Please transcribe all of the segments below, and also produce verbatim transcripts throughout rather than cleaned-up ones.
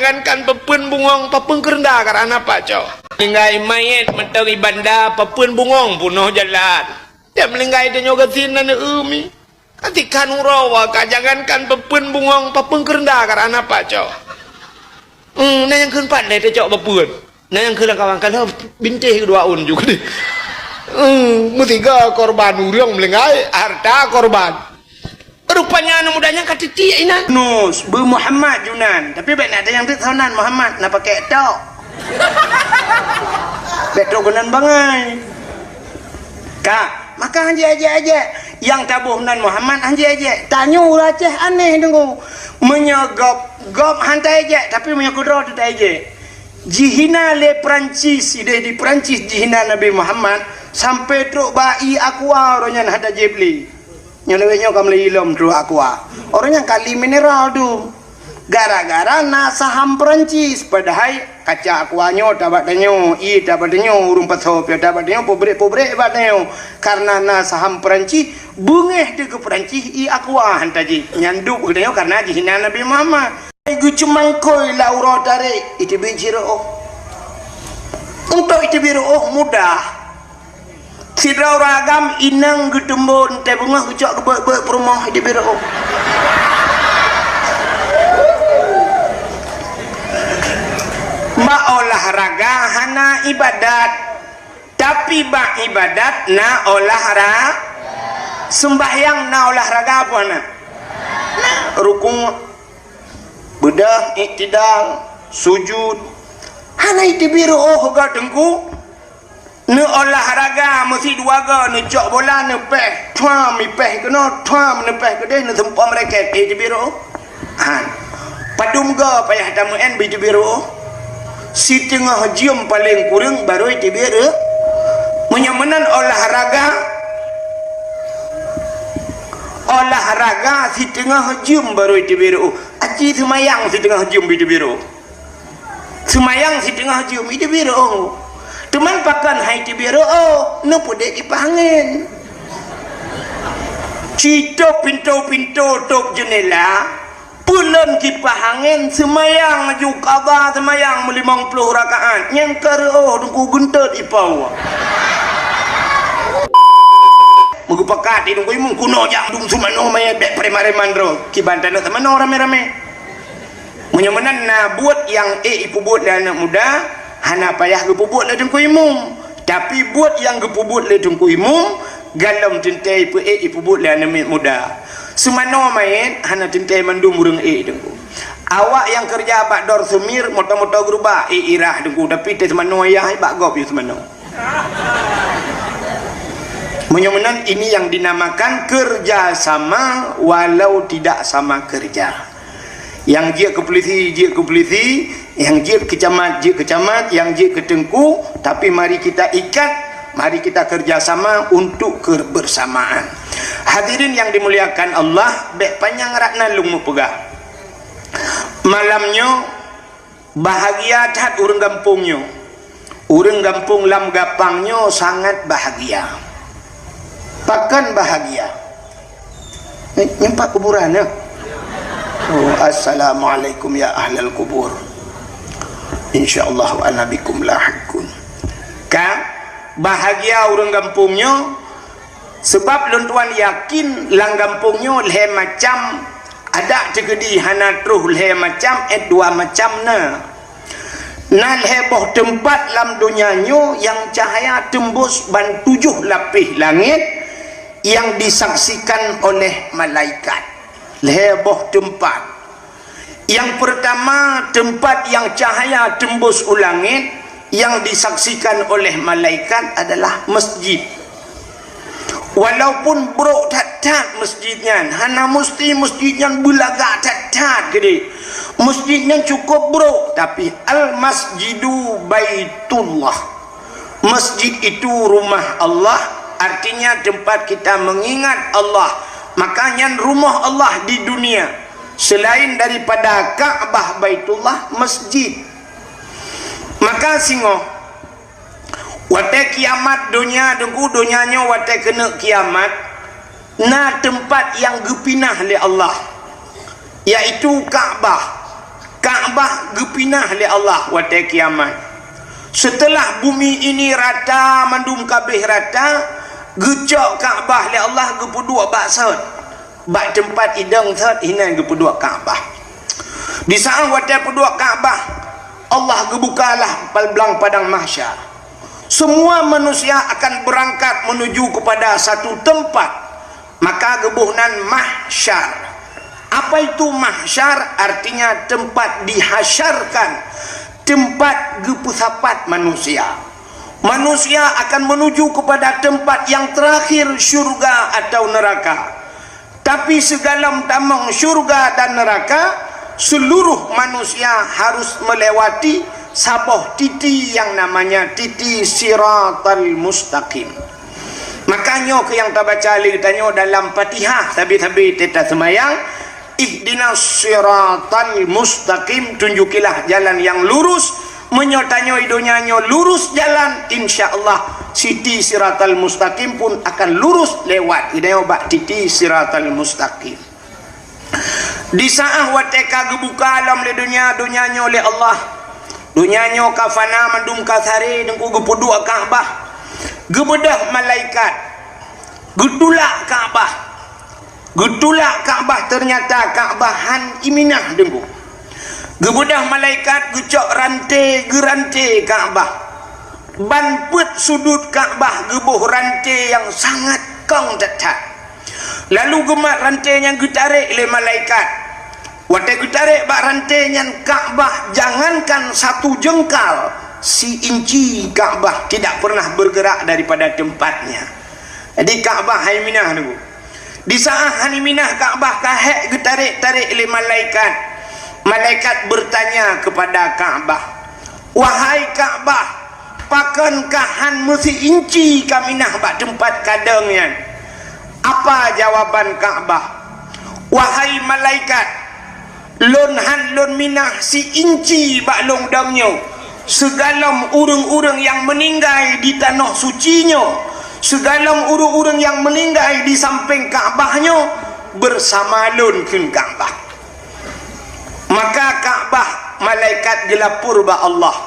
Jangankan peupuen bungöng, peupuen keurenda karana pacok. Meuninggai manyét mantong i banda, peupuen bungöng peunoh jalan. Tiep meuninggai tanyoe gasien na neu-eu mi. Ka tikan uroe wa ka, jangankan peupuen bungöng, peupuen keurenda karana pacok. Hmm, na nyang kheun pat lé tacok peupuen. Na nyang kheun lam kawan, ka lheueh bintéh keudua ôn ju keudeh. Hmm, meusiga korban ureuëng meuninggai, harta korban. Rupanya aneuk muda nyan ka titiek inan. Nus, beu Muhammad Junan. Tapi bèk na tanyong teuk soe nan Muhammad, na pakai tok. Bèk trok keunan bangai. Ka, maka han jeuet-jeuet. Nyang taboh nan Muhammad han jeuet-jeuet. Tanyoe ureuëng Aceh aneh deungoe. Meunyoe gob, gob han taéjek, tapi meunyoe keudroe teuh taéjek. Jihina lé Perancis, ideh di Perancis jihina Nabi Muhammad, sampai trok ba ié Aqua uroe nyan hana jieb lé. Nyoe lewat nyoe ka meulai lom trok Aqua. Uroe nyan kali mineral tu. Gara-gara na saham Perancis, padahai kaca Aqua nyoe tabak tanyoe, ié tabak tanyoe, ureuëng pasoe piôh tabak tanyoe, peubrek-peubrek bak tanyoe. Karena na saham Perancis, beungéh teuh keu Perancis ié Aqua han tajieb. Nyan duek keu tanyoe karena jihina Nabi Muhammad. Geuceumangkôi lam uroe tarek, iteubiet jiroh. Untuk iteubiet roh mudah. Sidroe ureuëng agam inong geuteumbon teuh beungoh geucok geubeuet-beuet peurumoh di biro. Bak olahraga hana ibadat, tapi bak ibadat na olahra-, sembahyang na olahraga apa na? Na rukuk, beudôh, iktidal, sujud. Hana iteubiet roh geuh teungku. Neuolahraga meusidua goe, neucok bola, neupéh, thuam, ipéh keunoe, thuam, neupéh keudeh, neuseumpom raket, eh, iteubiet roh. Han. Padum goe payah tameu'en beu iteubiet roh. Siteungoh jeuem paleng kureueng barô iteubiet roh. Meunyoe meunan olahraga, olahraga siteungoh jeuem barô iteubiet roh. Aci seumayang siteungoh jeuem beu iteubiet roh. Seumayang siteungoh jeuem iteubiet roh. Teuma pakon hai teubiet roh, neupeudeh kipah angén. Citôb pintoe-pintoe, tôb jeunela, peulon kipah angén, seumayang laju qadha seumayang meulimong ploh rakaat. Nyang ka reuôh teungku geuntot ipau. Meugeupakat di teungku imum kunoe jak dum seumanoe manyét bèk preman-preman droe. Kiban taneuk seumanoe ramé-ramé. Meunyoe meunan na buet nyang ék ipeubuet lé aneuk muda, hana payah geupeubuet lé teungku imum. Tapi buet nyang geupeubuet lé teungku imum, galom teuntèe ipeuék ipeubuet lé aneuk muda. Seumanoe manyét hana teuntèe mandum ureuëng ék teungku. Awak nyang keureuja bak dor seumir, moto-moto geurubah, ék irah teungku, tapi teuh seumanoe yah bak gob yue seumanoe. Meunyoe meunan, ini yang dinamakan kerja sama walau tidak sama kerja. Nyang jeuet keu polisi, jeuet keu polisi, nyang jeuet keu camat, jeuet keu camat, nyang jeuet keu teungku, tapi mari kita ikat, mari kita kerja sama untuk kebersamaan. Hadirin yang dimuliakan Allah, bèk panyang rot na lôn meupeugah. Malam nyoe, bahagia that ureuëng gampông nyoe. Ureuëng gampông Lam Gapang nyoe sangat bahagia. Pakon bahagia? Ni, nyoe pat kuburan nyoe. Oh, assalamualaikum ya ahlal kubur. Insyaallah wa ana bikum lahiqun. Ka bahagia ureuëng gampông nyoe, sabab lôn tuan yakin lam gampông nyoe lhèe macam adak teukeudi hana troh lhèe macam, eh, dua macam na. Na lhèe boh teumpat lam donya nyoe nyang cahya teumbus ban tujoh lapéh langét nyang disaksikan oleh malaikat. Lhèe boh teumpat. Nyang peurtama, teumpat nyang cahya teumbus u langét nyang disaksikan oleh malaikat adalah masjid. Walaupun brok that-that masjid nyan, hana musti masjid nyan beulagak that-that keudeh. Masjid nyan cukup brok, tapi al-masjidu baitullah. Masjid itu rumah Allah, artinya tempat kita mengingat Allah. Maka nyan rumoh Allah di dunia. Selain daripada Ka'bah, Baitullah, masjid. Maka singoh, watèe kiamat donya, teungku, donya nyoe watèe keuneuk kiamat, na teumpat nyang geupinah lé Allah, yaitu Ka'bah. Ka'bah Ka'bah geupinah lé Allah watée kiamat. Seuteulah bumi ini rata, mandum ka abéh rata, geucok Ka'bah lé Allah geupeuduek bak sot. Bak teumpat idong sot hinan geupeuduek Ka'bah. Di saát watée peuduek Ka'bah, Allah geubukalah pal-, blang padang mahsyar. Semua manusia akan berangkat menuju kepada satu tempat. Maka geuboh nan mahsyar. Apa itu mahsyar? Artinya tempat dihasyarkan, tempat geupeusapat manusia. Manusia akan menuju kepada tempat yang terakhir, syurga atau neraka. Tapi sigohlom tamong syurga dan neraka, seluruh manusia harus melewati saboh titi yang namanya titi Siratal Mustaqim. Maka nyoe keuh nyang tabaca lé geutanyoe dalam Fatihah sabe-sabe teuma seumayang, "Ihdinas siratal mustaqim," tunjukilah jalan yang lurus. Meunyoe tanyoe i donya nyoe lurus jalan, insya Allah titi Siratal Mustaqim pun akan lurus lewat. Geutanyoe bak titi Siratal Mustaqim. Di saát watée ka geubuka lom lé donya, donya nyoe lé Allah. Donya nyoe ka fana, mandum ka saré, Teungku, geupeuduek Ka'bah. Geubeudôh malaikat. Geutulak Ka'bah. Geutulak Ka'bah, ternyata Ka'bah han iminah, Teungku. Geubeudôh malaikat, geucok ranté, geuranté Ka'bah. Ban peuet sudut Ka'bah geuboh ranté nyang sangat kong that-that. Lalu geumat ranté nyan geutarek lé malaikat. Watée geutarek bak ranté nyan, Ka'bah jangankan satu jengkal, si inci Ka'bah tidak pernah bergerak daripada tempatnya. Jadi Ka'bah han iminah, Teungku. Di saát han iminah Ka'bah, ka hék geutarek-tarek lé malaikat. Malaikat bertanya kepada Ka'bah, "Wahai Ka'bah, pakon kah han meusi inci kaminah bak teumpat kadong nyan?" Apa jawaban Ka'bah? "Wahai malaikat, lôn han lôn minah si inci bak lôn dong nyoe. Sigohlom ureuëng-ureuëng nyang meuninggai di tanoh suci nyoe, sigohlom ureuëng-ureuëng nyang meuninggai di sampéng Ka'bah nyoe, beusama lôn," kheun Ka'bah. Maka Ka'bah, malaikat geulapor bak Allah,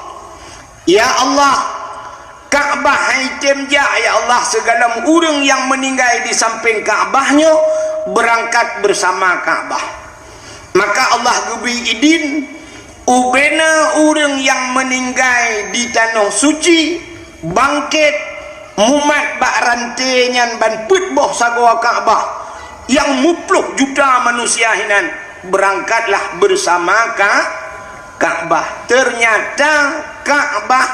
"Ya Allah, Ka'bah han item jak, ya Allah, sigohlom ureuëng nyang meuninggai di sampéng Ka'bah nyoe beurangkat beusama Ka'bah." Maka Allah geubri idin, ubena ureuëng nyang meuninggai di tanoh suci bangkét, mumat bak ranté nyan ban peuet boh sagoe Ka'bah, nyang muploh juta manusia hinan, beurangkatlah beusama Ka-, Ka'bah. Ternyata Ka'bah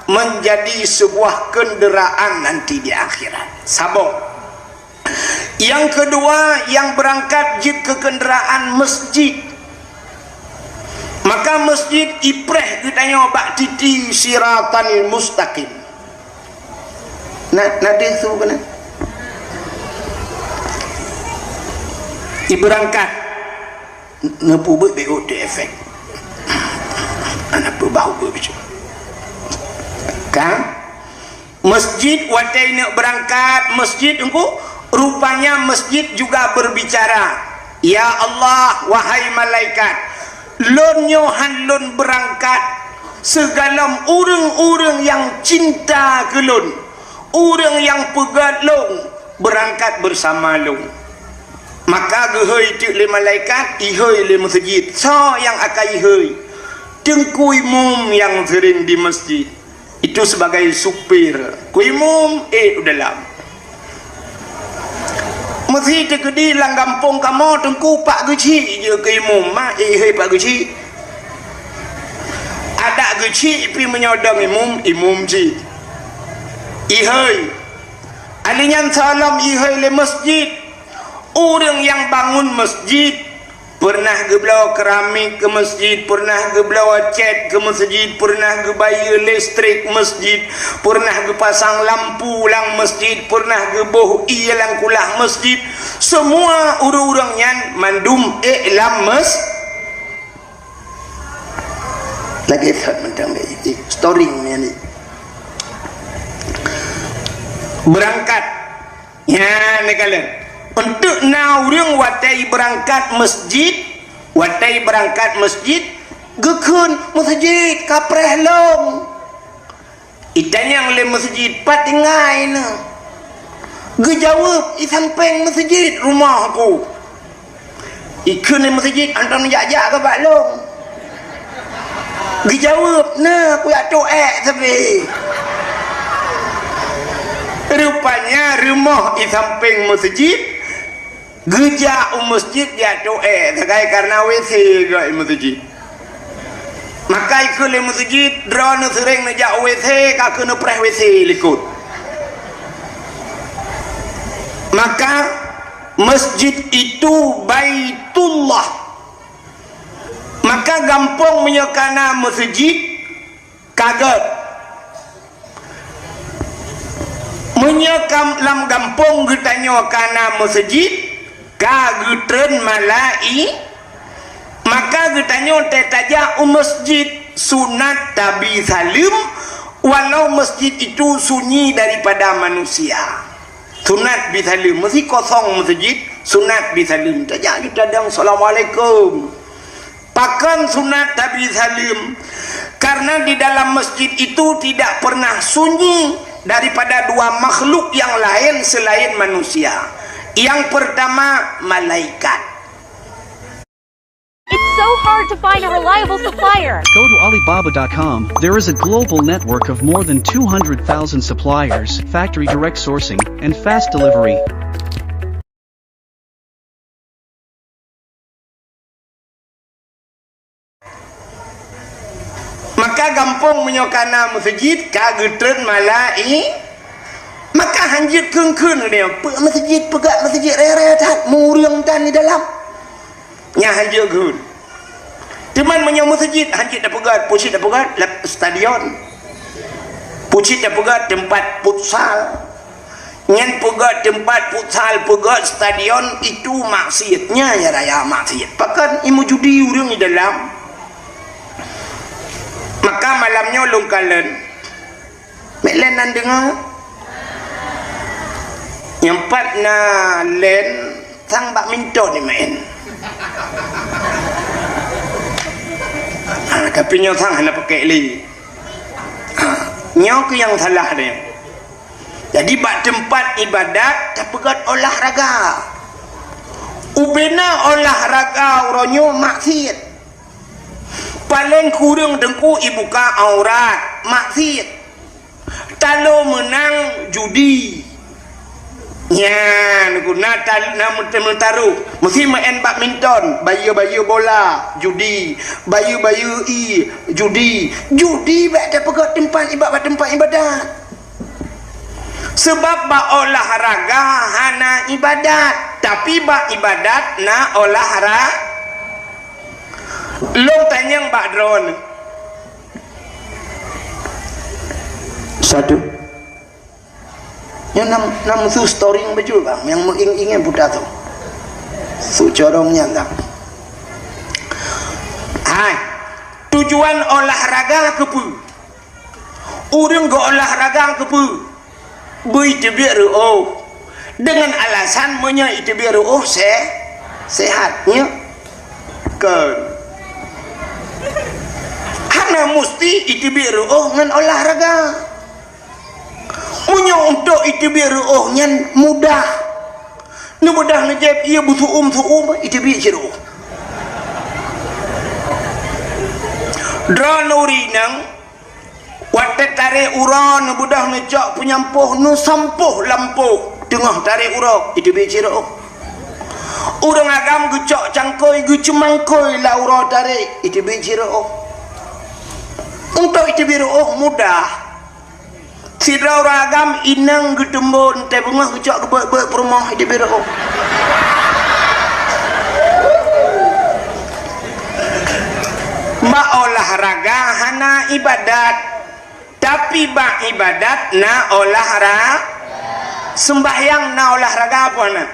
menjadi sebuah kenderaan nanti di akhirat. Saboh. Nyang keudua, nyang beurangkat jeuet keu kenderaan masjid. Maka masjid ipreh geutanyoe bak titi Siratal Mustaqim. Na, na deuh su keunan? Ibeurangkat. Neupeubuet B O T efek. Aneuk peubahue beucue. Kan? Masjid watée neuk beurangkat masjid Teungku, rupanya masjid juga berbicara, "Ya Allah, wahai malaikat, lôn nyoe han lôn beurangkat sigohlom ureuëng-ureuëng nyang cinta keu lôn, ureuëng nyang peugét lôn, beurangkat beusama lôn." Maka geuhôi teuk lé malaikat, ihôi lé masjid. Soe nyang akan ihôi? Teungku Imum nyang seuring di masjid. Itu sebagai supir. Ku Imum, ék u dalam. Meusi teukeudi lam gampông kamoe Teungku, Pak Geuchik jeuet keu Imum, ma ék ihôi Pak Geuchik. Adak Geuchik pih meunyoe dong Imum, Imum cit. Ihôi. Alèh nyan sigohlom ihôi lé masjid. Ureuëng nyang bangun masjid, peureunah geubloe keramik keu masjid, peureunah geubloe cét keu masjid, peureunah geubayeue listrik masjid, peureunah geupasang lampu lam masjid, peureunah geuboh ié lam kulah masjid. Semua ureuëng-ureuëng nyan mandum ék lam mas-, lagée that mantong lé, eh, storing nyan ni. Beurangkat. Nyan neukalon. Eunteuk na ureuëng watée beurangkat masjid, watée beurangkat masjid, Geukheun meuseujid ka preh lom. Itanyong lé meuseujid, "Pat tinggai neuh?" Geujaweueb, "I sampéng meuseujid rumoh ku." Ikheun lé meuseujid, "Anton jak-jak keu bak lôn." Geujaweueb, "Na, kujak tôk ék sabe." Rupanya rumoh i sampéng meuseujid, geujak u meuseujid jak tôk ék sagai kareuna W C geuh i meuseujid. Maka ikheun lé meuseujid, "Droeneuh seuréng neujak W C, ka keuneuk preh W C likot." Maka masjid itu Baitullah. Maka gampông meunyoe ka na meuseujid, ka gèt. Meunyoe kam-, lam gampông geutanyoe ka na meuseujid, ka geutreun malai-, maka geutanyoe tajak u meuseujid, sunat tabi saleuem, walau meuseujid itu sunyi daripada manusia. Sunat bi saleuem, meusé kosong meuseujid, sunat bi saleuem. Tajak ju tadong, "Assalamualaikum." Pakon sunat tabi saleuem? Karena di dalam masjid itu tidak pernah sunyi daripada dua makhluk yang lain selain manusia. Yang pertama, malaikat. It's so hard to find a reliable supplier. Go to Alibaba dot com. There is a global network of more than two hundred thousand suppliers, factory direct sourcing, and fast delivery. Maka gampông meunyoe ka na meuseujid, ka geutreun malai-, maka hanjeuet kheun-kheun lé, "Peue meuseujid, peugah meuseujid raya-raya that, meureueng tan di dalam." Nyan hanjeuet kheun. Teuma meunyoe meuseujid, hanjeuet tapeugah, peue cit tapeugah, lam stadion. Peue cit tapeugah, teumpat futsal. Nyan peugah teumpat futsal, peugah stadion, itu maksiat. Nyan ya raya maksiat. Pakon, i meujudi ureueng di dalam. Maka malam nyoe lôn kalon. Mék lén nan deungoe. Nyang pat na lén sang badminton ni main. Ha, tapi nyoe sang hana pakai lé. Ha, nyoe keuh nyang salah nyoe. Jadi bak teumpat ibadat tapeugöt olahraga. Ubena olahraga uroe nyoe maksiat. Paleng kureueng teungku ibuka aurat, maksiat. Talo meunang judi. Nyan, guna tal-, na meut-, meutaruh. Meusi main badminton, bayeue-bayeue bola, judi. Bayeue-bayeue ie, judi. Judi bèk tapeugöt teumpat iba-, bak teumpat ibadat. Seubab bak olahraga hana ibadat, tapi bak ibadat na olahra-, Lôn tanyong bak droeneuh. Satu. Nyoe nam, nam su storing beujeuet bang, nyang meuing-ingan buta tu. Su corong nyan dah. Hai. Tujuan olahraga keupeue? Ureueng geuolahraga keupeue? Beu iteubiet reuôh. Deungon alasan meunyoe iteubiet reuôh se-, sehat, nyo? Kon. Hana musti iteubiet reuôh ngon olahraga. Meunyoe untuk iteubiet reuôh nyan mudah. Neubeudoh neujép ie beusu'um-su'um, iteubiet cit reuôh. Droeneuh ureueng inong, watèe tarek uroe neubeudoh neucok peunyampôh, neusampôh lampôh teungoh tarek uroe, iteubiet cit reuôh. Ureueng agam geucok cangkôi, geuceumangkôi lam uroe tarek, iteubiet cit reuôh. Untuk iteubiet reuôh mudah. Sidroe ureueng agam inong geuteumbon, teubeungoh geucok geubeuet-beuet peurumoh, iteubiet reuôh. Bak olahraga hana ibadat, tapi bak ibadat na olahra-, seumbahyang na olahraga apa na? Na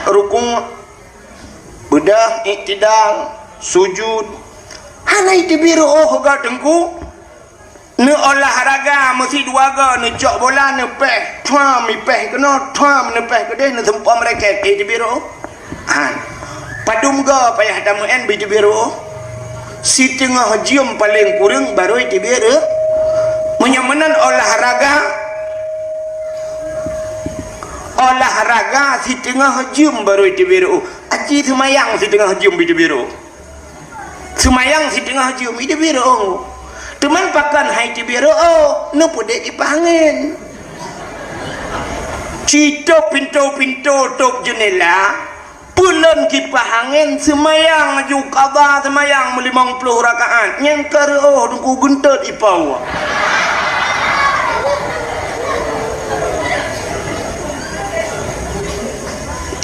rukuk, beudoh, iktidal, sujud. Hana iteubiet reuôh geuh teungku. Neuolahraga meusi dua goe, neucok bola, neupéh, thuam, ipéh keunoe, thuam, neupéh keudeh, neuseumpom raket, eh, iteubiet reuôh. Han. Padum goe payah tameu'en beu iteubiet reuôh. Siteungoh jeuem paleng kureueng barô iteubiet rô. Meunyoe meunan olahraga, olahraga siteungoh jeuem barô iteubiet rô. Aci seumayang siteungoh jeuem iteubiet rô. Seumayang siteungoh jeuem iteubiet rô. Teuma pakon hai iteubiet rô, neupeudeh kipah angén. Citôb pintoe-pintoe, tôb jeunela, peulon kipah angén, seumayang aju, qadha seumayang meulimong ploh rakaat, nyan ka reuôh Teungku geuntot ipoh.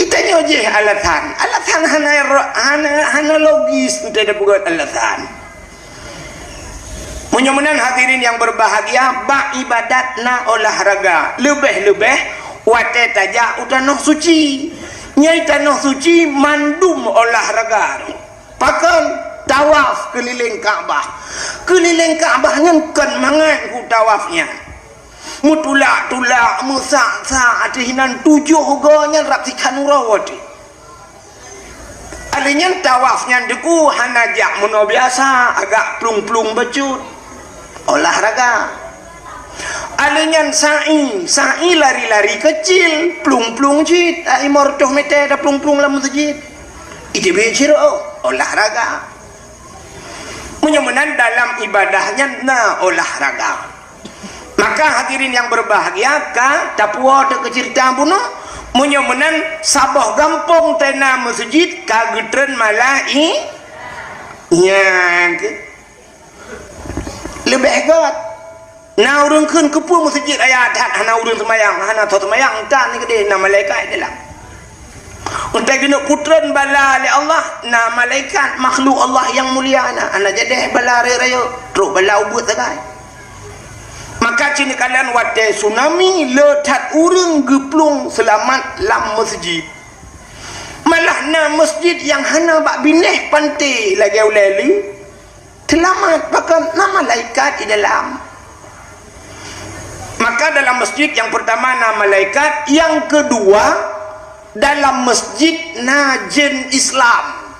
Itanyoe jih alasan, alasan hana ro-, hana, hana logis, teupeugöt alasan. Meunyoe meunan hadirin nyang beubahgia, bak ibadat na olahraga, leubeh-leubeh watée tajak u tanoh suci. Nyang tanoh suci mandum olahraga. Pakon? Tawaf keulileng Ka'bah. Keulileng Ka'bah nyan kon mangat ku tawaf nyan. Meutulak-tulak, meusak-sak, ateueh inan tujoh goe nyan rab sikhan uroe teuh. Alheuh nyan tawaf nyan Teungku hana jak meunoe biasa, agak plueng-plueng bacut. Olahraga. Alheuh nyan sa'i, sa'i lari-lari keucil, plueng-plueng cit, ai lima reutôh meter taplueng-plueng lam meuseujid. Iteubiet sidroe, olahraga. Meunyoe meunan dalam ibadah nyan na olahraga. Maka hadirin nyang beubahgia, ka tapuwoe teuh keu ceurita bunoe, meunyoe meunan saboh gampông teuh na meuseujid ka geutreun malai-, nyan keuh. Leubeh göt. Na ureuëng kheun keupeue meuseujid raya that hana ureuëng seumayang, hana tho seumayang, tan keudeh na malaikat di dalam. Untée geuneuk putreun bala lé Allah, na malaikat makhluk Allah nyang mulia na, hana jadeh bala rayeuk-rayeuk, trok bala ubeut sagai. Maka ci neukalon watée tsunami le that ureuëng geuplueng seulamat lam meuseujid. Malah na meuseujid nyang hana bak binéh panté lagée ulée lé. Seulamat pakon na malaikat di dalam. Maka dalam masjid nyang peurtama na malaikat, nyang keudua dalam masjid na jén Islam.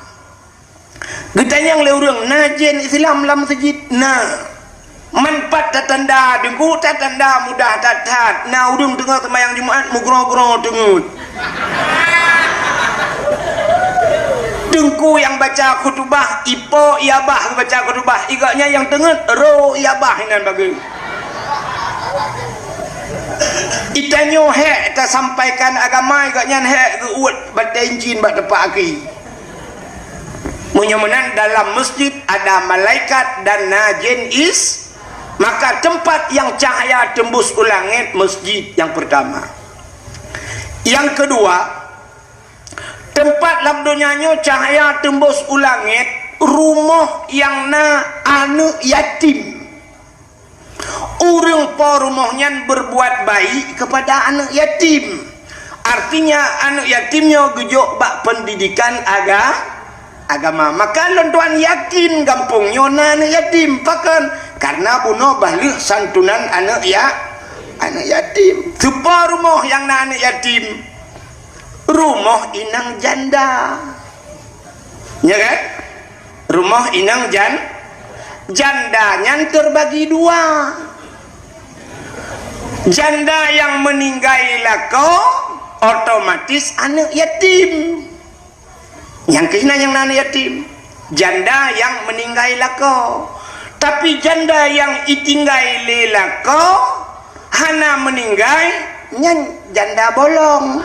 Geutanyong lé ureuëng, na jén Islam lam masjid? Na. Man pat tatanda Teungku, tatanda mudah that-that. Na ureuëng teungoh seumayang Jumat meugroe-groe teungeut. Teungku nyang baca khutubah, ipo iyabah geubaca khutubah, igok nyan nyang teungeut ro iyabah inan bagoe. Itanyoe hék tasampaikan agama, igok nyan hék geuuet batée incin bak teumpat aki. Meunyoe meunan dalam masjid ada malaikat dan na jén is, maka teumpat nyang cahya teumbus u langét masjid nyang peurtama. Nyang keudua, teumpat lam donya nyoe cahya teumbus u langét, rumoh nyang na aneuëk yatim. Ureuëng po rumoh nyan beurbuat baik keupada aneuëk yatim. Artinya, aneuëk yatim nyoe geujok bak peundidikan aga-, agama. Maka lôn tuan yakin gampông nyoe na aneuëk yatim. Pakon? Karena bunoe bah lheueh santunan aneuëk ya-, aneuëk yatim. Teupo rumoh nyang na aneuëk yatim? Rumoh inong janda. Ya kan? Rumoh inong jan-, janda nyan teurbagi dua. Janda nyang meuninggai lakoe, otomatis aneuëk yatim. Nyang keuh na nyang na aneuëk yatim. Janda nyang meuninggai lakoe. Tapi janda nyang itinggai lé lakoe, hana meuninggai, nyan janda bolong.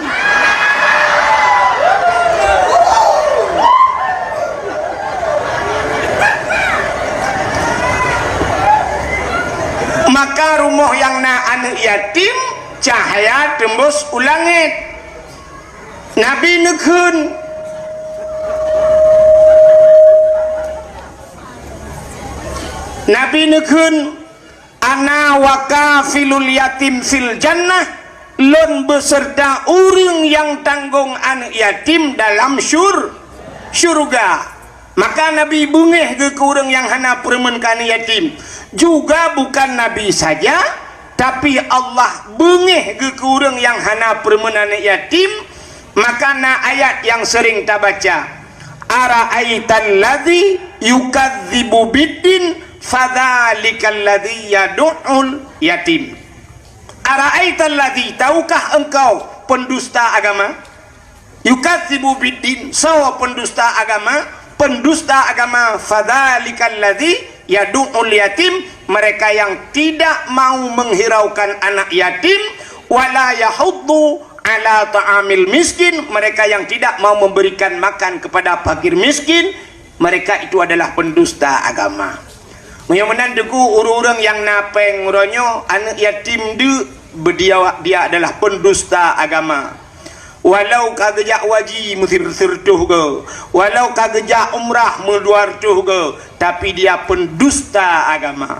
Maka rumoh nyang na aneuëk yatim, cahya teumbus u langét. Nabi neukheun, Nabi neukheun, "Ana wa kafilul yatim fil jannah," lôn beuseurta ureuëng nyang tanggong aneuëk yatim dalam syur-, syurga. Maka Nabi beungéh geuh keu ureuëng nyang hana peureumeun keu aneuëk yatim. Juga bukan Nabi saja, tapi Allah beungéh geuh keu ureuëng nyang hana peureumeun aneuëk yatim. Maka na ayat nyang seuring tabaca, "Ara'aital ladzi yukadzibu biddin, fadzalikal ladzi yadu'ul yatim. Ara'aital ladzi, tahukah engkau pendusta agama? Yukadzibu biddin, soe pendusta agama? Pendusta agama, fadzalikal ladzi yadu'ul yatim, mereka yang tidak mau menghiraukan anak yatim, wala yahuddu ala ta'amil miskin, mereka yang tidak mau memberikan makan kepada fakir miskin, mereka itu adalah pendusta agama. Meunyoe meunan teungku, ureuëng-ureuëng nyang na péng uroe nyoe, aneuëk yatim deuk, beudiawak dia adalah pendusta agama. Walau ka geujak waji meusireutoh geu, walau ka geujak umrah meudua reutôh geu, tapi dia pendusta agama.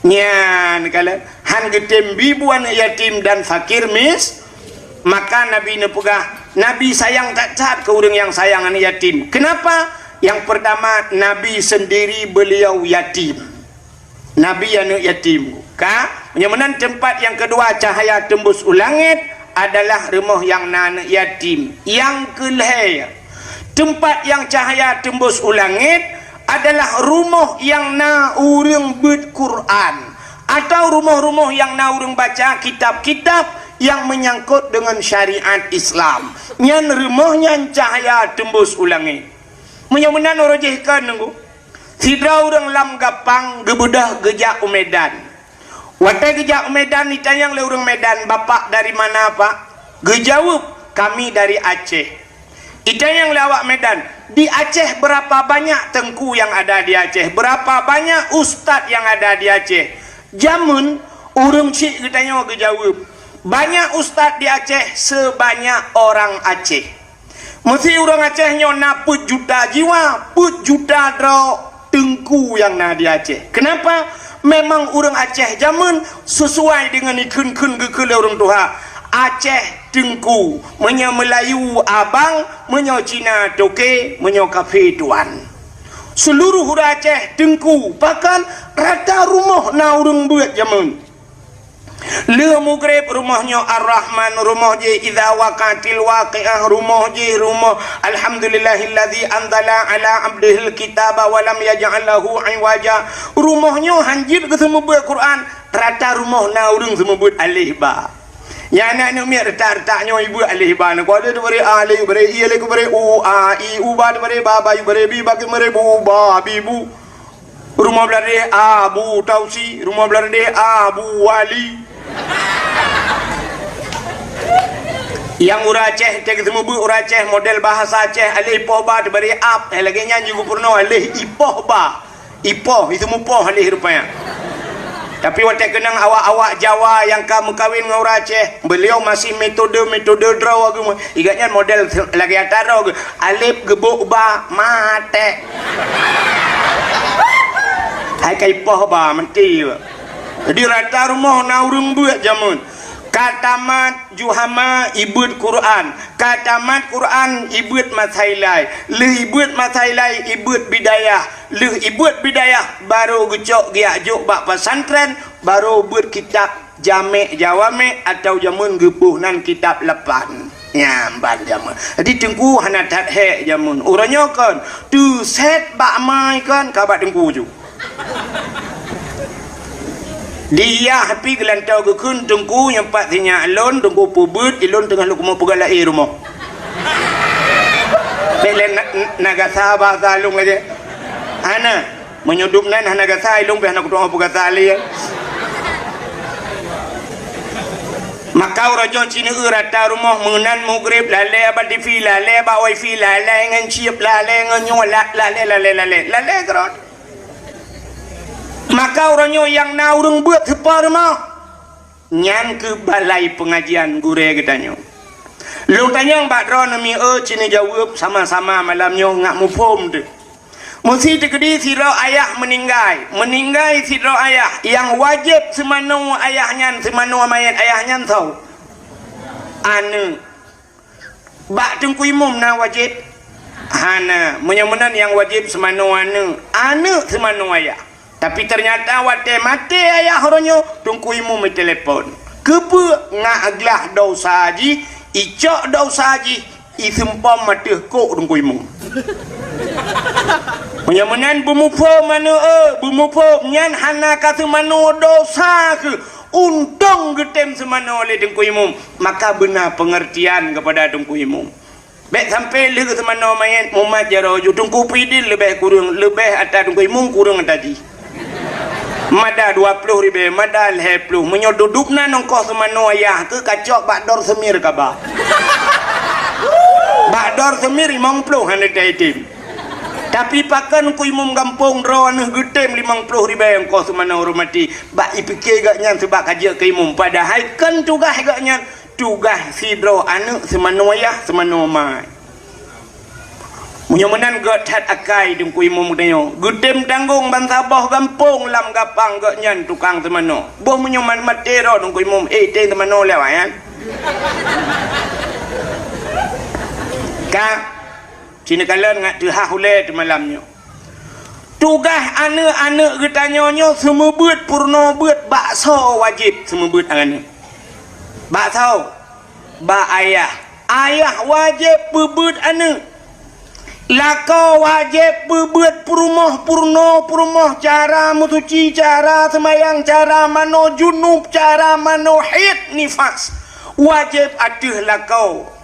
Nyan kalon, han geutem bi bu aneuëk yatim dan fakir mis-, maka Nabi neupeugah, Nabi sayang that-that keu ureuëng nyang sayang aneuëk yatim. Kenapa? Yang pertama, Nabi sendiri beliau yatim. Nabi aneuëk yatim. Ka? Meunyoe meunan, teumpat nyang keudua cahaya teumbus u langét adalah rumoh nyang na aneuëk yatim. Nyang keulhée, teumpat nyang cahaya teumbus u langét adalah rumoh nyang na ureuëng beuet Quran, atau rumoh-rumoh nyang na ureuëng baca kitab-kitab nyang meunyangkot deungon syariat Islam. Nyan rumoh nyan cahaya teumbus u langét. Meunyoe meunan uroe jih kon nunggu. Sidroe ureuëng lam Gampang geubeudôh geujak u Medan. Watée geujak u Medan, itanyong lé ureuëng Medan, "Bapak dari mana, Pak?" Geujaweueb, "Kami dari Aceh." Itanyong lé awak Medan, "Di Aceh berapa banyak teungku yang ada di Aceh? Berapa banyak ustaz yang ada di Aceh?" Jameun ureuëng chik geutanyoe geujaweueb, "Banyak ustaz di Aceh sebanyak orang Aceh." Meusi ureuëng Aceh nyoe na peuet juta jiwa, peuet juta droe teungku nyang na di Aceh. Kenapa? Memang ureuëng Aceh jameun sesuai deungon ikheun-kheun geukheun lé ureuëng tuha. Aceh teungku, meunyoe Meulayu abang, meunyoe Cina toke, meunyoe kafé tuan. Seluruh ureuëng Aceh teungku, bahkan rata rumoh na ureuëng beuet jameun. Lheueh mugreb rumoh nyoe Ar-Rahman, rumoh jih Idza Waqa'atil Waqi'ah, rumoh jih rumoh Alhamdulillahilladzi anzala ala abdihil kitaba wa lam yaj'al lahu iwaja. Rumoh nyoe hanjeuet geuseumeubeuet Quran, rata rumoh na ureuëng seumeubeuet alif ba. Nyan aneuk miet retak-retak nyoe ibeuet alif ba, nyan keu alif dibri alif, bri i, alif dibri u, a, i, u, ba dibri ba, ba dibri bi, ba dibri bu, ba, bi, bu. Rumoh Bladeh Abu Tausi, rumoh Bladeh Abu Wali. Nyang ureuëng Aceh, teuka seumeubeuet ureuëng Aceh model bahasa Aceh, aleh ipoh ba teubari ap, eh, lagée nyan jih geupeurunoe aleh ipoh ba. Ipoh, itu mupoh aleh rupanya. Tapi watée keunong awak-awak Jawa nyang ka meukawen ngon ureuëng Aceh, beliau masih metode-metode droe geuh. Igat nyan model lagée ata droe geuh. Alef geubok ba, maté. Hai ka ipoh ba, meuti. Jadi rata rumoh na ureuëng beuet jameun. Ka tamat Juhama ibeuet Quran. Ka tamat Quran ibeuet masailai. Lheueh ibeuet masailai ibeuet bidayah. Lheueh ibeuet bidayah, barô geucok geujak jok bak pesantren, barô beuet kitab Jamek Jawamek atau jameun geuboh nan kitab lapan. Nyan ban jameun. Jadi teungku hana that hék jameun. Uroe nyoe kon, teusét bak mai kon ka bak teungku ju. Diyah pih geulantoe geukheun teungku nyang pat sinyak lôn, teungku peubeuet, ilôn teungoh lôn keumeung peugah laén rumoh. Bék lé na, na gasa bahasa lôn lagée. Hana. Meunyoe dum nan hana gasa, ilôn pih hana kutu'oh peugasa lé. Maka uroe nyoe ci neueu rata rumoh meunan mugreb, lalée bak tivi, lalée bak wifi, lalée ngon chip, lalée ngon nyoe, la-, lalée, lalée, lalée, lalée keurot. Maka uroe nyoe nyang na ureuëng beuet teupa rumoh. Nyan keuh balai peungajian gurée geutanyoe. Lôn tanyong bak droeneuh mieu ci neujaweueb sama-sama malam nyoe ngat muphom teuh. Meusi teukeudi sidroe ayah meuninggai, meuninggai sidroe ayah, nyang wajéb seumanoe ayah nyan, seumanoe manyét ayah nyan soe? Aneuëk. Bak teungku imum na wajéb? Hana. Meunyoe meunan nyang wajéb seumanoe aneuëk, aneuëk seumanoe ayah. Tapi teunyata watée maté ayah uroe nyoe, teungku imum itelepon. Keupeue? Ngat glah dosa jih, icok dosa jih, iseumpom ateueh kok teungku imum. Meunyoe meunan beumuphom aneuk, eh, beumuphom nyan hana ka seumanoe, dosa kheueh. Untông geutem seumanoe lé Teungku Imum, maka beuna peungeurtian keupada Teungku Imum. Bèk sampoe lheueh seumanoe manyét mumat jaroe ju Teungku Pidin leubeh kureueng, leubeh ata Teungku Imum kureueng ata jih. Mada dua ploh ribèe, mada lhèe ploh. Meunyoe dudup na nongkoh seumanoe ayah keu kacok bak dor seumir kaba. Bak dor seumir limong ploh hana taitem. Tapi pakon Teungku Imum gampông droeneuh geutem limong ploh ribèe nongkoh seumanoe ureueng maté. Bak ipike gobnyan seubab ka jeuet keu imum. Padahai kon tugaih gobnyan. Tugaih sidroe aneuk seumanoe ayah seumanoe mak. Meunyoe meunan gèt that akai Teungku Imum geutanyoe, geutem tanggong bansaboh gampông lam gapang gobnyan tukang seumanoe. Boh meunyoe ma-, maté droe Teungku Imum, eh, tem seumanoe lé awaknyan. Ka, sineuk kalon ngat teuhah ulèe teumalam nyoe. Tugaih aneuk-aneuk geutanyoe nyoe seumeubeuet peurunoe beuet baksoe wajéb seumeubeuet aneuk. Baksoe, bak ayah. Ayah wajéb peubeuet aneuk. Lakoe wajéb peubeuet peurumoh, peurunoe, peurumoh, cara meusuci, cara seumayang, cara manoe junub, cara manoe haid nifas. Wajéb ateueh lakoe.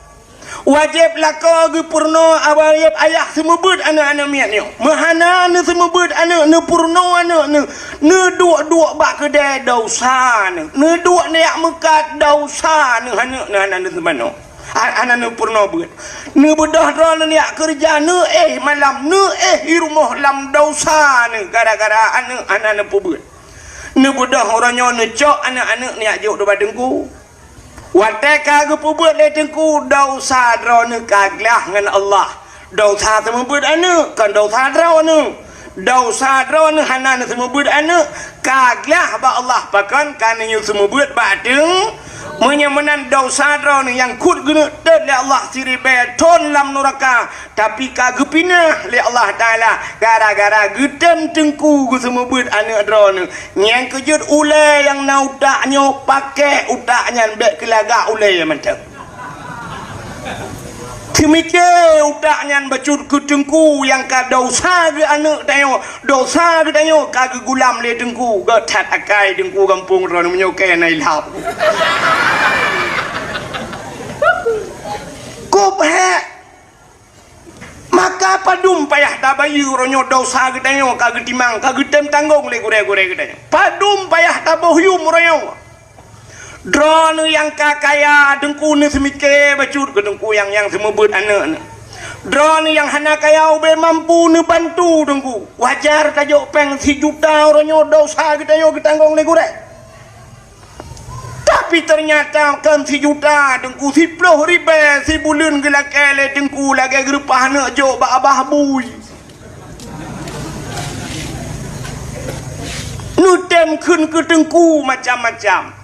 Wajéb lakoe geupeurunoe, wajéb ayah seumeubeuet aneuk-aneuk miet nyoe. Meuhana neuseumeubeuet aneuk, neupeurunoe aneuk neuh, neuduek-duek bak keudè, dosa neuh. Neuduek neujak meukat, dosa neuh, aneuk neuh hana neuseumanoe. Ha-, hana neupeurunoe beuet. Neubeudôh droeneuh neujak keureuja, neuéh malam, neuéh i rumoh lam dosa neuh gara-gara aneuk hana neupeubuet. Neubeudôh uroe nyoe neucok aneuk-aneuk neujak jok dubak teungku. Watèe ka geupeubuet lé teungku, dosa droeneuh ka glah ngon Allah. Dosa seumeubeuet aneuk, kon dosa droeneuh. Dosa droeneuh hana neuseumeubeuet aneuk, ka glah bak Allah, pakon ka neunyoe seumeubeuet bak teung. Meunyoe meunan dosa droeneuh nyang kheun geuneuk tôt lé Allah siribèe thôn lam nuraka, tapi ka geupinah lé Allah Taala gara-gara geutem teungku geuseumeubeuet aneuk droeneuh. Nyang keujeuet ulèe nyang na utak nyoe, pakèk utak nyan, bèk keulagak ulèe mantong. Teumike utak nyan bacut keu teungku nyang ka dosa geuh aneuk tanyoe, dosa geuh tanyoe ka geugulam lé teungku. Gèt that akai teungku gampông droeneuh meunyoe keu na ilham. Kop hèk. Maka padum payah tabayeue uroe nyoe dosa geutanyoe ka geutimang, ka geutem tanggong lé gurèe-gurèe geutanyoe. Padum payah taboh yuem uroe nyoe. Droeneuh nyang ka kaya, teungku, neuseumiké bacut keu teungku nyang, nyang seumeubeuet aneuk nyoe. Droeneuh nyang hana kaya ubé mampu neubantu teungku. Wajar tajok péng sijuta uroe nyoe dosa geutanyoe geutanggong lé gurèe. Tapi teunyata kon sijuta teungku, siploh ribèe sibuleuen geulakèe lé teungku lagèe geureupah aneuk jok bak abah bui. Neutem kheun keu teungku macam-macam.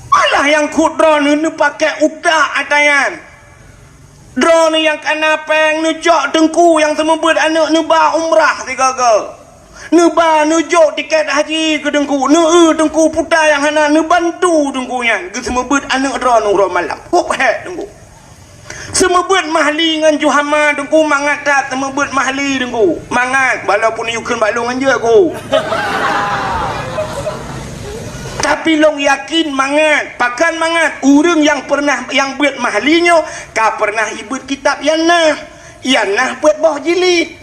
Malah nyang kheun droeneuh neupakèk utak ata nyan. Droeneuh nyang kana péng neucok teungku nyang seumeubeuet aneuk neuba umrah sigoe-goe. Neuba neujok tikét haji keu teungku, neueu teungku puta nyang hana neubantu teungku nyan geuseumeubeuet aneuk droeneuh uroe malam. Kop hèk teungku. Seumeubeuet mahli ngon juhama teungku, mangat that seumeubeuet mahli teungku. Mangat, walaupun yue kheun bak lôn ngon jeuet ku. Tapi lôn yakin mangat, pakon mangat, ureueng nyang peureunah nyang beuet mahli nyoe ka peureunah ibeuet kitab Yanah. Yanah peuet boh jilid.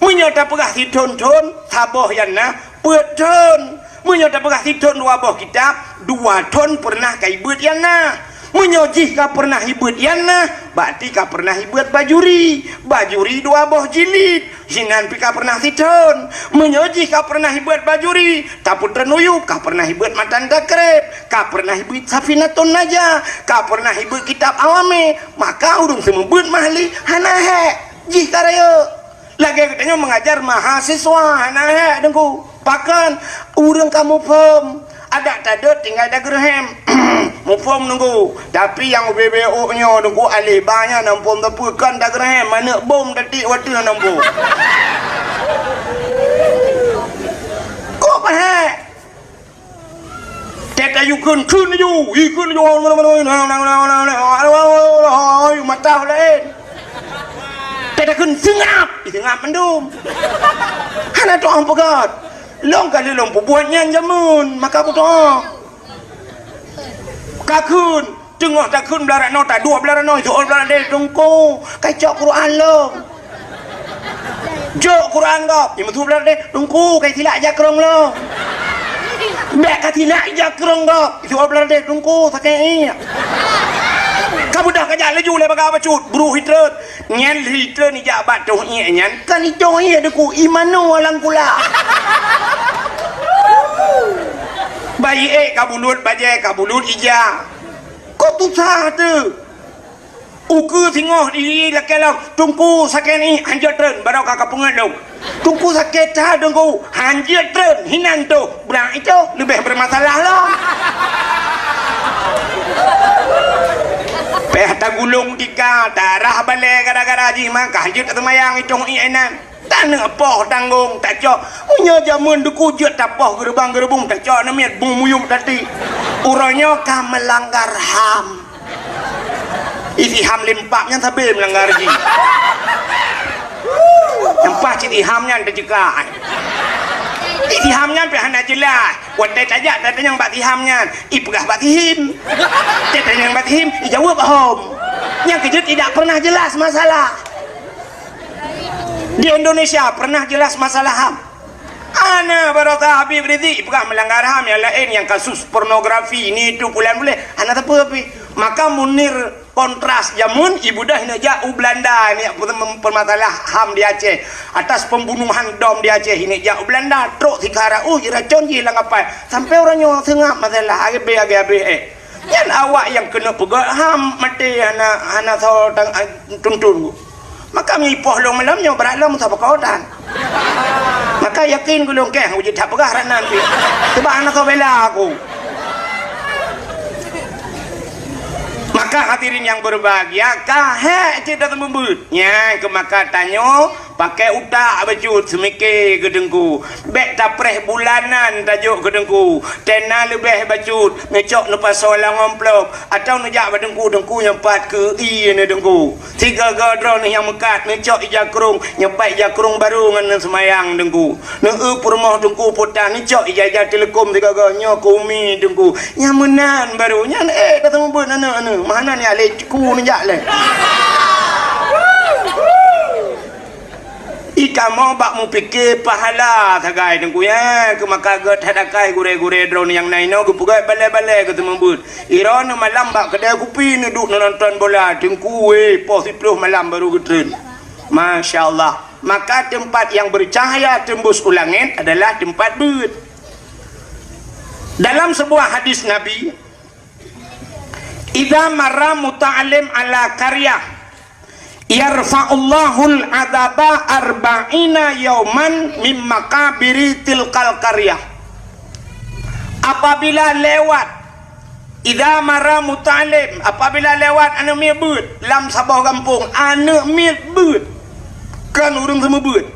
Meunyoe tapeugah sithon thon, saboh Yanah peuet thon. Meunyoe tapeugah sithon dua boh kitab, dua thon peureunah ka ibeuet Yanah. Meunyoe jih ka peureunah ibeuet Yanah, berarti ka peureunah ibeuet Bajuri. Bajuri dua boh jilid, sinan pih ka peureunah sithon. Meunyoe jih ka peureunah ibeuet Bajuri, tapeutreun uyueb, ka peureunah ibeuet Matan Takrib, ka peureunah ibeuet Safinatun Najah, ka peureunah ibeuet kitab Awame, maka ureueng seumeubeuet mahli hana hèk. Jih ka rayeuk. Lagèe geutanyoe mengajar mahasiswa, hana hèk teungku. Pakon? Ureueng ka muphom. Adak tadot tinggai dageureuhem. Muphom teungku. Tapi nyang ubé-bé ôk nyoe teungku, aléh ba nyan na muphom teupeu kon dageureuhem, maneuk bom tatiek watèe na muphom. Kok bahèk? Tét ayue kheun, kheun laju, ih, kheun laju, mata laén. Takheun seungab, seungab mandum. Hana tu'oh peugöt. Lôn ka lheueh lôn peubuet nyan jameun, maka beutu'oh. Ka kheun, teungoh takheun blah ranoe, tadua blah ranoe, jok blah ranoe, Teungku, kacok Quran lôn. Jok Quran gob, imeusu blah ranoe, Teungku, kai silak jakrong lôn. Bèk ka silak jakrong gob, jok blah ranoe, Teungku, sakét ié. Ka beudôh ka jak laju lé bagah bacut, bru hitreun. Nyan lheuh treun ijak bak toh ié nyan, kan itoh ié Teungku, imanoe lam kula. Bayi ék ka bulut, bajèe ka bulut ija. Kok susah teuh? Ukeue singoh di lakèe lom, Teungku sakét ié, hanjeuet treun, barô ka kapeungét lôn. Teungku sakét that Teungku, hanjeuet treun, hinan toh, brang itoh leubeh beumasalah lom. Payah tagulong tika, tarah balèe gara-gara jih maka hanjeuet taseumayang itoh ié nyan. Taneuk poh tanggong tacok. Meunyoe jameun Teungku jeuet tapoh geureubang-geureubong tacok aneuk miet bung muyueb tati. Uroe nyoe ka meulanggar ham. Isi ham limpak nyan sabe meulanggar jih. Nyang paih cit iham nyan teuceuka. Isi ham nyan pih hana jeulaih. Watèe tajak tatanyong bak si ham nyan, ipeugah bak si him. Tatanyong bak si him, ijaweueb hom. Nyang keujeuet tidak pernah jelas masalah. Di Indonesia pernah jelas masalah ham? Hana, baroesa Habib Rizik peugah meulanggar ham nyang laén, nyang kasus pornografi, ni itu pulan buléh. Hana sapeue pih. Maka Munir Kontras jameun ibudah neujak u Belanda neujak peumasalah ham di Aceh. Atas pembunuhan dom di Aceh neujak u Belanda, trok sikara uh jiracon jih lam kapal. Sampai uroe nyoe seungab masalah, habéh, habéh, habéh, eh. Nyan awak nyang keuneuk peugöt ham maté hana, hana soe tang, tuntun. Maka mi poh lôn malam nyoe brat lom saboh kodan. Maka yakin gulong keh uji that peugah rat nan pih. Sebab hana soe bela aku. Maka hadirin yang berbahagia, ka hék cit dah teumeubeut. Nyan keu maka tanyoe Pakai utak bacut seumike keu Teungku. Bèk tapreh bulanan tajok keu Teungku. Tena leubeh bacut, neucok neupasoe lam amplop, atawa neujak bak Teungku, Teungku nyang pat keu ié neuh Teungku. Sigoe-goe droeneuh nyang meukat, neucok ija krông, nyang pat ija krông barô ngon neuseumayang Teungku. Neueu peurumoh Teungku putah, neucok ija-ija teuleukom sigoe-goe nyoe keu umi Teungku. Nyang meunan barô, nyan ék ka teumeubeut aneuk-aneuk. Meuhana nyan lé ku neujak lé. Ikamoe bak meupike pahala sagai Teungku, ya. Keu maka gét that akai gurée-gurée droeneuh nyang na inoe geupeugét balée-balée geuteumeubeut. Droeneuh malam bak keudée kupi neuduek neunonton bola Teungku, wéh, poh siplôh malam barô geutreun. Masya Allah. Maka teumpat nyang beucahaya teumbus u langét adalah teumpat beuet. Dalam sebuah hadis Nabi, "Idza marra muta'allim ala qaryah, yarfa'ullahul adzaba arba'ina yauman mim maqabiri tilkal qaryah." Apabila lewat, idza marra muta'allim, apabila lewat aneuk miet beuet lam saboh gampông, aneuk miet beuet, kon ureuëng seumeubeuet,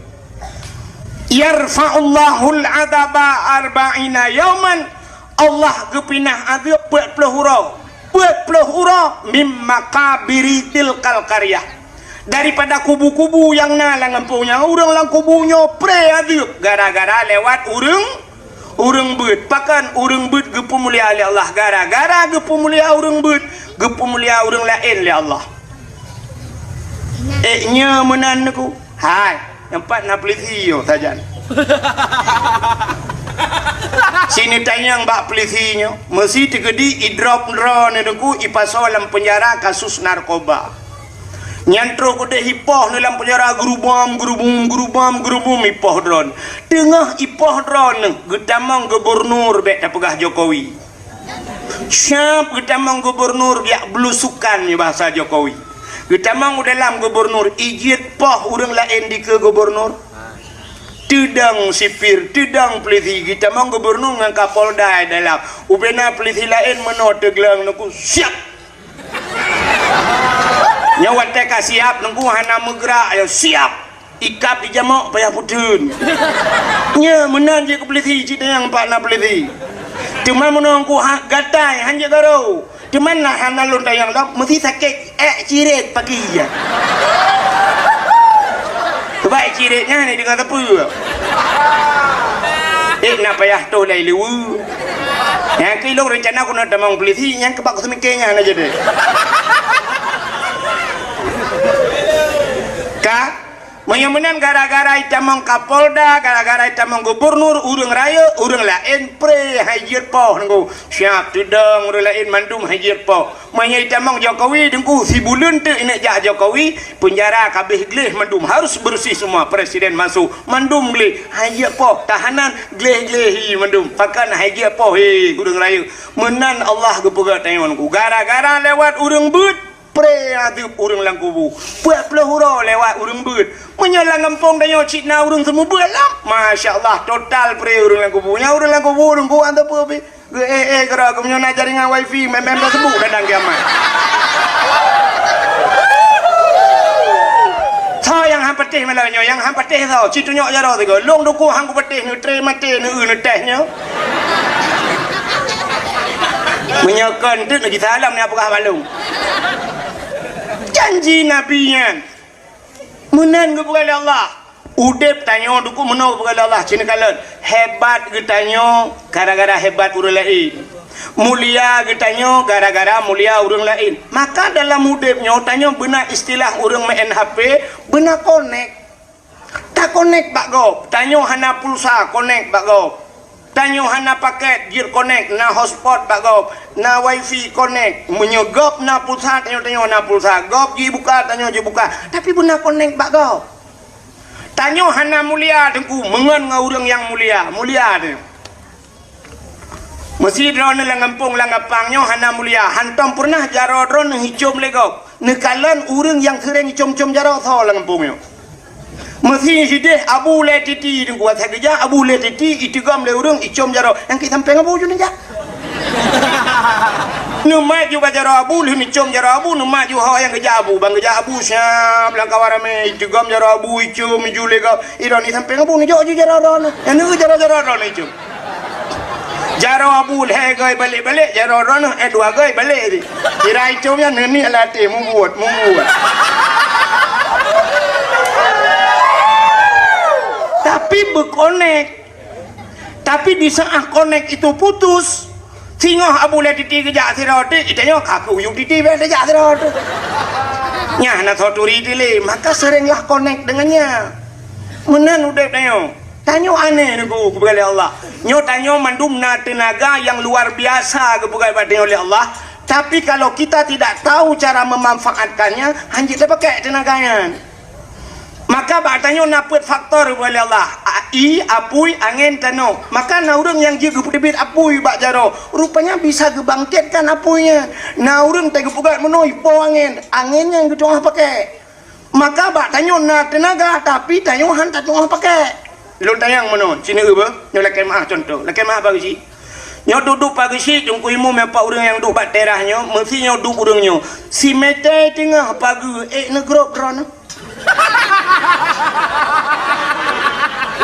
"Yarfa'ullahul adzaba arba'ina yauman," Allah geupinah azeub peuet ploh uroe. Peuet ploh uroe, "Mim maqabiri tilkal qaryah," daripada kubu-kubu nyang na lam gampông nyan. Ureuëng lam kubu nyoe pré azeub gara-gara lewat ureuëng, ureuëng beuet. Pakon ureuëng beuet geupeumulia lé Allah? Gara-gara geupeumulia ureuëng beuet, geupeumulia ureuëng laén lé Allah. Ék nyoe meunan Teungku. Hai, nyang pat na peulisi yo sajan. Sineutanyong bak peulisi nyoe, meusi teukeudi idrop droeneuh Teungku ipasoe lam peunjara kasus narkoba. Nyan troh keudeh ipoh neuh lam peunjara geurubom, geurubum, geurubom, geurubum ipoh droeneuh. Teungoh ipoh droeneuh geutamong gubernur, bék tapeugah Jokowi. Siap geutamong gubernur jak belusukan nyoe bahasa Jokowi. Geutamong u dalam gubernur, ijeuet poh ureuëng laén dikeue gubernur. Teudong sipir, teudong peulisi, geutamong gubernur ngon Kapolda dalam. Ubena peulisi laén meunoe teugleng Teungku, siap. Nyoe watée ka siap Teungku hana meugrak, ya siap. Ikab dijamok payah puteun. Nyoe meunan jih keu peulisi, cit nyang pat na peulisi. Teuma meunong ku ha-, gatai hanjeuet garo. Teuma na hana lôn tanyong lom, meusi sakét ék cirét pagi ya. Baik cirit nyan ni deungon teupeu. Eh, na payah toh lai leue. Nyang keu ilong rencana keuneuk tamong polisi, nyang keubak keu seumiké nyan aja deh. Ka? Meunyoe meunan gara-gara itamong Kapolda, gara-gara itamong gubernur, ureuëng rayeuk, ureuëng laén pré hai jeuet poh nunggu. Siap teudong ureuëng laén mandum hai jeuet poh. Meunyoe itamong Jokowi, Teungku, sibuleuen teuk ineuk jak Jokowi, peunjara ka abéh gleh mandum, harus bersih semua, presiden masuk, mandum gleh, hai jeuet poh, tahanan gleh-gleh hi mandum, pakon hai jeuet poh, he, ureuëng rayeuk. Meunan Allah geupeugah tanyoe Teungku, gara-gara lewat ureuëng beuet, pré azeub ureuëng lam kubu. Peuet ploh uroe lewat ureuëng beuet. Meunyoe lam gampông tanyoe cit na ureuëng seumeubeuet lom, masya Allah, total pré ureuëng lam kubu. Nyan ureuëng lam kubu, ureuëng kubu, hana peue pih. Geu-eh-eh keudroe, geumeunyoe na jaringan wifi, mem-mem taseubu dadang kiamat. Soe nyang han patéh malam nyoe, nyang han patéh soe, ci tunyok jaroe sigoe. Lôn Teungku han kupatéh, neutré maté, neueu neutéh nyoe. Meunyoe kon teuk, neugisa lom neupeugah bak lôn. Janji Nabi nyan. Meunan geupeugah lé Allah. Udeb tanyoe Teungku meunoe geupeugah lé Allah, ci neukalon. Hebat geutanyoe gara-gara hebat ureuëng laén. Mulia geutanyoe gara-gara mulia ureuëng laén. Maka dalam udeb nyoe tanyoe beuna istilah ureuëng meu'en H P, beuna konek. Takonek bak gob, tanyoe hana pulsa konek bak gob. Tanyoe hana paket, jeuet konek, na hotspot bak gob, na wifi konek. Meunyoe gob na pulsa, tanyoe, tanyoe na pulsa. Gob jibuka, tanyoe jibuka. Tapi beuna konek bak gob. Tanyoe hana mulia Teungku, meungon ngon ureuëng nyang mulia, mulia tanyoe. Meusidroe neuh lam gampông lam gapang nyoe hana mulia, hantom peureunah jaroe droeneuh icom lé gob. Neukalon ureuëng nyang seuréng icom-com jaroe soe lam gampông nyoe. Meusideh Abu Lé Titi Teungku, asai geujak Abu Lé Titi iteugom lé ureuëng icom jaroe. Nyang keu sampéng Abu ju neujak. Neumat ju bak jaroe Abu, lheueh neucom jaroe Abu, neumat ju ho nyang geujak Abu. Ban geujak Abu siab lam kawan ramé, iteugom jaroe Abu, icom ju lé gob. Idroeneuh sampéng Abu neujok ju jaroe droeneuh. Nyang neueu jaroe-jaroe droeneuh icom. Jaroe Abu lhée göi balek-balek, jaroe droeneuh eh dua göi balek di. Sira icom nyan neuniek lam até, mubuet, mubuet. Tapi beukonek. Tapi di saat konek itu putus, singoh Abu Lé Titi geujak sidroe teuk, geutanyoe ka keu U T T bèk tajak sidroe teuk. Nyan hana soe turi dilé, maka seurénglah konek deungon nyan. Meunan udeb tanyoe. Tanyoe aneh Teungku, geupeugah lé Allah. Nyoe tanyoe mandum na teunaga nyang luar biasa geupeugah bak tanyoe lé Allah. Tapi kalau kita tidak tahu cara memanfaatkannya, hanjeuet tapakék teunaga nyan. Maka bak tanyoe na peuet faktor geupeugah lé Allah. A-, ie, apui, angén, tanoh. Maka na ureuëng nyang jeuet geupeuteubiet apui bak jaroe. Rupanya bisa geubangketkan apui nyan. Na ureuëng teugeupeugot meunoe ipo angén. Angén nyan geutu'oh pakék. Maka bak tanyoe na teunaga, tapi tanyoe han tatu'oh pakék. Lôn tanyong meunoe, sineuk beuh, nyoe lakée meu'ah cuntoh. Lakée meu'ah pageue sit. Nyoe duek-duek pageue sit, Teungku Imum, nyan pat ureuëng nyang duek bak teras nyoe, meusi nyoe duek ureuëng nyoe. Simètre teungoh pageue, ék neugrôp droeneuh.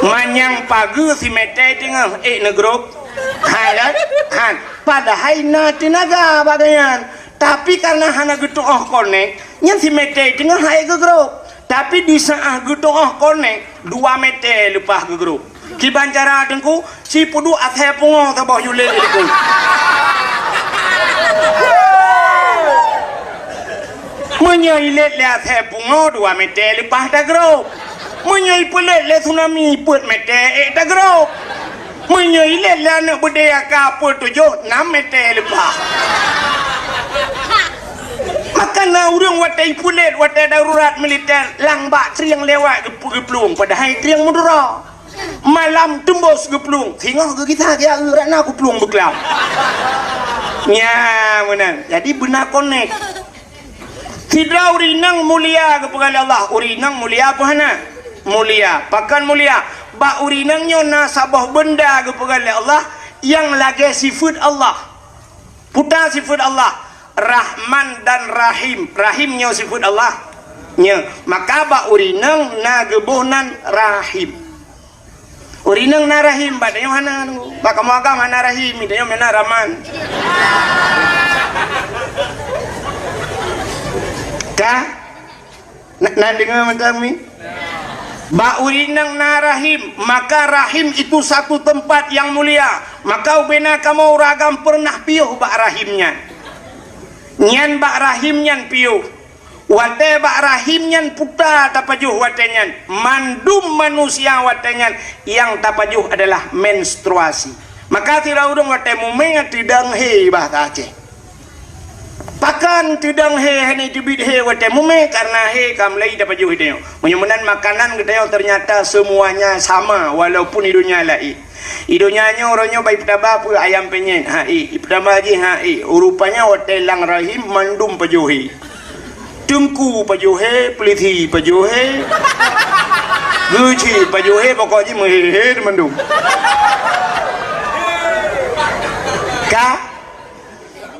Manyang pageue simètre teungoh, ék neugrôp. Hai kan? Han. Padahai na teunaga bak gobnyan. Tapi kareuna hana geutu'oh konek, nyan simètre teungoh han ék geugrôp. Tapi di saat geutu'oh konek, dua mètre leupah geugrôp. Kiban cara Teungku, sipeuduek asèe pungoe saboh ju lét Teungku. Meunyoe ilét lé asèe pungoe, dua mètre leupah tagrôp. Meunyoe ipeulét lé tsunami, peuet mètre ék tagrôp. Meunyoe ilét lé aneuk beudé aka peuet tujoh, nam mètre leupah. Maka na ureuëng watèe ipeulét, watèe darurat militer, lam bak trieng lewat geup-, geuplueng, padahai trieng meudura. Malam teumbôs geuplueng, singoh geugisa geujak eu rot na geuplueng beuklam. Nyan meunan. Jadi beuna konek. Sidroe ureuëng inong mulia geupeugah lé Allah, ureuëng inong mulia peue hana? Mulia. Pakon mulia? Bak ureuëng inong nyoe na saboh beunda geupeugah lé Allah nyang lagée sifeuet Allah. Peue sifeuet Allah? Rahman dan Rahim. Rahim nyoe sifeuet Allah. Nyoe, maka bak ureuëng inong na geuboh nan Rahim. Ureuëng inong na rahim, bak tanyoe hana, bak kamoe agam hana rahim, tanyoe meunan Rahman. Ka? Na, na deungoe mantong mi? Bak ureueng inong na rahim, maka rahim itu satu tempat yang mulia. Maka ubena kamoe ureueng agam peureunah piôh bak rahim nyan. Nyan bak rahim nyan piôh. Watée bak rahim nyan puta tapajoh watée nyan, mandum manusia watée nyan nyang tapajoh adalah menstruasi. Maka sidroe ureueng watée mumé teudong hé bahasa Aceh. Pakon teudong hé hana teubiet hé watée mumé, kareuna hé ka mulai tapajoh geutanyoe. Meunyoe meunan makanan geutanyoe ternyata semuanya sama walaupun di donya laén. Di donya nyoe uroe nyoe bak ipeutaba peue ayam penyet, ha ék, ipeutaba jih ha ék. Rupanya watée lam rahim mandum pajoh hé. Teungku pajoh hé, peulisi pajoh hé, geuchik pajoh hé, pokok jih meuhé-hé mandum. Ka?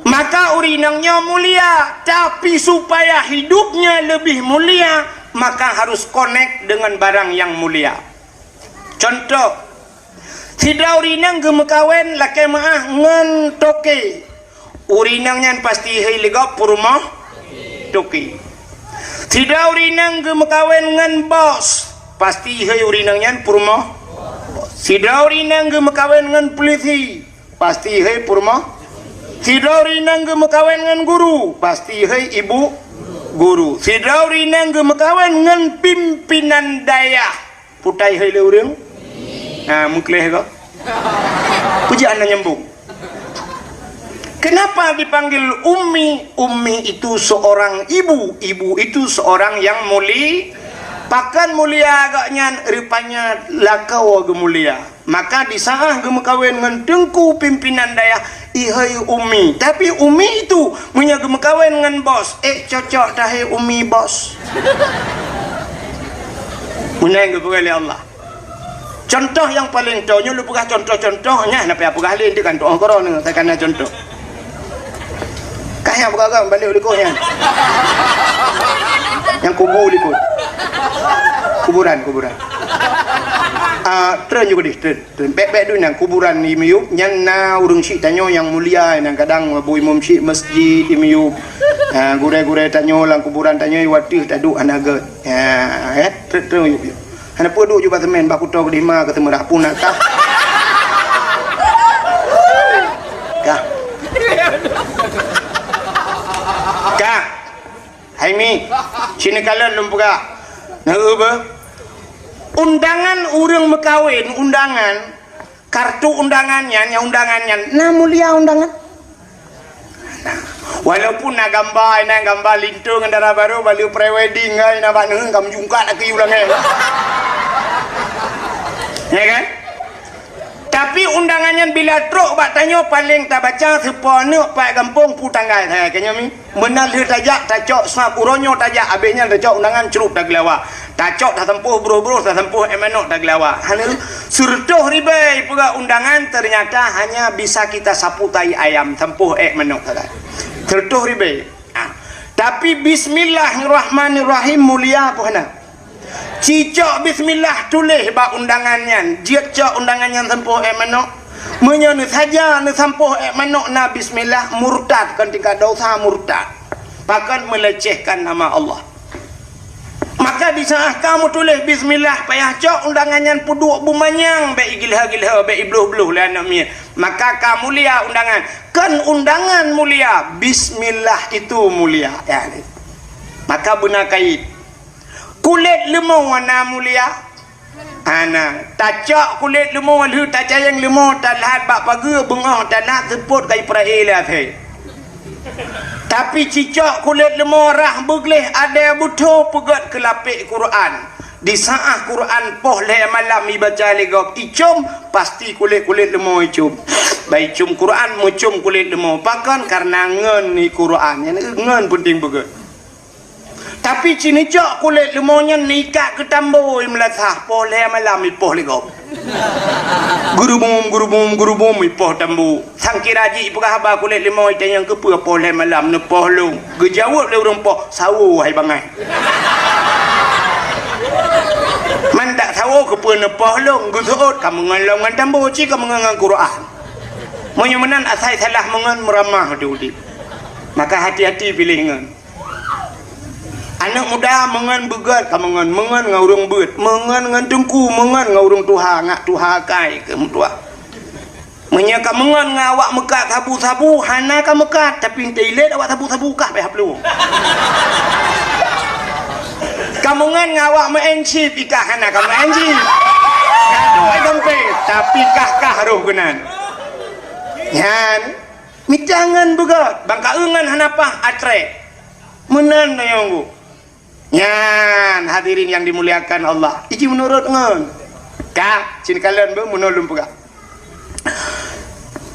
Maka ureueng inong nyoe mulia, tapi supaya hidupnya lebih mulia, maka harus connect dengan barang yang mulia. Contoh, sidroe ureueng inong geumeukawen lakée meu'ah ngon toke. Ureueng inong nyan pasti hei lé gob peurumoh toke. Sidroe ureueng inong geumeukawen ngon bos, pasti hei ureueng inong nyan peurumoh. Sidroe ureueng inong geumeukawen ngon peulisi, pasti hei peurumoh. Sidroe ureueng inong geumeukawen ngon guru, pasti hei ibu guru. Sidroe ureueng inong geumeukawen ngon pimpinan dayah, putai hei lé ureueng. Ha, meukleh ko. Peue jih hana nyambung. Kenapa dipanggil ummi? Ummi itu seorang ibu, ibu itu seorang yang muli-, pakon mulia agaknyan, rupanya lakoe geumulia. Maka di saat geumeukawen ngon teungku pimpinan dayah, ihai ummi. Tapi ummi itu meunyoe geumeukawen ngon bos, ék cocok tahai ummi bos. Meunan geupeugah lé Allah. Contoh nyang paleng toe nyoe lôn peugah contoh-contoh nyan, hana payah peugah lé, deuh kan tu'oh keudroe nyoe, takana contoh. Kah nyang peugah-peugah balik likot nyan. Nyang kubu likot. Kuburan, kuburan. Ah, treun ju keudeh, treun, treun. Bèk-bèk deuh nyan kuburan di miyueb, nyan na ureueng syik tanyoe nyang mulia, nyang kadang bu imum syik masjid di miyueb. Ah, gurèe-gurèe tanyoe lam kuburan tanyoe watèe taduek hana gèt. Ah, eh, treun, treun yub, yub. Hana peue duek ju bak seumén, bak kuto keudeh ma keu seumeurah pun na kah. Kah. Kah. Hai mi, sinoe kalon lôn peugah. Na eu beuh? Undangan ureueng meukawen, undangan, kartu undangan nyan, nyang undangan nyan, na mulia undangan. Nah, walaupun na gamba, na gamba linto ngon dara barô, bak lheueh pre-wedding, ai, na bak neuheun ka meujungkat laki ulang, eh. Ya kan? Tapi undangan nyan bila trok bak tanyoe, paleng tabaca, seupôt aneuk, pat gampông, peue tanggai, hai, keu nyoe mi. Meunan lheueh tajak, tacok, sabab uroe nyoe tajak, abéh nyan tacok undangan, crup tageulawa. Tacok, tasampôh broh-broh, tasampôh ék manok tageulawa. Hana, seureutôh ribèe peugah undangan, ternyata hanya bisa kita sapu tai ayam, sampôh ék manok sagai. Seureutôh ribèe. Ah. Tapi bismillahirrahmanirrahim mulia peue hana? Cicok bismillah tuléh bak undangan nyan, jeuet cok undangan nyan sampôh ék manok. Meunyoe neusaja neusampôh ék manok na bismillah, murtad, kon tingkat dosa murtad. Pakon melecehkan nama Allah. Maka di saat ka meutuléh bismillah, payah cok undangan nyan peuduek beumanyang, bèk igilha-gilha, bèk ibloh-bloh lé aneuk miet. Maka ka mulia undangan. Kon undangan mulia, bismillah itu mulia. Ya, maka beuna kait. Kulét leumo na mulia? Hana. Tacok kulét leumo lheueh tacayeng leumo, talhat bak pageue, beungoh talhat seupôt ka ipra'e lé asèe. Tapi cicok kulét leumo rhah beugleh adèe beutho peugöt keu lapék Quran. Di saat Quran poh lhèe malam ibaca lé gob icom, pasti kulét-kulét leumo icom. Bak icom Quran, meucom kulét leumo. Pakon? Kareuna ngon i Quran. Nyan ngon peunteng beugöt. Tapi ci neucok kulét leumo nyan neuikat keu tambo i meulasah, poh lhèe malam ipoh lé gob. Geurubum, geurubum, geurubum ipoh tambo. Sangkira jih ipeugah haba kulét leumo itanyong keupeue poh lhèe malam neupoh lôn. Geujaweueb lé ureueng poh, "Sawo hai bangai." Man dak sawo keupeue neupoh lôn, geuseuôt ka meungon lom ngon tambo, ci ka meungon ngon Quran. Meunyoe meunan asai salah meungon meuramah di udép. Maka hati-hati piléh ngon. Aneuk muda meungon beugét ka meungon, meungon ngon ureuëng beuet, meungon ngon teungku, meungon ngon ureuëng tuha, ngak tuha kai keu meutuah. Meunyoe ka meungon ngon awak meukat sabu-sabu, hana ka meukat, tapi teuilet awak sabu-sabu kah beh plueng. Ka meungon ngon awak meu'en chip, ikah hana ka meu'en chip. Ka duek dompet, tapi kah-kah roh keunan. Nyan, mita ngon beugét, bang ka eungon hana paih atrek. Meunan tayong. Nyan, hadirin yang dimuliakan Allah. Iji meunurot ngon. Ka, cin kalon beu meunurot lôn peugah.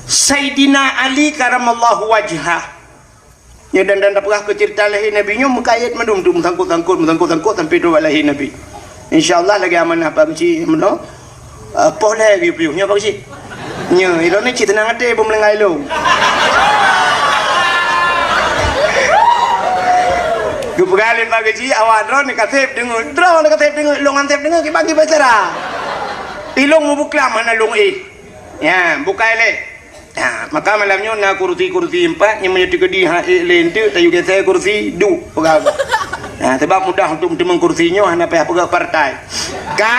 Saidina Ali karamallahu wajhah. Nyoe dan, dan tapeugah keu cerita lahé Nabi nyoe meukayét mandum tu, meusangkot-sangkot, meusangkot-sangkot sampai tu lahé Nabi. Insya Allah lagée amanah Pak Geuchik meunoe. Eh, poh lhée geuyue piôh nyoe Pak Geuchik. Nyoe, ilôn ni cit teunang até beumeulanggai lôn. Geupeugah lé Pak Geuchik, awak droeneuh ka sép deungoe. Droeneuh ka sép deungoe, lôn han sép deungoe, kibagi bicara. Ilôn meubuklam hana lôn éh. Ya, bukai lé. Ya, maka malam nyoe na kursi-kursi empat, nyang meunyoe teukeudi ha ék lé enteuk, tayue geusé kursi duek peugah. Ya, sebab mudah untuk meuteumèe kursi nyoe hana payah peugah partai. Ka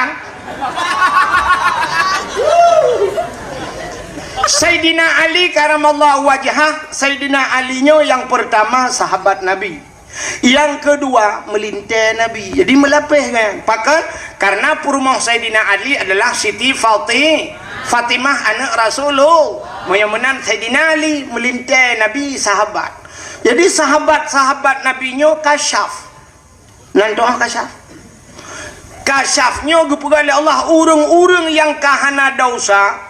Saidina Ali karamallahu wajhah, Saidina Ali nyoe nyang pertama sahabat Nabi. Yang kedua, meulintèe Nabi. Jadi meulapéh kan. Pakon? Karena peurumoh Saidina Ali adalah Siti Fati-, Fatimah aneuk Rasulullah. Meunyoe meunan Saidina Ali meulintèe Nabi sahabat. Jadi sahabat-sahabat Nabi nyoe kasyaf. Nan doa kasyaf. Kasyaf nyoe geupeugah lé Allah, ureuëng-ureuëng nyang ka hana desya,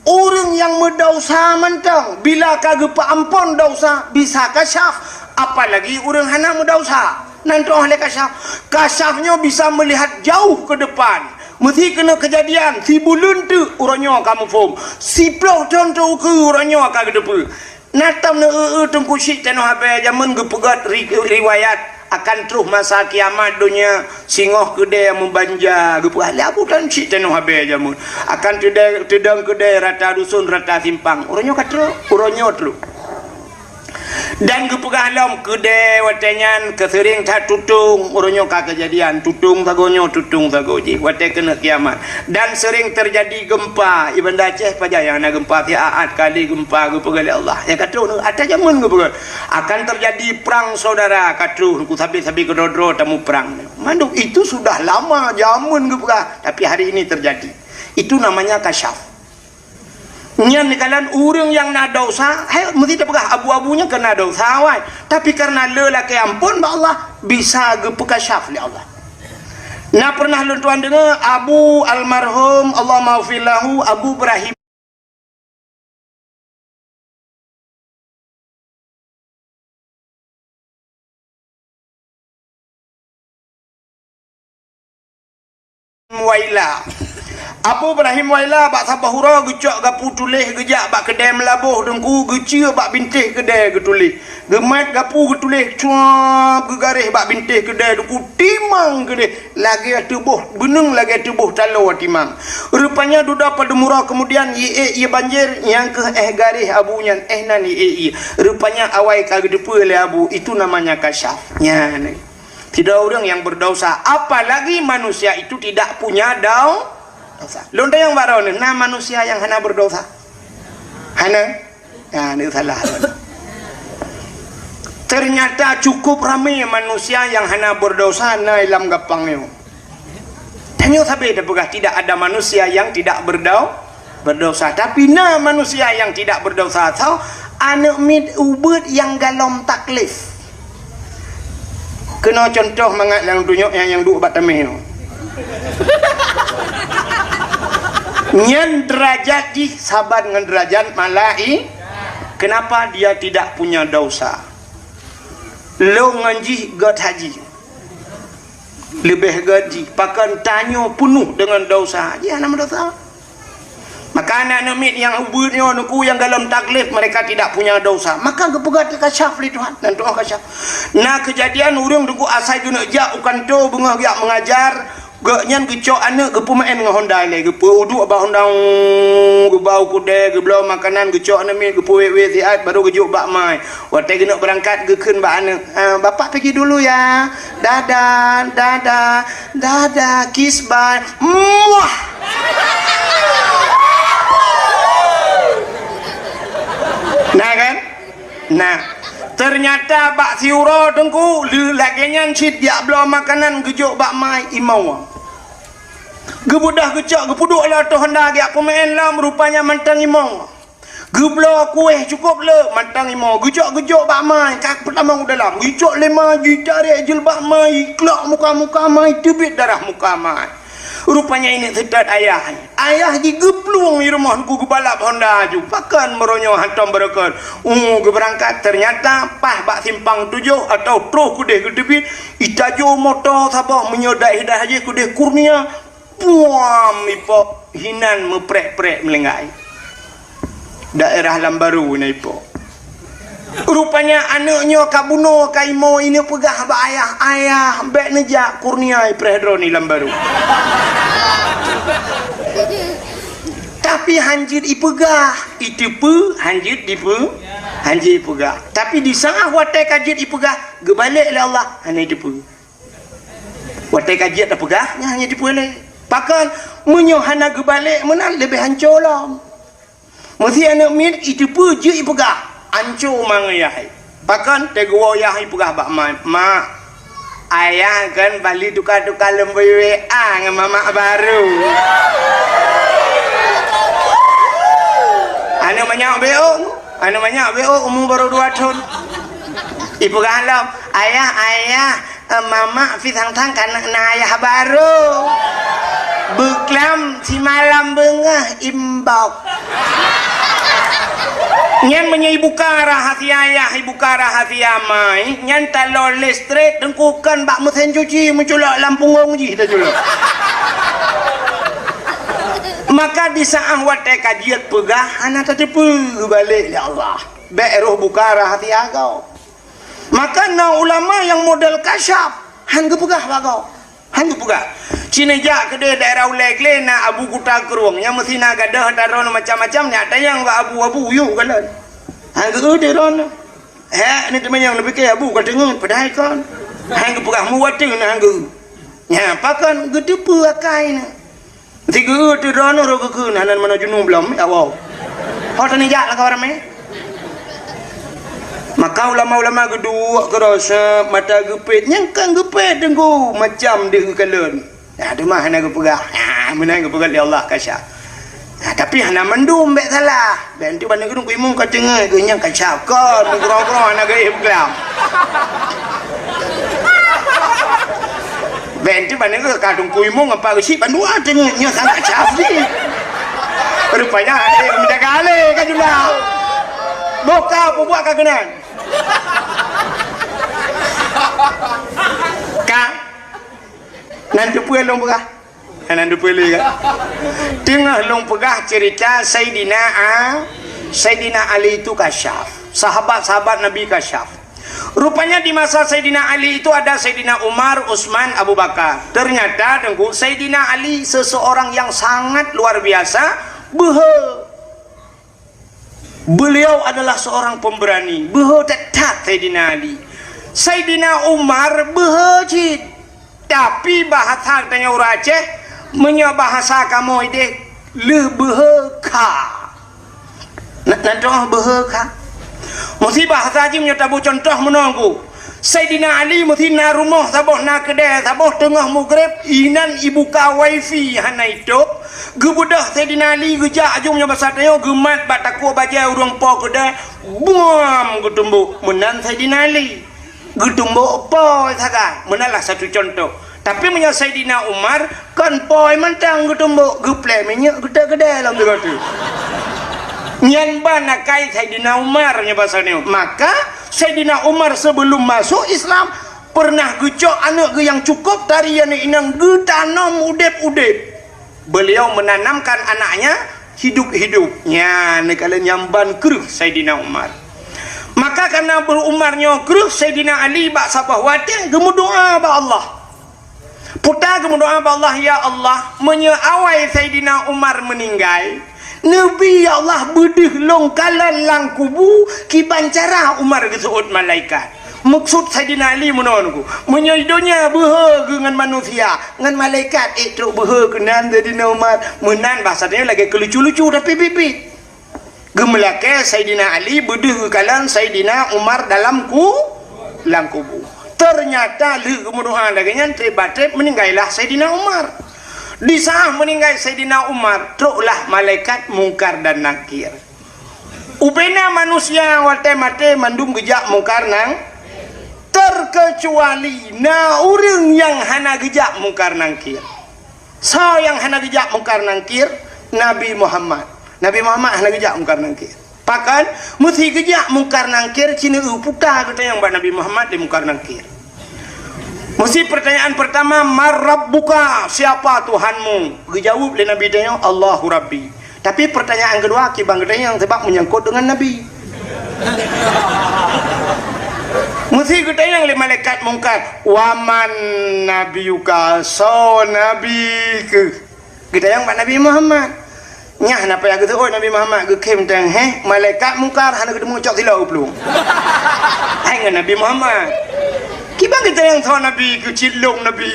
ureuëng nyang meudesya mantong, bila ka geupeuamphon desya, bisa kasyaf, apalagi ureuëng hana meudesya. Nan doa lé kasyaf. Kasyaf nyoe bisa meulihat jauh keu depan. Meusi keuneuk keujadian, sibuleuen teuk uroe nyoe ka muphom, siplôh thon teuh ukeue uroe nyoe ka geuteupeue. Na tam neu-eu-eu Teungku Syik Tanoh Abée jameun geupeugét ri-, riwayat akan troh masa kiamat donya singoh keudée meubanja geupeugah lé Abu Tan Syik Tanoh Abée jameun akan teudong, teudong keudée rata dusun rata simpang. Uroe nyoe ka troh, uroe nyoe troh. Dan geupeugah lom keudée watée nyan keuseuring that tutong, uroe nyoe ka keujadian tutong sagoe nyoe tutong sagoe jih watée keuneuk kiamat. Dan sering terjadi gempa. Di Banda Aceh pajan nyang na gempa, siat kali gempa geupeugah lé Allah. Nyang ka troh neu, ata jameun geupeugah, akan terjadi perang saudara, ka troh neu sabe-sabe keudroe-droe tamuprang. Mandum itu sudah lama jameun geupeugah, tapi hari ini terjadi. Itu namanya kasyaf. Nyan dikalan ureuëng nyang na desya, hai meusti tapeugah abu-abu nyan keu na desya awai. Tapi karena le lakée amphon bak Allah, bisa geupeukasyaf lé Allah. Na pernah lôn tuan deungoe Abu almarhum, Allahummaghfir lahu, Abu Ibrahim Waila. Abu Ibrahim Waila bak saboh uroe geucok gapu tuléh geujak bak keudée meulaboh Teungku, geucue bak bintéh keudée geutuléh. Geumat gapu geutuléh cuab geugaréh bak bintéh keudée Teungku, timang keudée lagée teuboh beuneueng, lagée teuboh taloe timang. Rupanya dudoe padum uroe keumudian ié-ék ié banjir nyang keuh éh garéh abu nyan, éh nan ié-ék ié. Rupanya awai ka geuteupeue lé abu, itu namanya kasyaf. Nyan. Sidroe ureuëng nyang beudesya, apalagi manusia itu tidak punya dau-, desya. Lôn tanyong baroe nyoe, na manusia nyang hana beudesya? Hana? Ya, ni salah. Ternyata cukup ramé manusia nyang hana beudesya na lam gampang nyoe. Tanyoe sabe tapeugah tidak ada manusia yang tidak berdau-, berdosa. Tapi na manusia yang tidak berdosa. So, aneuk miet ubeut nyang galom taklif. Keunoe contoh mangat nyang tunyok nyang, nyang duek bak tameh nyoe. Nyan derajat jih saban ngon derajat malai-, kenapa dia tidak punya dosa? Lôn ngon jih gét haji. Leubeh gét jih, pakon tanyoe peunoh deungon dosa, jih hana meudosa. Maka aneuk miet nyang ubeut nyoe, Teungku, nyang galom taklif, mereka tidak punya dosa. Maka geupeugah teukasyaf lé Tuhan, dan Tuhan kasyaf. Na keujadian ureuëng, Teungku, asai geuneuk jak u kantô beungoh geujak meungajar, Gobnyan geucok aneuk geupeumaén ngon honda ilée, geupeuduek bak honda, geubau keudè, geubloe makanan, geucok aneuk miet, geupeuwét-wét siat, barô geujok bak ma. Watée geuneuk beurangkat geukheun bak aneuk, "Ah, Bapak pergi dulu ya. Dadah, dadah, dadah, kiss bye." Muah! Nah kan? Nah, teunyata bak siuroe teungku, lé-, lagée nyan cit jak bloe makanan geujok bak ma imoe. Geubeudoh geucok, geupeuduek lam ateueh honda geujak peumaén lom, rupanya mantong imoe. Geubloe kueh cukôp le, mantong imoe. Geujok-geujok bak ma, ka peutamong u dalam. Geujok lé ma, jitarek jilbab ma, jiklok muka-muka ma, jiteubiet darah muka ma. Rupanya ineuk seutôt ayah. Ayah jigeuplueng di rumoh teungku geubalap honda aju. Pakon meunyoe hantom beureukat. Uh, geubeurangkat, teunyata paih bak simpang tujoh atau troh keudeh geuteubiet, itajô moto saboh meunyoe daih-daih jih keudeh Kurnia. Puam ipok hinan meuprek-prek meulinggai. Daerah Lambaru na ipok. Rupanya aneuk nyoe ka bunoe ka imoe, ineuk peugah bak ayah, "Ayah, bék neujak Kurnia ipreh droe ni Lambaru." Tapi hanjeuet ipeugah, iteupeue, hanjeuet dipeue, hanjeuet ipeugah. Tapi di saát watée ka jeuet ipeugah, geubalek lé Allah, hana iteupeue. Watée ka jeuet tapeugah, nyan hana iteupeue lé. Pakon, meunyoe hana geubalek meunan leubeh hanco lom. Meusé aneuk miet iteupeue jeuet ipeugah, hanco mangat ayah. Pakon, teugeuwoe ayah ipeugah bak ma, "Mak, ayah kan bali tuka-tuka lom beu W A ngon mamak barô." Aneuk manyak B O, aneuk manyak B O umu barô dua thon. Ipeugah lom, "Ayah, ayah, eh, mamak pi sang-sang ka na ayah barô. Beuklam simalam beungoh imbok." Nyan meunyoe ibuka rahasia ayah, ibuka rahasia ma, nyan taloe listrik teungku kon bak meusén cuci meuculok lam punggong jih taculok. Maka di saát watée ka jeuet peugah hana tateupeue, geubalek lé Allah. Bék roh buka rahasia gob. Maka na ulama nyang model kasyaf, han geupeugah bak gob. Han geupeugah. Cit neujak keudeh daerah ulée glé na Abu Kuta Krueng, nyang meusi na gadôh ata droeneuh macam-macam, nyak tanyong bak Abu, "Abu, yue kalon?" Han geu-eu teuh droeneuh. Hék, ni teumanyong neupike Abu ka teungeut, padahai kon. Han geupeugah muwat teuh na han geu-eu. Nya, pakon geuteupeue akai na. Sigeu-eu teuh droeneuh roh geukheun, hana meunan junub lom, ya Allah. Ho teunijak lakoe ramé. Maka ulama-ulama geuduek keudroe seb mata geupet, nyang kan geupet teungku macam deuh geukalon. Ya, teuma hana geupeugah. Ya, meunan geupeugah lé Allah kasyaf. Ya, tapi hana mandum bék salah. Bék enteuk ban geuduek imum ka teungeut geuh nyang kasyaf. Kon, meugroe-groe hana geuéh beulam. Bék enteuk ban geuh ka teungku imum ngon pak geuchik bandua teungeut nyoe sangat syaf jih. Rupanya ada nyang menjaga alé ka jula. Boh ka peubuet ka keunan. Ka. Nan teupeue lôn peugah. Hana teupeue lé kan? Teungoh lôn peugah cerita Saidina A-, Saidina Ali itu kasyaf. Sahabat-sahabat Nabi kasyaf. Rupanya di masa Saidina Ali itu ada Saidina Umar, Utsman, Abu Bakar. Ternyata teungku Saidina Ali seseorang yang sangat luar biasa, beuhe. Beliau adalah seorang pemberani, beuhe that-that Saidina Ali. Saidina Umar beuhe cit, tapi bahasa tanyoe ureueng Aceh, meunyoe bahasa kamoe ideh, lheueh beuhe kha. Na, na toh beuhe kha. Meusé bahasa jih meunyoe tabu contoh meunoe ku. Saidina Ali meusi na rumoh saboh na keudè saboh teungoh mugreb, inan ibuka wifi hana itôb. Geubeudôh Saidina Ali geujak aju meunyoe basa tanyoe geumat bak takue bajèe ureueng po keudè, buam geutumbok. Meunan Saidina Ali. Geutumbok po sagai. Meunan lah satu contoh. Tapi meunyoe Saidina Umar, kon po mantong geutumbok, geuplè minyeuk geutek keudè lom sigoe teuk. Nyan ban akai Saidina Umar nyoe basa nyoe. Maka Saidina Umar sebelum masuk Islam, pernah geucok aneuk geuh nyang cukup tari aneuk inong geutanom udeb-udeb. Beliau menanamkan anaknya hidup-hidup. Nyan neukalon nyang ban kreueh Saidina Umar. Maka karena Abu Umar nyoe kreueh Saidina Ali bak saboh watèe geumeudoa bak Allah. Puta geumeudoa bak Allah, "Ya Allah, meunyoe awai Saidina Umar meuninggai, neubi, ya Allah, beudeuh lôn kalon lam kubu kiban cara Umar geuseuôt malaikat." Meukeusut Saidina Ali meunoe nyoe, meunyoe donya beuhe geuh ngon manusia, ngon malaikat ék trok beuhe keunan Saidina Umar. Meunan bahasa tanyoe lagée keu lucu-lucu, tapi biet-biet. Geumeulakée Saidina Ali beudeuh geukalon Saidina Umar dalam ku-, lam kubu. Teunyata lheueh geumeudoa lagée nyan, treb bak treb meuninggai lah Saidina Umar. Di saat meuninggai Saidina Umar, troklah malaikat Mungkar dan Nakir. Ubena manusia watée maté mandum geujak Mungkar Nang-, terkecuali na ureuëng nyang hana geujak Mungkar Nakir. Soe nyang hana geujak Mungkar Nakir? Nabi Muhammad. Nabi Muhammad hana geujak Mungkar Nakir. Pakon? Meusi geujak Mungkar Nakir, sineuk puta geutanyong bak Nabi Muhammad di Mungkar Nakir. Meusi pertanyaan pertama, "Man rabbuka?" Siapa Tuhanmu? Geujaweueb lé Nabi tanyoe, "Allahu Rabbi." Tapi pertanyaan keudua, kiban geutanyong sabab meunyangkot deungon Nabi. Meusi geutanyong lé malaikat Mungkar, "Wa man nabiyuka?" Soe nabi keuh? Geutanyong bak Nabi Muhammad. Nyah na payah geuseuôt Nabi Muhammad, geukhém teuh, heh, malaikat Mungkar hana geuteumu cok silop geuplueng. Hai ngon Nabi Muhammad. Kiban geutanyong soe nabi keuh, cit lôn nabi.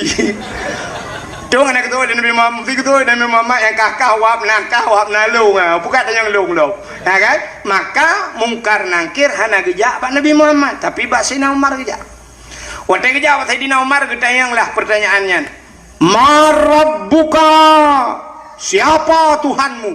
Dong hana geuteuôt lé Nabi Muhammad, meusi geuteuôt Nabi Muhammad nyang kah-kah wab na kah wab na lôn, ha, bukan tanyong lôn lom. Ya kan? Maka Mungkar Nakir hana geujak bak Nabi Muhammad, tapi bak Saidina Umar geujak. Watée geujak bak Saidina Umar, geutanyong lah pertanyaan nyan. "Man rabbuka?" Siapa Tuhanmu?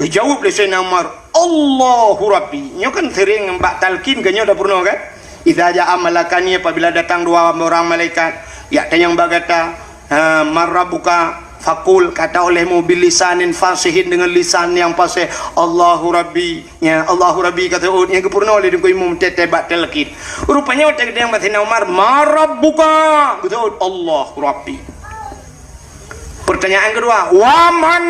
Geujaweueb lé Saidina Umar, "Allahu Rabbi." Nyoe kan sering bak talqin, kan nyoe dah peurunoe kan? "Idza ja'a malakani," apabila datang dua orang malaikat, yak tanyong bak gata, ha, "Man rabbuka?" Fakul, kata olehmu, "Bilisanin fasihin," dengan lisan yang fasih, "Allahu Rabbi." Ya, "Allahu Rabbi," kata ut, nyang geupeurunoe lé Teungku Imum teuntèe bak talqin. Rupanya watée geutanyong bak Saidina Umar, "Man rabbuka?" Geutanyong, "Allahu Rabbi." Pertanyaan kedua, "Wa man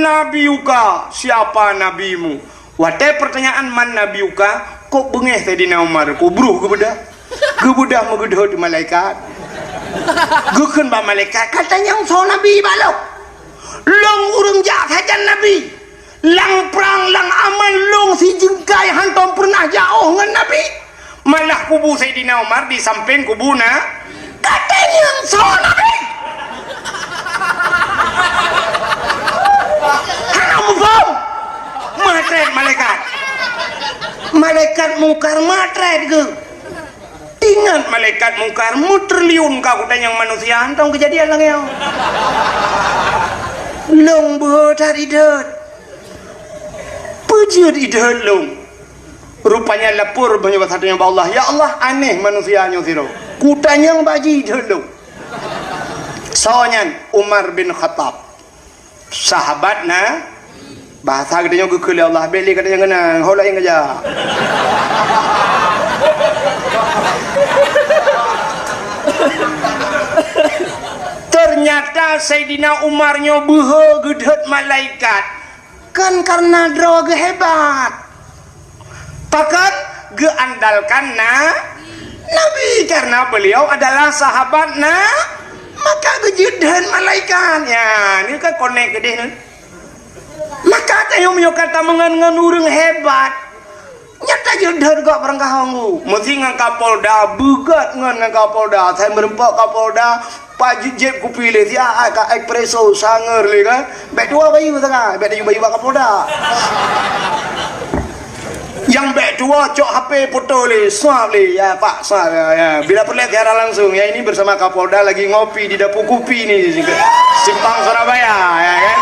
nabiyuka?" Siapa nabimu? Watée pertanyaan "Man nabiyuka?", kok beungéh Saidina Umar, kok bruh geubeudôh. Geubeudôh meugeudhôt malaikat. Geukheun bak malaikat, "Ka tanyong soe nabi bak lôn? Lôn ureuëng jak sajan nabi. Lam prang, lam aman lôn sijeungkai hántom peureunah jiôh ngon nabi. Malah kubu Saidina Umar di sampéng kubu na, ka tanyong soe nabi?" Hana muphom. Meutrét malaikat. Malaikat Mungkar meutrét geuh. Ingat malaikat Mungkar, meutriliun ka kutanyong manusia, hántom keujadian lagée nyoe. Lôn beuhe that idhôt. Peue jeuet idhôt lôn? Rupanya lapor meunyoe bak Allah, "Ya Allah, aneh manusia nyoe sidroe. Kutanyong bak jih idhôt lôn." Soe nyan? Umar bin Khattab. Sahabat na, bahasa geutanyoe geukheun lé Allah, bék lé geutanyoe ngeunang, ho laén geujak. Ternyata Saidina Umar nyoe beuhe geudhôt malaikat, kon karena droe geuh hebat. Pakon? Geuandalkan na, Nabi, karena beliau adalah sahabat na, maka geujeuet dheun malaikat. Ya, ni kan konek geudeh ni. Maka tanyoe meunyoe ka tameungon ngon ureuëng hebat, nyata jeuet dheun gok barangkaho ngu. Meusi ngon Kapolda, beugot ngon, ngon Kapolda. Asai meureumpok Kapolda, Pak jeuet jieb kupi lé, siat ka espresso, sangeur lé kan. Bék tuwoe bayeue sangat, bék tayue bayeue bak Kapolda. Nyang bék tuwoe cok H P foto lé, swab lé, ya Pak, swab, ya, ya. Bila peureulée siaran langsung, ya ini bersama Kapolda lagi ngopi di Dapur Kupi ni, Simpang Surabaya, ya kan.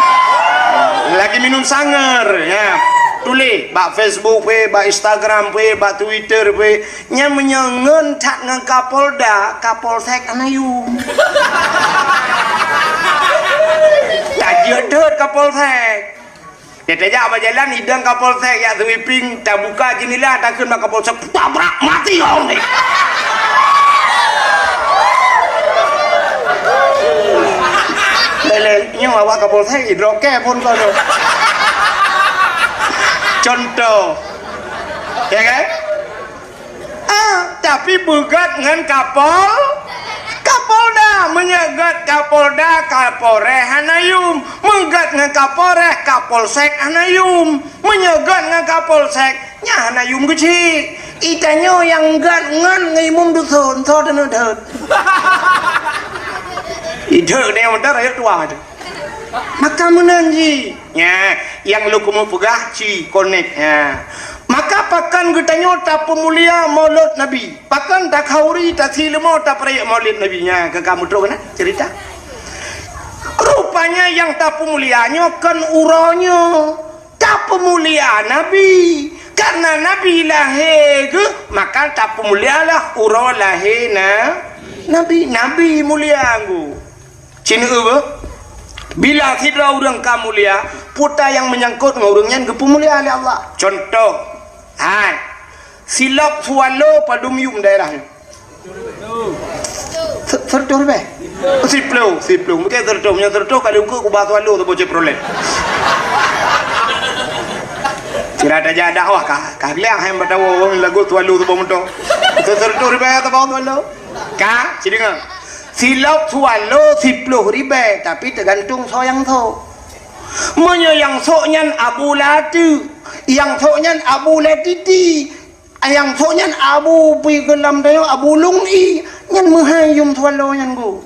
Lagi minum sangeur, ya. Tuléh bak Facebook pih, bak Instagram pih, bak Twitter pih. Nyan meunyoe ngon that ngon Kapolda, Kapolsek hana yum. Tajeuet dot Kapolsek. Tajak bak jalan, idong Kapolsek jak sweeping, tabuka jeundela, takheun bak Kapolsek, "Tabrak, mati kau ni!" Lé-lé, nyoe awak Kapolsek, idrop kée phon kau tu. Contoh. Ya kan? Ah, tapi beugot ngon Kapol-, Kapolda. Meunyoe gét Kapolda, Kapolres hana yum. Meunyoe gét ngon Kapolres, Kapolsek hana yum. Meunyoe gét ngon Kapolsek, nyan hana yum keuchik. Itanyoe nyang gét ngon, ngon imum dusun, soe teuneuk deuet. Ideuek nyoe meunan rayeuk tuha tu. Maka meunan jih. Nya, nyang lôn keumeung peugah ci konek. Nya. Maka pakon geutanyoe tapeumulia Maulud Nabi? Pakon takhauri, tasi leumo tapeurayeuk Maulud Nabi? Nya, ka, ka meutrok keunan cerita. Rupanya nyang tapeumulia nyoe kon uroe nyoe. Tapeumulia Nabi. Karena Nabi lahé geuh, maka tapeumulialah uroe lahé na-, Nabi. Nabi mulia geuh. Ci neueu beuh, bila sidroe ureuëng ka mulia, peue nyang meunyangkot ngon ureuëng nyan geupeumulia lé Allah. Contoh, hai, silop Swallow padum yum daerah nyoe? Se-, seratus ribèe? Siploh, siploh. Mungkin seratus, meunyoe seratus kali ukeue kubah Swallow tu bocor problem. Sira tajak dakwah ka, ka liang hai batawa wong lagu Swallow tu moto. Seratus ribèe tabah Swallow. Ka, ci deungoe. Silop Swallow siploh ribèe, tapi teugantung soe nyang sôk. Meunyoe nyang sôk nyan Abu Lateuk, nyang sôk nyan Abu Latiti, nyang sôk nyan Abu Pi Geulam Dayo, Abu Lung I, nyan meuhai yum Swallow nyan geuh.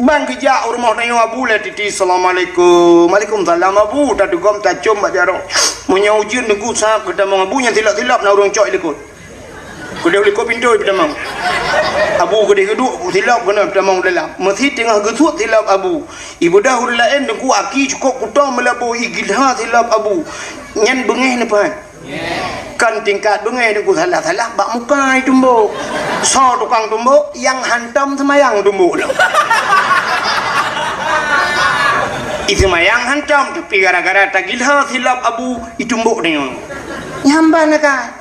Ban geujak u rumoh tanyoe Abu Latiti, "Assalamualaikum." "Waalaikumsalam, Abu." Tatugom tacôm bak jaroe. Meunyoe ujeuen teungku sab geutamong Abu, nyan silop-silop na ureuëng cok likot. Keudeh likot pintoe peutamong. Abu keudeh geuduek silop keunoe peutamong dalam. Meusi teungoh geusuet silop Abu. Ibudah ureuëng laén teungku aki cukôp kuto meulaboh igilha silop Abu. Nyan beungéh neupan. Kon tingkat beungéh teungku salah-salah bak muka itumbok. Soe tukang tumbok, nyang hantom seumayang tumbok lom. Iseumayang hantom, tapi gara-gara tagilha silop Abu itumbok deungoe. Nyan ban akai.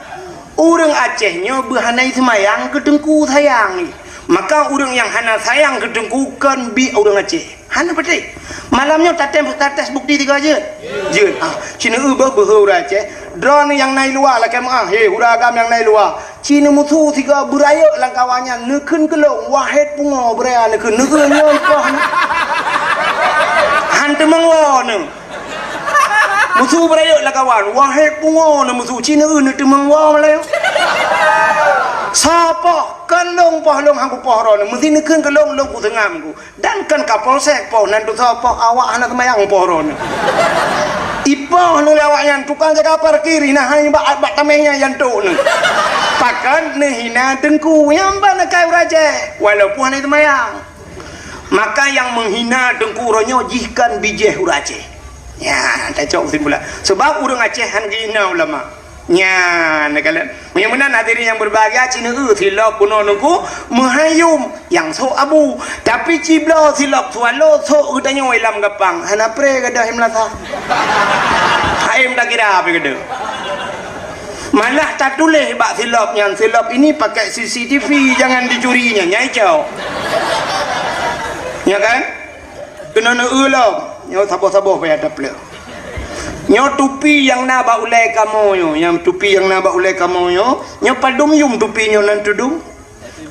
Ureuëng Aceh nyoe beuhana iseumayang keu teungku sayang. Maka ureuëng nyang hana sayang keu teungku kon biek ureuëng Aceh. Hana patéh. Malam nyoe tatem, tates bukti tiga jeuet? Jeuet. Ah, ci neueu beuh beuhe ureuëng Aceh. Droeneuh nyang na i luwa lakée meuáh, he, ureuëng agam nyang na i luwa. Ci neumusu sigoe beurayeuk lam kawan nyan, neukheun keu lôn, wahét pungo beuraya neukheun, neukheun nyoe poh. Han teumeung woe neuh. Musu beurayeuk lam kawan, wahét pungo neuh musu, ci neueu neuteumeung woe malée. Soe poh, kon lôn poh, lôn han kupoh droeneuh, meusi neukheun keu lôn, lôn kuseungam ku. Dan kon Kapolsek poh, nan tusoe poh awak hana seumayang poh droeneuh. Ipoh neuh lé awak nyan, tukang jaga parkir, hina hai bak, bak tameh nyan, nyan tok neuh. Pakon neuhina teungku, nyang ban akai ureuëng Aceh, walaupun hana seumayang. Maka nyang meuhina teungku uroe nyoe jih kon bijéh ureuëng Aceh. Nyan, tacok kesimpulan. Sebab ureuëng Aceh han geuhina ulama. Nyan, na kalon. Meunyoe meunan hadirin nyang berbahagia, ci neueu silop bunoe teungku meuhai yum nyang sôk Abu. Tapi ci bloe silop Swallow sôk geutanyoe lam gapang. Hana pré gadôh i meulasa. Haém takira pih gadôh. Malah tatuléh bak silop nyan, "Silop ini pakai C C T V, jangan dicuri," nyan, nyai cok. Ya kan? Keunoe neueu lom, nyoe saboh-saboh payah tapleueh. Nyoe tupi nyang na bak ulée kamoe nyoe, nyang tupi nyang na bak ulée kamoe nyoe, nyoe padum yum tupi nyoe nan tudum?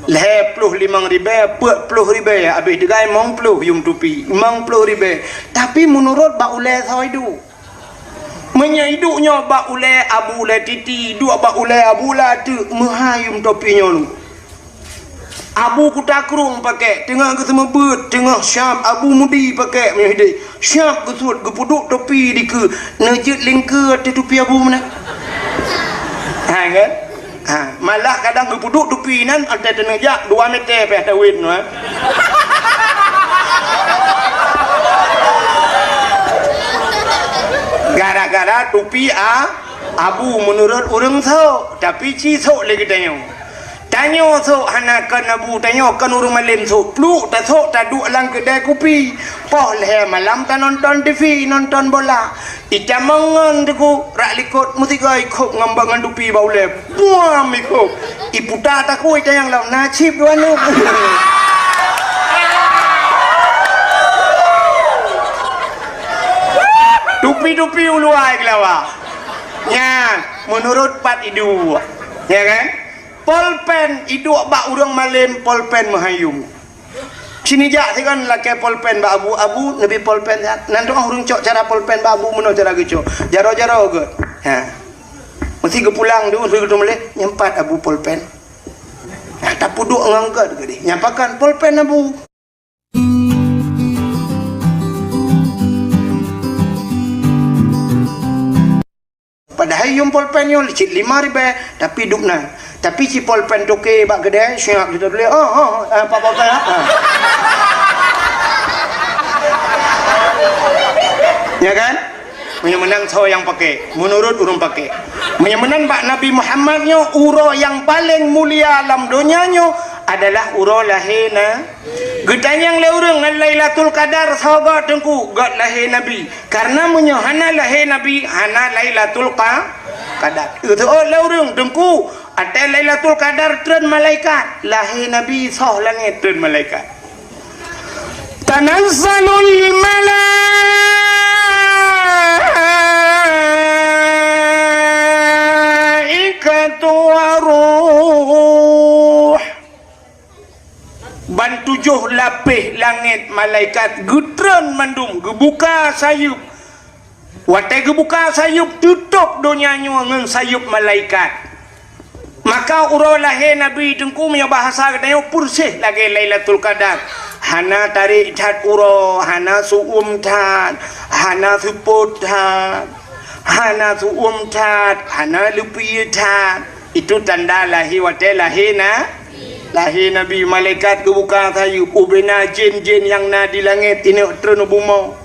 Lhée ploh limong ribée, peuet ploh ribée, abéh teugai limong ploh yum tupi, limong ploh ribée. Tapi meunurot bak ulée soe iduek? Meunyoe iduek nyoe bak ulée Abu Latiti, iduek bak ulée Abu Lateuk, meuhai yum tupi nyoe. Abu Kuta Krueng pakék, teungoh geuseumeubeuet, teungoh siab Abu Mudi pakék meunyoe hidéh. Siab geusuet, geupeuduek tupi dikeue, neujeuet lingkeue ateueh tupi Abu meunan. Ha, kan? Ha, malah kadang geupeuduek tupi nyan, watée teuneuk jak dua meter pih tawét nyoe. Gara-gara tupi a, Abu meunurot ureuëng sôk, tapi ci sôk lé geutanyoe. Tanyoe sôk hana kon Abu, tanyoe kon ureuëng malém sôk. Pluek tasôk taduek lam keudée kupi. Poh lhée malam tanonton T V, nonton bola. Itamong ngon teungku, rak likot meusigoe ikhôb ngon bak ngon tupi bak ulée. Buam ikhôb. Iputa takue itanyong lom, na cit dua neuk. Tupi-tupi uluwa keulawa. Nyan, meunurot pat iduek. Ya kan? Polpen iduek bak ureuëng malém, polpen meuhai yum. C Sini jak sigon lakée polpen bak abu, abu neubi polpen siat. Nan tu'oh ureuëng cok cara polpen bak abu meunoe cara geucok. Jaroe-jaroe geuh. Ha. Meusi geupulang tu, ureuëng geutu muleh, nyempat abu polpen. Ha, tapeuduek ngon gét geuh deh. Nyampakan polpen abu. Padahai yuem polpen nyoe cit lima ribée, tapi dub na. Tapi si polpen toke bak keudè, siap kita tuléh, "Oh, oh, eh, Pak Polpen, ah." Ya kan? Meunyoe meunan soe nyang pakai, menurut ureuëng pakai. Meunyoe meunan bak Nabi Muhammad nyoe, uroe nyang paleng mulia lam donya nyoe adalah uroe lahé na-, Geutanyong lé ureuëng ngon Lailatul Qadar soe göt teungku, göt lahé Nabi. Karena meunyoe hana lahé Nabi, hana Lailatul Qa-, Qadar. Geuteuôt lé ureuëng teungku, watée Lailatul Qadar treun malaikat, lahé Nabi soh langét treun malaikat. Tanazzalul malaikatu waruh. Ban tujoh lapéh langét malaikat geutreun mandum, geubuka sayeuep. Watée geubuka sayeuep, teutôb donya nyoe ngon sayeuep malaikat. Maka uroe lahé Nabi teungku, meunyoe bahasa geutanyoe, peureséh lagée Lailatul Qadar. Hana tarék that uroe, hana su'uem that, hana seupôt that, hana su'uem that, hana leupie that. Itu tanda lahé watée lahé na-, lahé Nabi. Malaikat geubuka sayeuep, ubena jén-jén nyang na di langét ineuk treun u bumoe.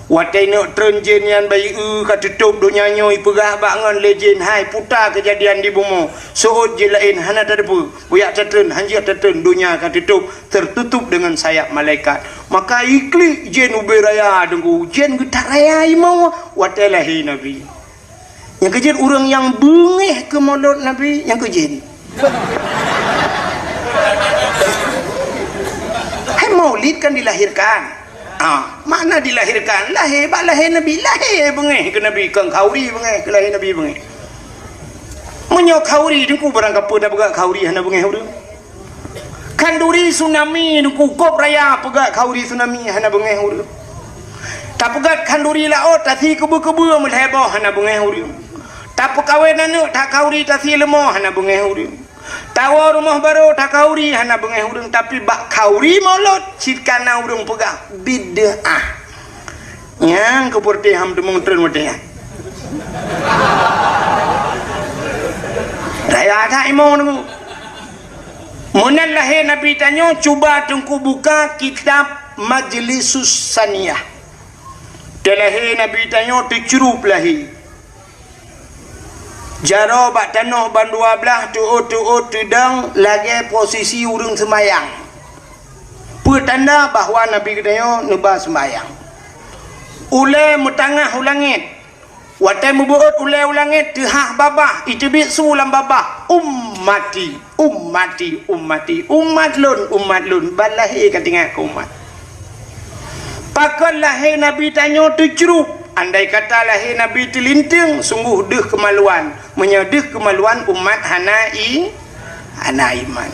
Watée ineuk treun jén nyan bayeue ka teutôb donya nyoe, ipeugah bak ngon lé jén, "Hai, puta keujadian di bumoe. Seuôt jén laén hana tateupeue. Bujak tatreun, hanjeuet tatreun, donya ka teutôb, tertutup dengan sayap malaikat." Maka iklik jén ubé raya teungku, jén geutaraya imoe watée lahé Nabi. Nyang keujeuet ureuëng nyang beungéh keu molot Nabi, nyang keujeuet. Hai maulid kan dilahirkan. Ah, makna dilahirkan, lahé bak lahé Nabi, lahé beungéh keu Nabi, kon khanduri beungéh keu lahé Nabi beungéh. Meunyoe khanduri teungku barang kapeue tapeugah khanduri hana beungéh ureuëng. Khanduri tsunami teungku kop raya peugah khanduri tsunami hana beungéh ureuëng. Tapeugah khanduri laôt tasi keubeu-keubeu meulhée boh hana beungéh ureuëng. Tapeukawen aneuëk that khanduri tasi leumo hana beungéh ureuëng. Tawoe rumoh barô that khanduri hana beungéh ureuëng, tapi bak khanduri molot cit kana ureuëng peugah bid'ah. Nyang keu peureuteh ham teumong treun watée nyan. Raya that imoe teungku. Meunan lahé Nabi tanyoe, cuba teungku buka kitab Majlisus Saniyah. Teulahé Nabi tanyoe teucrup lahé. Jaroe bak tanoh ban dua blaih, teuôt-teuôt teudong lagée posisi ureuëng seumayang. Peue tanda bahwa Nabi geutanyoe neuba seumayang. Ulée meutangah u langét. Watée meubeuôt ulée u langét, teuhah babah, iteubiet su lam babah, "Ummati, ummati, ummati, umat lôn, umat lôn." Ban lahé ka teuingat keu umat. Pakon lahé Nabi tanyoe teucrup? Andai kata lahé Nabi teulinteung, sunggoh deuh keumaluan. Meunyoe deuh keumaluan, umat hana i-, hana iman.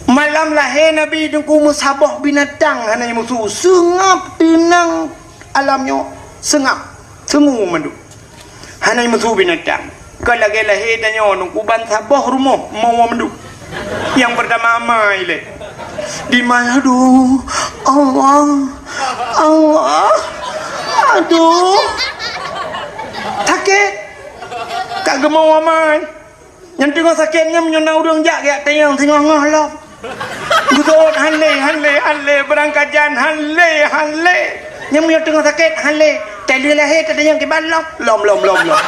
Malam lahé Nabi teungku meusaboh binatang hana jimusu, seungab teunang alam nyoe, seungab, seungue mandum. Hana jimusu binatang. Ka lagée lahé tanyoe teungku ban saboh rumoh meuwoe mandum. Nyang peurtama amai lé. Dimai, aduh, Allah, Allah, aduh. Sakét. Ka geumeuwoe amai. Nyang teungoh sakét nyan meunyoe na ureuëng jak geujak tanyong singoh-ngoh lom. Geuseuôt han lé, han lé, han lé, beurangkajan han lé, han lé. Nyan meunyoe teungoh sakét han lé, tali lahé tatanyong kiban lom, lom, lom, lom, lom.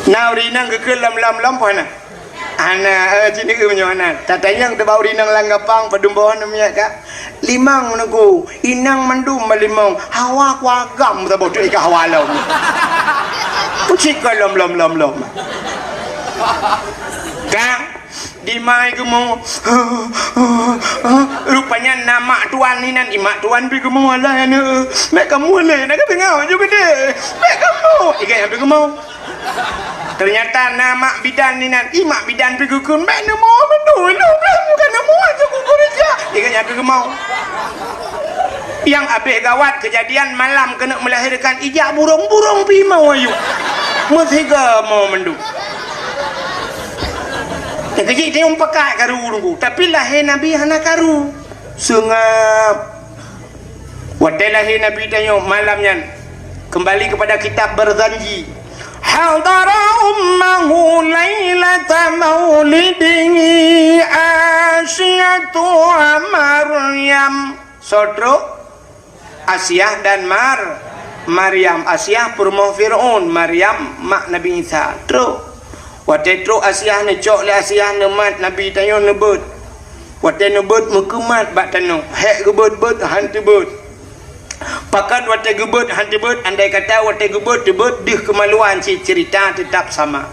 Na ureuëng inong geukheun lom, lom, lom, peue hana? Hana, eh, cit neu meunyoe hana. Tatanyong teuh bak ureuëng inong lam gapang, padum boh neu miet ka. Limong nunggu, inong mandum ba limong. Hawa kuagam saboh tu ika hawa lom. Pucik ka lom, lom, lom, lom. Ka, dimai geumo. Rupanya na mak tuan ni nan, i mak tuan pi geumo, alah aneuk. Mek kamu lé, nak ka teungoh ju geude. Mek kamu. Ikai nyang pi geumo. Ternyata na mak bidan inan, ih, mak bidan pi geukheun, "Bèk neumo mandum, lôn blah bukan neumo aja kuku reja." Ingat nyan pi geumau. Yang abéh gawat kejadian malam keuneuk melahirkan, ijak burông-burông pi mau ayue. Meusiga mo mandum. Nyang keujiek tayong pakat karu nunggu, tapi lahé Nabi hana karu. Seungab. Watèe lahé Nabi tanyoe malam nyan, kembali kepada kitab Barzanji. Hadara ummahu lailata maulidihi Asiyatu wa Maryam. Soe trok? Asiah dan Mar-, Maryam. Asiah peurumoh Fir'aun, Maryam mak Nabi Isa. Trok. Watèe trok Asiah, neucok lé Asiah, neumat Nabi tanyoe, neubeuet. Watèe neubeuet meukeumat bak tanoh, hék geubeuet-beuet han teubeuet. Pakon watèe geubeuet han teubeuet, andai kata watèe geubeuet teubeuet deuh keumaluan cit, ceurita teutap sama.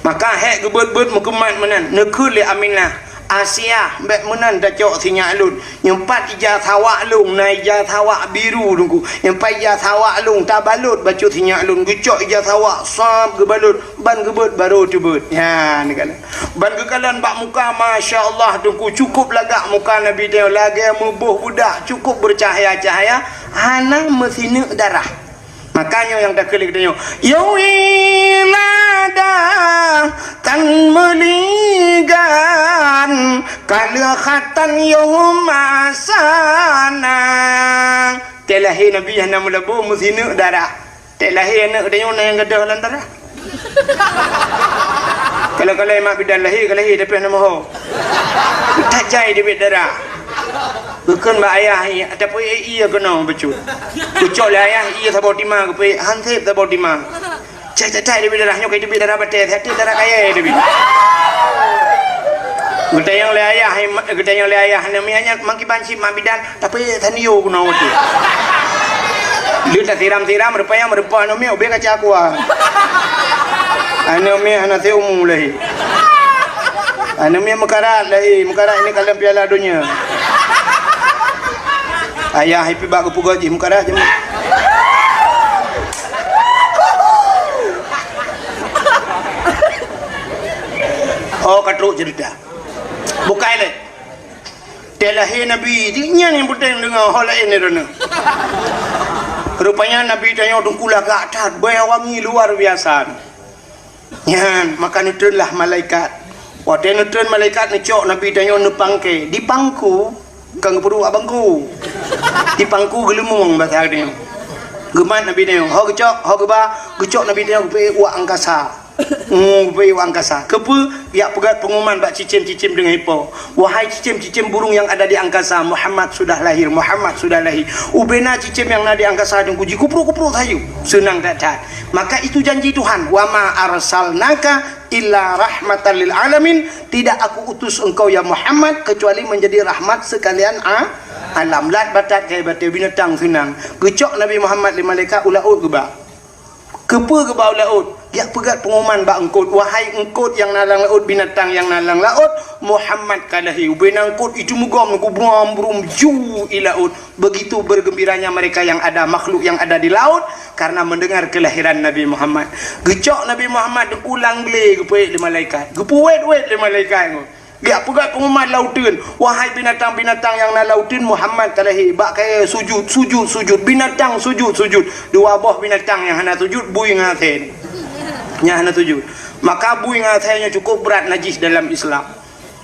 Maka hék geubeuet-beuet meukeumat meunan, neukheun lé Aminah, "Asiah, bèk meunan tacok sinyak lôn. Nyoe pat ija sawak lôn, na ija sawak biru Teungku. Nyoe pat ija sawak lôn, tabalot bacut sinyak lôn." Geucok ija sawak, sab geubalot, ban geubeuet barô teubeuet. Nyan, neukalon. Ban geukalon bak muka, masya Allah, Teungku, cukup lagak muka Nabi tanyoe, lagèe meuboh beudak, cukup bercahaya-cahaya, hana meusineuk darah. Maka nyoe nyang takheun lé geutanyoe, "Ya wiladah, tan meuligan, kaleuh khatan yoh masana." Watèe lahé Nabi hana meulabô, meusineuk darah. Watèe lahé aneuk geutanyoe na nyang gadôh lam darah. Kalau-kalau mak bidan lahé, ka lahé tapi hana moho. Tajai teubiet darah. Geukheun bak ayah, "Ih, tapi ie keunoe bacut." Geucok lé ayah ie saboh timang, geupeuék han sép saboh timang. Cai-cai teubiet darah, nyoe ka teubiet darah batèe, siat darah kayèe teubiet. Geutanyong lé ayah, geutanyong lé ayah, "Aneuk miet nyan makiban cit mak bidan?" Tapi tanyoe keunoe watèe. Lheueh tasiram-siram, rupanya meurumpok aneuk miet ubé kaca aqua. Aneuk miet hana seumu lahé. Aneuk miet meukarat lahé, meukarat ini kalon Piala Donya. Ayah ipi bak geupeugah jih meukarat jih. Oh, ka trok cerita. Bukai lé. Watèe lahé Nabi, nyan nyang peunteng deungö, ho laén droeneuh. Rupanya Nabi tanyoe Teungku lagak that, bèe wangi luar biasa. Nyan, maka neutreunlah malaikat. Watèe neutreun malaikat neucok Nabi tanyoe neupangké, dipangku, kon geupeuduek bak bangku. Dipangku geuleumong basa tanyoe. Geumat Nabi tanyoe, ho geucok, ho geuba, geucok Nabi tanyoe geupeuék u angkasa. Ngu, beu u angkasa. Keupeue? Jak peugöt peungumuman bak cicém-cicém deungon ipo. Wahai cicém-cicém burung yang ada di angkasa, Muhammad sudah lahir, Muhammad sudah lahir. Ubena cicém nyang na di angkasa Teungku jikuprok-kuprok sayu. Seunang that-that. Maka itu janji Tuhan, "Wa ma arsalnaka illa rahmatan lil alamin." Tidak aku utus engkau ya Muhammad kecuali menjadi rahmat sekalian a-, alam. Lat batat keu batée binatang seunang. Geucok Nabi Muhammad lé malaikat u laôt geuba. Keupeue geuba u laôt? Jak peugöt peungumuman bak eungkôt, "Wahai eungkôt nyang na lam laôt, binatang nyang na lam laôt, Muhammad ka lahé." Ubena eungkôt itu meugom, geubuam brum ju i laôt. Begitu bergembiranya mereka yang ada, makhluk yang ada di laut, karena mendengar kelahiran Nabi Muhammad. Geucok Nabi Muhammad ulang glé geupeuék lé malaikat. Geupeuwét-wét lé malaikat nyoe. Jak peugöt peungumuman lauteuen, "Wahai binatang-binatang nyang na lauteuen, Muhammad ka lahé, bak kayèe sujud, sujud, sujud, binatang sujud, sujud." Dua boh binatang nyang hana sujud, bui ngon asèe. Nyang hana sujud. Maka bui ngon asèe nyoe cukup brat najih dalam Islam.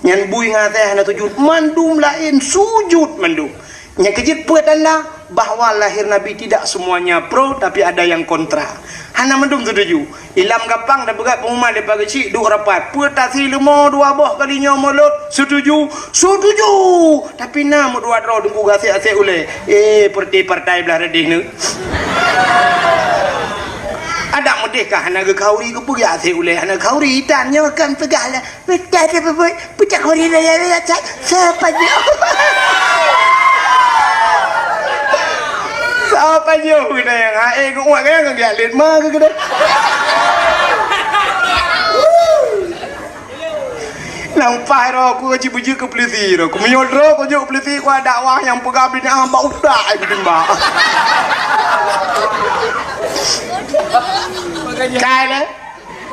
Nyan bui ngon asèe hana sujud, mandum laén sujud mandum. Nyang keujeuet peue tanda bahwa lahir Nabi tidak semuanya pro, tapi ada yang kontra. Hana mandum setuju. Ilam gampang tapeugöt peungumuman daripada keuchik duek rapat. Peue tasi leumo dua boh kali nyoe mulod? Setuju? Setuju! Tapi na meudua droe teungku gasek-asek ulèe. Eh, partai-partai blah radeh nyoe. Adak meudeh ka hana geukhauri, keupeue gasek ulèe hana geukhauri? Itan nyoe kan peugah lah. Beutôi teupeue, peucak huri raya-raya that, seupanyang. Seupanyang keunan, hai, geuuet keunan, geujak lét ma keu keunan. Nang paih roh ku cit beujeuet keu peulisi roh. Ku meunyoe droe ku jeuet peulisi, ku dakwah nyang peugah bid'ah bak utak ai kutimbak. Kai lé.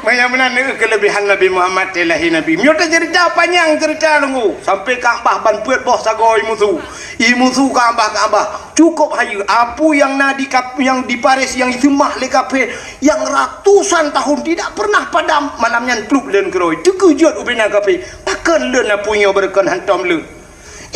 Maya meunan, eh, keuleubehan Nabi Muhammad teuh lahé Nabi. Meunyoe taceurita panyang ceurita lunggu, sampoe Ka'bah ban peuet boh sagoe imusu. Imusu Ka'bah, Ka'bah. Cukôp hayeue. Apui nyang na di kap-, nyang di Paris nyang iseumah lé kafé nyang ratusan tahun tidak pernah padam, malam nyan plup lôn keudroe. Teukeujot ubena kafé. Pakon lôn apui nyoe beureukan hantom lôn?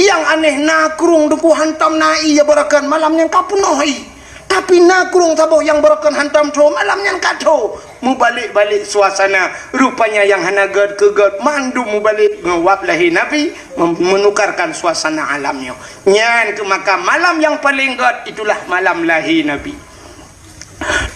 Nyang aneh na krueng teungku hantom na ié beureukan, malam nyan ka peunoh ié. Tapi na krueng saboh nyang beureukan hantom tho, malam nyan ka tho. Mubalek-balek suasana, rupanya nyang hana gét keu gét, mandum mubalek ngon wab lahé Nabi, mem-, menukarkan suasana alam nyoe. Nyan keuh maka malam nyang paleng gét itulah malam lahé Nabi.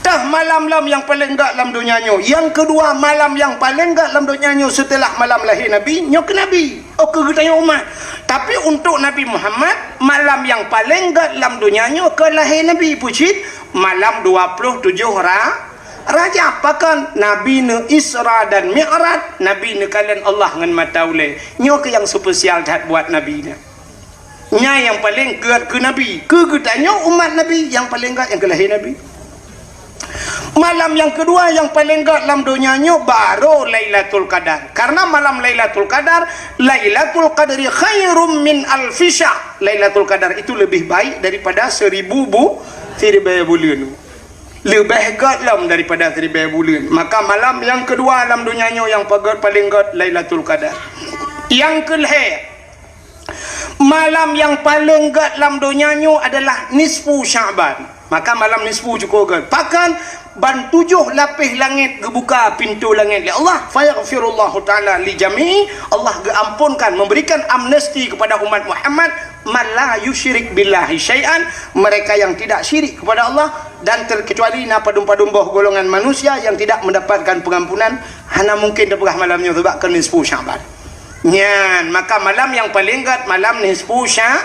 Tah malam lom nyang paleng gét lam donya nyoe. Nyang keudua, malam nyang paleng gét lam donya nyoe seuteulah malam lahé Nabi, nyoe keuh Nabi. Oh, keu geutanyoe umat. Tapi untuk Nabi Muhammad, malam nyang paleng gét lam donya nyoe keu lahé Nabi. Peue cit? Malam dua ploh tujoh Ra-, Rajab. Pakon? Nabi neu-Isra dan Mi'raj, Nabi neukalon Allah ngon mata ulée. Nyoe keuh nyang spesial that buat Nabi nyan. Nyan nyang paleng gét keu Nabi. Keu geutanyoe umat Nabi, nyang paleng gét nyang keu lahé Nabi. Malam nyang keudua nyang paleng gét lam donya nyoe baru Lailatul Qadar. Karena malam Lailatul Qadar, Lailatul Qadri khairum min alfi syahr. Lailatul Qadar itu lebih baik daripada seribu bu-, siribée buleuen. Leubeh gét lom daripada siribée buleuen. Maka malam nyang keudua lam donya nyoe nyang pagét paleng gét Lailatul Qadar. Nyang keulhée, malam nyang paleng gét lam donya nyoe adalah nisfu Sya'ban. Maka malam nisfu cukôp gét. Pakon? Ban tujoh lapéh langét geubuka pintoe langét lé Allah. Fayaghfirullahu ta'ala li jami'i. Allah geuamponkan, memberikan amnesti kepada umat Muhammad, man la yusyrik billahi syai'an, mereka yang tidak syirik kepada Allah, dan terkecuali na padum-padum boh golongan manusia yang tidak mendapatkan pengampunan, hana mungkin teupeugah malam nyoe sebab keu nisfu Sya'ban. Nyan, maka malam nyang paleng gét malam nisfu Sya-,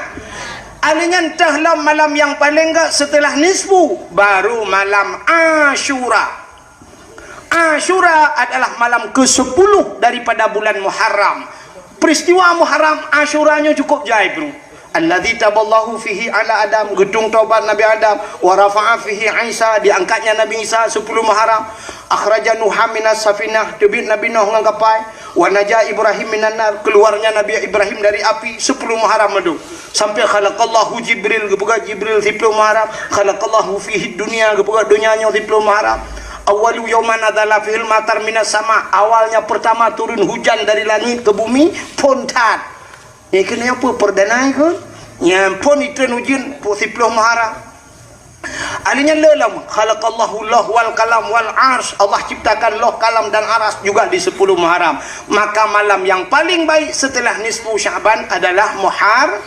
alheuh nyan teuh lom malam nyang paleng gét seuteulah nisfu, baru malam Asyura. Asyura adalah malam kesepuluh daripada bulan Muharram. Peristiwa Muharram Asyura nyoe cukôp jai, bro. Alladzi taballahu fihi ala Adam, geutung tobat Nabi Adam, wa rafa'a fihi Isa, diangkatnya Nabi Isa sepuluh Muharram, akhraja Nuha minas safinah, teubiet Nabi Nuh ngon kapai, wa naja Ibrahim minan nar, keluarnya Nabi Ibrahim dari api, sepuluh Muharram madu. Sampai khalaqallahu Jibril, geupeugah Jibril siploh Muharram, khalaqallahu fihi dunya, geupeugah donya nyoe siploh Muharram. Awwalu yauman nazala fihil matar minas sama, awalnya pertama turun hujan dari langit ke bumi, phon that. Nyan keuh nyan peue perdana nyan keuh? Nyan phon itreun ujeuen, siploh Muharram. Alheuh nyan le lom, khalaqallahu lauh wal qalam wal arsy. Allah ciptakan lauh, kalam dan aras juga di sepuluh Muharram. Maka malam yang paling baik setelah nisfu Sya'ban adalah Muhar-,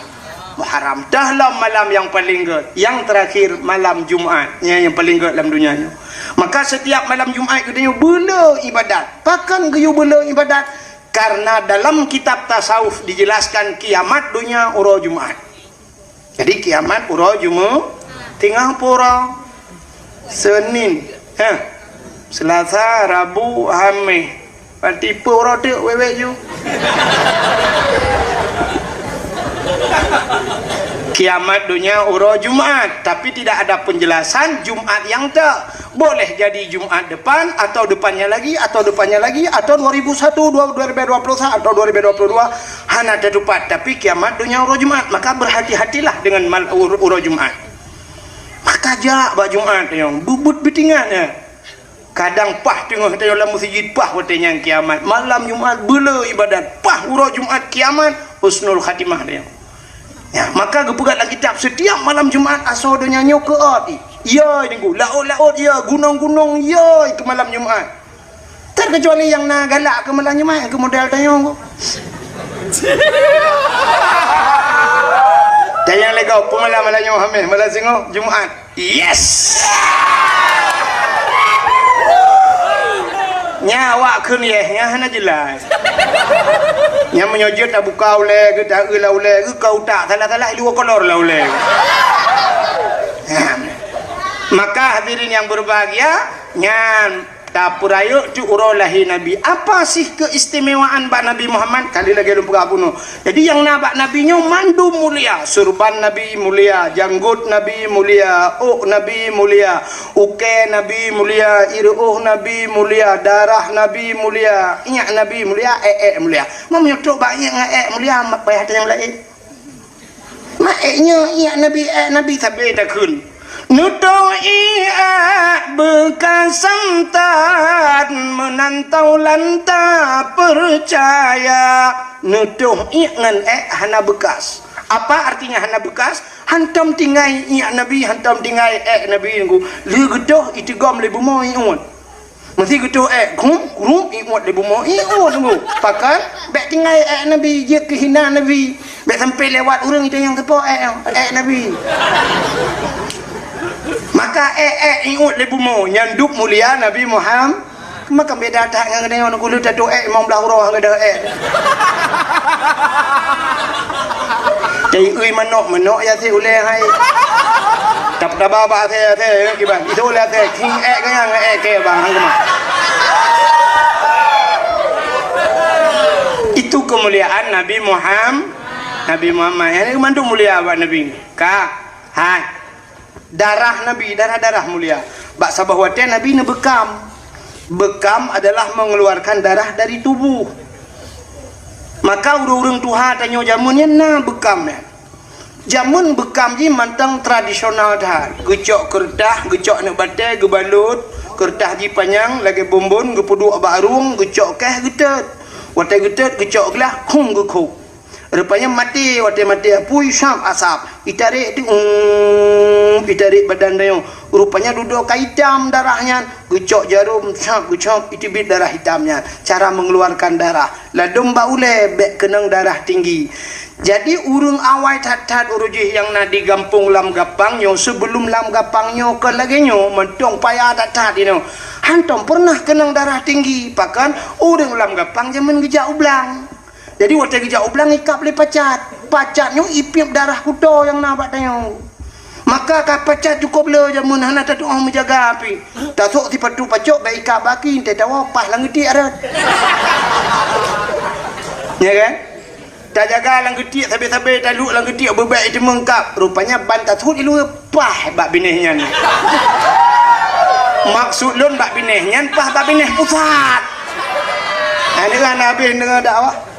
Muharram. Teuh lom malam yang paling gét. Yang terakhir malam Jumat. Nyan yang paling gét lam donya nyoe. Maka setiap malam Jumat geutanyoe beule ibadat. Pakon geuyue beule ibadat? Karena dalam kitab tasawuf dijelaskan kiamat donya uroe Jumat. Jadi kiamat uroe Jumat, teungoh pura Senin, ha, Selasa, Rabu, Hameh. Berarti peue uroe teuk wék-wék ju? Kiamat donya uroe Jumat, tapi tidak ada penjelasan Jumat nyang teuk. Boleh jadi Jumat depan, atau depannya lagi, atau depannya lagi, atau dua ribu satu, dua-, dua ribu dua puluh satu, atau dua ribu dua puluh dua, hana teutupat. Tapi kiamat donya uroe Jumat, maka berhati-hatilah dengan mal-, ur-, uroe Jumat. Maka jak bak Jumat nyoe, beubuet beutingat nyan. Kadang paih teungoh tanyoe lam meuseujid, paih watée nyan kiamat. Malam Jumat beule ibadat, paih uroe Jumat kiamat, husnul khatimah tanyoe. Ya, maka geupeugah lam kitab, setiap malam Jumat asoe donya nyoe keuôt. Ya, Teungku, laôt-laôt ya, gunong-gunong ya, keu malam Jumat. Terkecuali nyang na galak keu malam Jumat, keu model tanyoe. Dan nyang lego, peumalam malam nyoe Hameh, malam singoh Jumat. Yes! Nya awak kheun yes, nya hana jelas. Nya meunyoe jeuet tabuka ulée geuh, taeu lam ulée geuh, ka utak salah-salah, i luwa kolor lam ulée geuh. Nah. Maka hadirin yang berbahagia, nyan Tapeurayeuk teuk uroe lahé Nabi. Apa sih keistimewaan bak Nabi Muhammad? Kali lagée lôn peugah bunoe. Jadi, nyang na bak Nabi nyoe mandum mulia. Surban Nabi mulia, janggot Nabi mulia, ôk Nabi mulia, ukée Nabi mulia, ireuôh Nabi mulia, darah Nabi mulia, iék Nabi mulia, ék-ék mulia. Meunyoe trok bak iék ngon ék mulia, mak payah tanyong laén. Mak ék nyoe iék Nabi, ék Nabi sabe takheun. Neutoh iék beukas santan meunan taulan tapeucaya. Neutoh iék ngon ék hana beukas. Apa artinya hana beukas? Hantom tinggai iék Nabi, hantom tinggai ék Nabi nunggu. Lheueh geutoh iteugom lé bumoe iék. Meusé geutoh ék, grum, grum, iék lé bumoe, iék nunggu. Pakon? Bék tinggai ék Nabi, jeuet keu hina Nabi. Bék sampai lewat ureuëng itu nyang teupo ék, ék Nabi. Maka ék, ék, iék lé bumoe, nyan dub mulia Nabi Muhammad. Maka beda that ngon geutanyoe nunggu lheueh tatoh ék limong blaih uroe ngon geutanyoe ék. Teuiui manok, manok ya si ulée hai. Tap-taba bak asée, asée, ya, kiban. Itu ulée asée, king ék keu nyang ék keu bang, hang keumah. Itu kemuliaan Nabi Muhammad, Nabi Muhammad. Yang ini mandum mulia bak Nabi. Ka, hai. Darah Nabi, darah-darah mulia. Bak saboh watée Nabi neubeukam. Beukam adalah mengeluarkan darah dari tubuh. Maka ureuëng-ureuëng tuha tanyoe jameun nyan na beukam nyan. Jameun beukam jih mantong tradisional that. Geucok keureutah, geucok aneuk batée, geubalot, keureutah jih panyang lagée bonbon, geupeuduek bak rueng, geucok keh geutet. Watée geutet, geucok glah, khong geukhok. Rupanya maté, watée maté apui, sab asab. Itarek tu, um, itarek badan tanyoe. Rupanya dudoe ka itam darah nyan. Geucok jarum, sab, geucok, iteubiet darah itam nyan. Cara mengeluarkan darah. Ladom bak ulée, bék keunong darah tinggi. Jadi, ureuëng awai that-that ureuëng jih nyang na di gampông lam gapang nyoe, sebelum lam gapang nyoe kon lagée nyoe, mantong payah that-that inoe. Hantom pernah keunong darah tinggi, pakon ureuëng lam gapang jameun geujak u blang. Jadi, watée geujak u blang ikab lé pacat. Pacat nyoe ipiep darah kuto nyang na bak tanyoe. Maka ka pacat cukôp le jameun hana tatuoh meujaga pih. Tasok sipatu pacok bak ikab baki, teuh tawoe paih lam geutiek rot. Ya kan? Tajaga lam geutiek sabe-sabe, taluek lam geutiek beubek iteumeung kab. Rupanya ban tasot iluweue paih bak binéh nyan. Maksud lôn bak binéh nyan paih bak binéh pusat. Nah, ini kan habéh deungoe dakwah.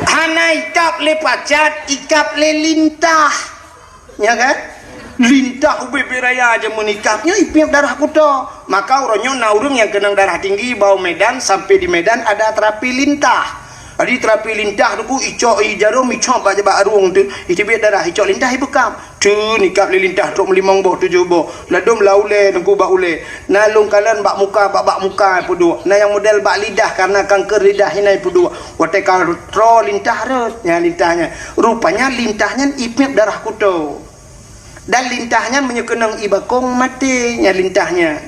Hana ikab lé pacat, ikab lé lintah. Ya kan? Lintah ubé-bé raya jameun ikab nyoe ipiep darah kuto. Maka uroe nyoe na ureuëng nyang keunong darah tinggi bak u Medan, sampai di Medan ada terapi lintah. Jadi terapi lintah tu ku icok i jarum, icok bak, bak rueng tu, iteubiet darah, icok lintah ibeukam. Teun ikab lé lintah trok meulimong boh, tujoh boh. Ladom lam ulée, teungku bak ulée. Na lôn kalon bak muka, bak, bak muka peuduek. Na nyang model bak lidah, karena kanker lidah inan peuduek. Watée ka troe lintah rot, nyan lintah nyan. Rupanya lintah nyan ipiep darah kuto. Dan lintah nyan meunyoe keunong ibakong maté, nyan lintah nyan.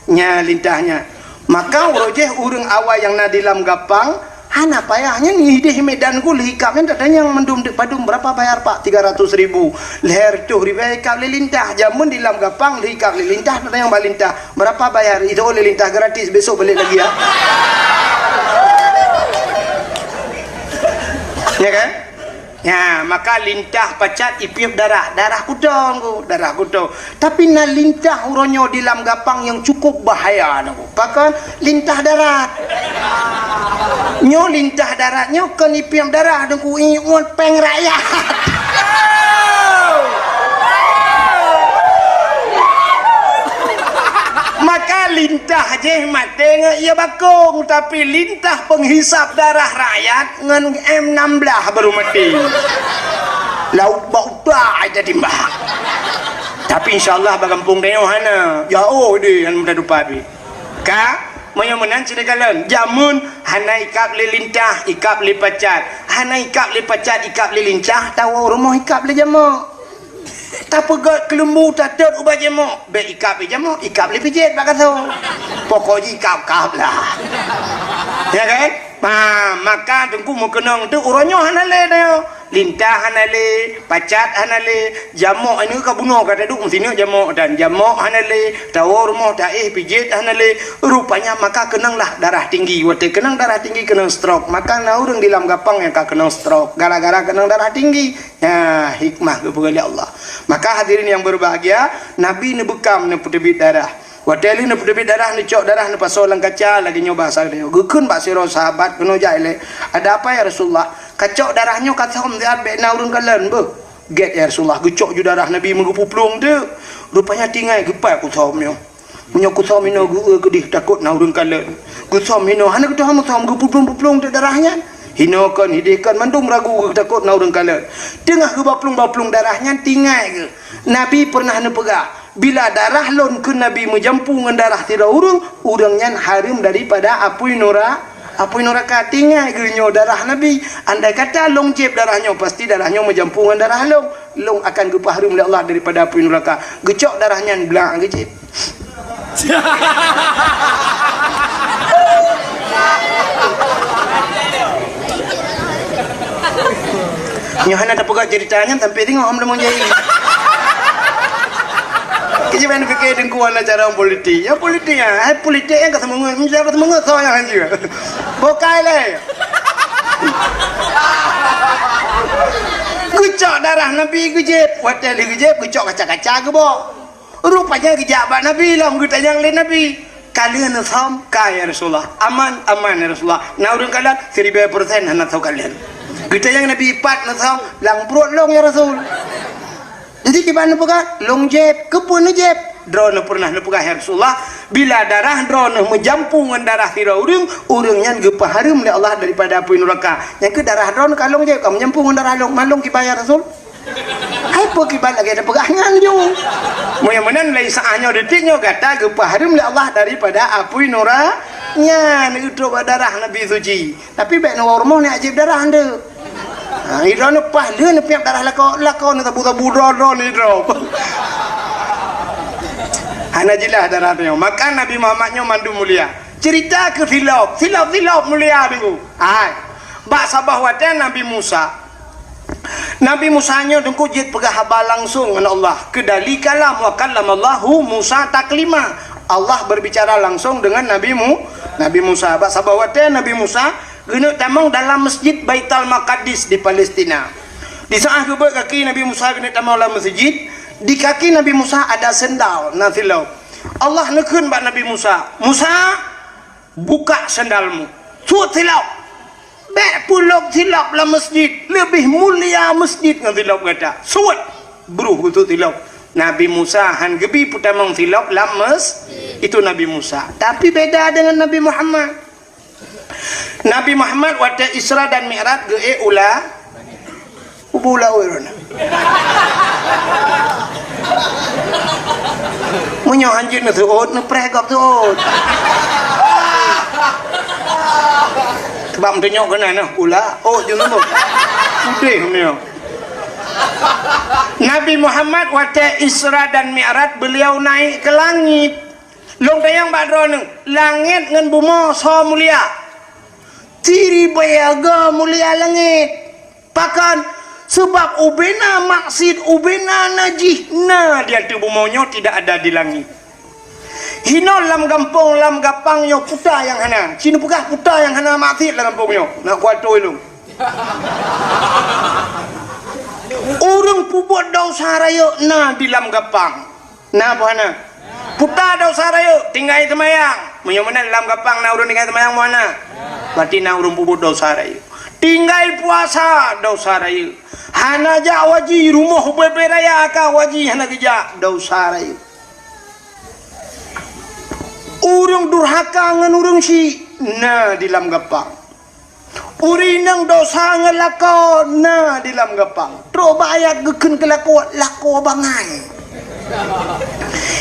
Nyan lintah nyan. Maka uroe jih ureuëng awai nyang na di lam gapang, hana payah nyan ideh Medan ku lheuh ikab nyan tatanyong mandum deuk padum, "Berapa bayar, Pak?" "Tiga ratus ribu." Lhée reutôh ribée ikab lé lintah. Jameun di lam gapang lheuh ikab lé lintah tatanyong bak lintah, "Berapa bayar?" Itu oleh lintah gratis, besok balik lagi ya. Ya kan? Ya, maka lintah pacat ipiep darah, darah kuto, darah kuto. Tapi na lintah uroe nyoe di lam gapang nyang cukup bahaya, Teungku. Pakon? Lintah darat. Nyoe lintah darat nyoe kon ipiep darah, Teungku, iék péng rakyat. Maka lintah jih maté ngon ie bakong, tapi lintah penghisap darah rakyat ngon M enam belas baru maté. Lauk bak utak jadi mbah. Tapi insya Allah bak gampông tanyoe hana. Jauh deh hana mudah tupat pih. Ka, meunyoe meunan sini kalon. Jameun hana ikab lé lintah, ikab lé pacat. Hana ikab lé pacat, ikab lé lintah, tawoe rumoh ikab lé jamok. Tapeugét keuleumbu tatot ubak jamok, bék ikab lé jamok, ikab lé pijet bak gasoe. Pokok jih ikab-kab lah. Ya kan? Ha, maka Teungku meukeunong tu uroe nyoe hana lé nyoe. Lintah hana lé, pacat hana lé, jamok ini ka bunoe ka taduek meusineuk jamok dan jamok hana lé, tawoe rumoh taéh pijet hana lé. Rupanya maka keunonglah darah tinggi. Watée keunong darah tinggi keunong stroke. Maka na ureuëng di lam gapang nyang ka keunong stroke gara-gara keunong darah tinggi. Nah, hikmah geupeugah lé Allah. Maka hadirin yang berbahagia, Nabi neubeukam neupeuteubiet darah. Watée lheueh neupeuteubiet darah, neucok darah neupasoe lam kaca lagée nyoe bahasa geutanyoe. Geukheun bak sidroe sahabat keunoe jak ilée, "Ada apa ya Rasulullah? Kacok darah nyoe kathom siat bék na ureuëng kalon beuh." "Gét ya Rasulullah, geucok ju darah Nabi meugeupuplueng teuk. Rupanya tinggai geupat kuthom nyoe. Meunyoe kuthom inoe geu-eu keudeh takot na ureuëng kalon. Geuthom inoe hana geuthom-thom geupuplueng-puplueng teuk darah nyan. Hinoe kon hideh kon mandum ragu geutakot na ureuëng kalon." Teungoh geubaplueng-baplueng darah nyan tinggai geuh. Nabi pernah neupeugah, "Bila darah lôn keu Nabi meujampu ngon darah sidroe ureuëng, ureuëng nyan hareuem daripada apui nura-, apui nuraka." Tinggai geuh nyoe darah Nabi. Andai kata lôn jieb darah nyoe, pasti darah nyoe meujampu ngon darah lôn. Lôn akan geupeuhareuem lé Allah daripada apui nuraka. Geucok darah nyan blang geujieb. Nyoe hana tapeugah cerita nyan sampai tengok ham lemong jai. Kejap ni fikir dengkuan lah cara politik. Ya politik ya, hai politik yang kata semangat, menjadi semangat so yang hanjir. Bokai leh. Geucok darah Nabi geujieb, watée lheueh geujieb geucok kaca-kaca geubok. Rupanya geujak bak Nabi lom geutanyong lé Nabi, "Ka lheueh neusom?" "Ka ya Rasulullah." "Aman?" "Aman ya Rasulullah." "Na ureuëng kalon?" "Siribée persen hana soe kalon." Geutanyong Nabi, "Pat neusom?" "Lam pruet lôn ya Rasul." Jadi kiban neupeugah, "Lôn jieb." "Keupeue neujieb?" "Droeneuh pernah neupeugah ya Rasulullah, bila darah droeneuh meujampu ngon darah sidroe ureuëng, ureuëng nyan geupeuhareuem lé Allah daripada apui nuraka. Nyang keuh darah droeneuh ka lôn jieb, ka meujampu ngon darah lôn, man lôn kiban ya Rasul." Hai peue kiban lagée tapeugah nyan ju. Meunyoe meunan lé saát nyoe detik nyoe gata geupeuhareuem lé Allah daripada apui nura nyan, utok bak darah Nabi suci. Tapi bék neuwoe rumoh neujieb darah nteuk. Ha, idroe neupaih lheueh neupiep darah lakoe, lakoe neusabu-sabu droe-droe nidroe. Hana jeulaih darah nyoe. Maka Nabi Muhammad nyoe mandum mulia. Cerita keu silop, silop-silop mulia deungoe. Hai. Bak saboh watée Nabi Musa. Nabi Musa nyoe teungku jeuet peugah haba langsong ngon Allah. Keudali kalam wa kallamallahu Musa taklima. Allah berbicara langsung dengan Nabi Mu-, Nabi Musa. Bak saboh watée Nabi Musa geuneuk tamong dalam masjid Baitul Maqdis di Palestina. Di saat geubeuet kaki Nabi Musa geuneuk tamong dalam masjid, di kaki Nabi Musa ada sendal, na silop. Allah neukheun bak Nabi Musa, "Musa, buka sendalmu. Suet silop. Bék peulop silop lam masjid. Leubeh mulia masjid ngon silop gata. Suet." Bruh geusuet silop. Nabi Musa han geubi peutamong silop lam mes-, itu Nabi Musa. Tapi beda dengan Nabi Muhammad. Nabi Muhammad watée Isra dan Mi'raj geuék ula, ubu laôt droeneuh. Meunyoe hanjeuet neuseuôt, neupreh gob seuôt. Sebab meutunyok keunan nyoe, ula, ôt jeuet seuôt. Udeh meunyoe. Nabi Muhammad watée Isra dan Mi'raj, beliau naik ke langit. Lôn tanyong bak droeneuh, langét ngon bumoe soe mulia? Siribée go mulia langét. Pakon? Sabab ubena maksiet, ubena najih na di ateueh bumoe nyoe, tidak ada di langét. Hinoe lam gampông, lam gapang nyoe puta nyang hana. Ci neupeugah puta nyang hana maksiet lam gampông nyoe. Na kuatôi lôn. Ureuëng peubuet desya rayeuk na di lam gapang. Na peue hana? Puta desya rayeuk, tinggai seumayang. Meunyoe meunan lam gapang na ureuëng tinggai seumayang, peue hana? Berarti na ureuëng peubuet desya rayeuk. Tinggai puasa, desya rayeuk. Hana jak haji, rumoh ubé-bé raya ka haji hana geujak, desya rayeuk. Ureuëng durhaka ngon ureuëng syik na di lam gapang. Ureuëng inong desya ngon lakoe na di lam gapang. Trok bak ayat geukheun keu lakoe, lakoe bangai.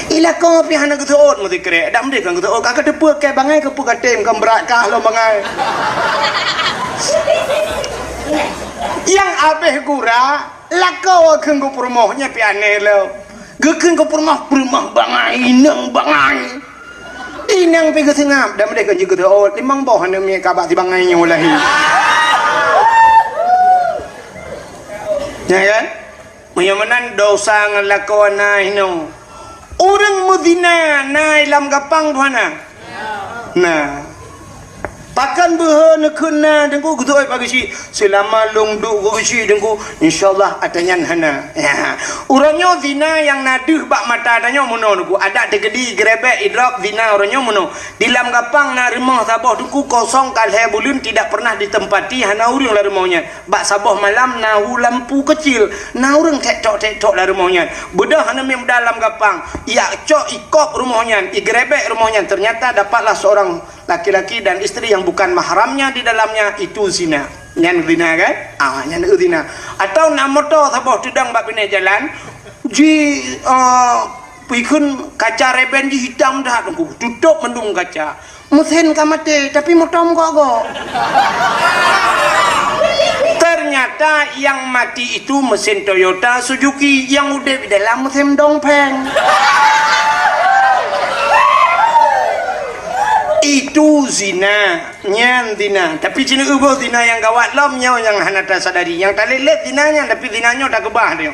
I lakoe pih hana geuseuôt meusikrek, dak meudeh kon geuseuôt, ka kateupeue keu bangai keupeue katem kon brat kah lom bangai. Nyang abéh gura, lakoe kheun geupeurumoh nyan pih aneh lom. Geukheun geupeurumoh, peurumoh bangai, inong bangai. Inong pih geuseungab, dak meudeh kon jeuet geuseuôt, limong boh aneuk miet ka bak si bangai nyoe lahé. Ya kan? Meunyoe meunan dosa ngon lakoe na hinoe. Ureuëng meuzina na lam gapang tuha na? Na. Pakon beuhe neukheun na Teungku, geutôi bak geuchik? Seulama lôn duek bak geuchik Teungku, insya Allah ata nyan hana. Ya. Uroe nyoe zina nyang na deuh bak mata tanyoe meunoe Teungku. Adak teukeudi geurebek idrop zina uroe nyoe meunoe. Di lam gapang na rumoh saboh Teungku kosong ka lhée buleuen tidak pernah ditempati hana ureuëng lam rumoh nyan. Bak saboh malam na hu lampu keucil, na ureuëng tek-tok-tek-tok lam rumoh nyan. Beudôh aneuk miet muda lam gapang, ijak cok ikop rumoh nyan, igeurebek rumoh nyan, ternyata dapatlah seorang laki-laki dan istri yang bukan mahramnya di dalamnya, itu zina. Nyan zina kan? Ah, nyan zina. Atau na moto saboh teudong bak binéh jalan, ji, ah, pikheun kaca reben jih hitam that Teungku, tutôp mandum kaca. Mesin ka maté, tapi moto meugok-gok. Ternyata yang mati itu mesin Toyota Suzuki, yang udeb di dalam mesin dongpeng. Itu zina, nyan zina. Tapi cina euboh zina nyang gawat lom nyoe nyang hana tasadari. Nyang talét-lét zina nyan, tapi zina nyoe takeubah nyoe.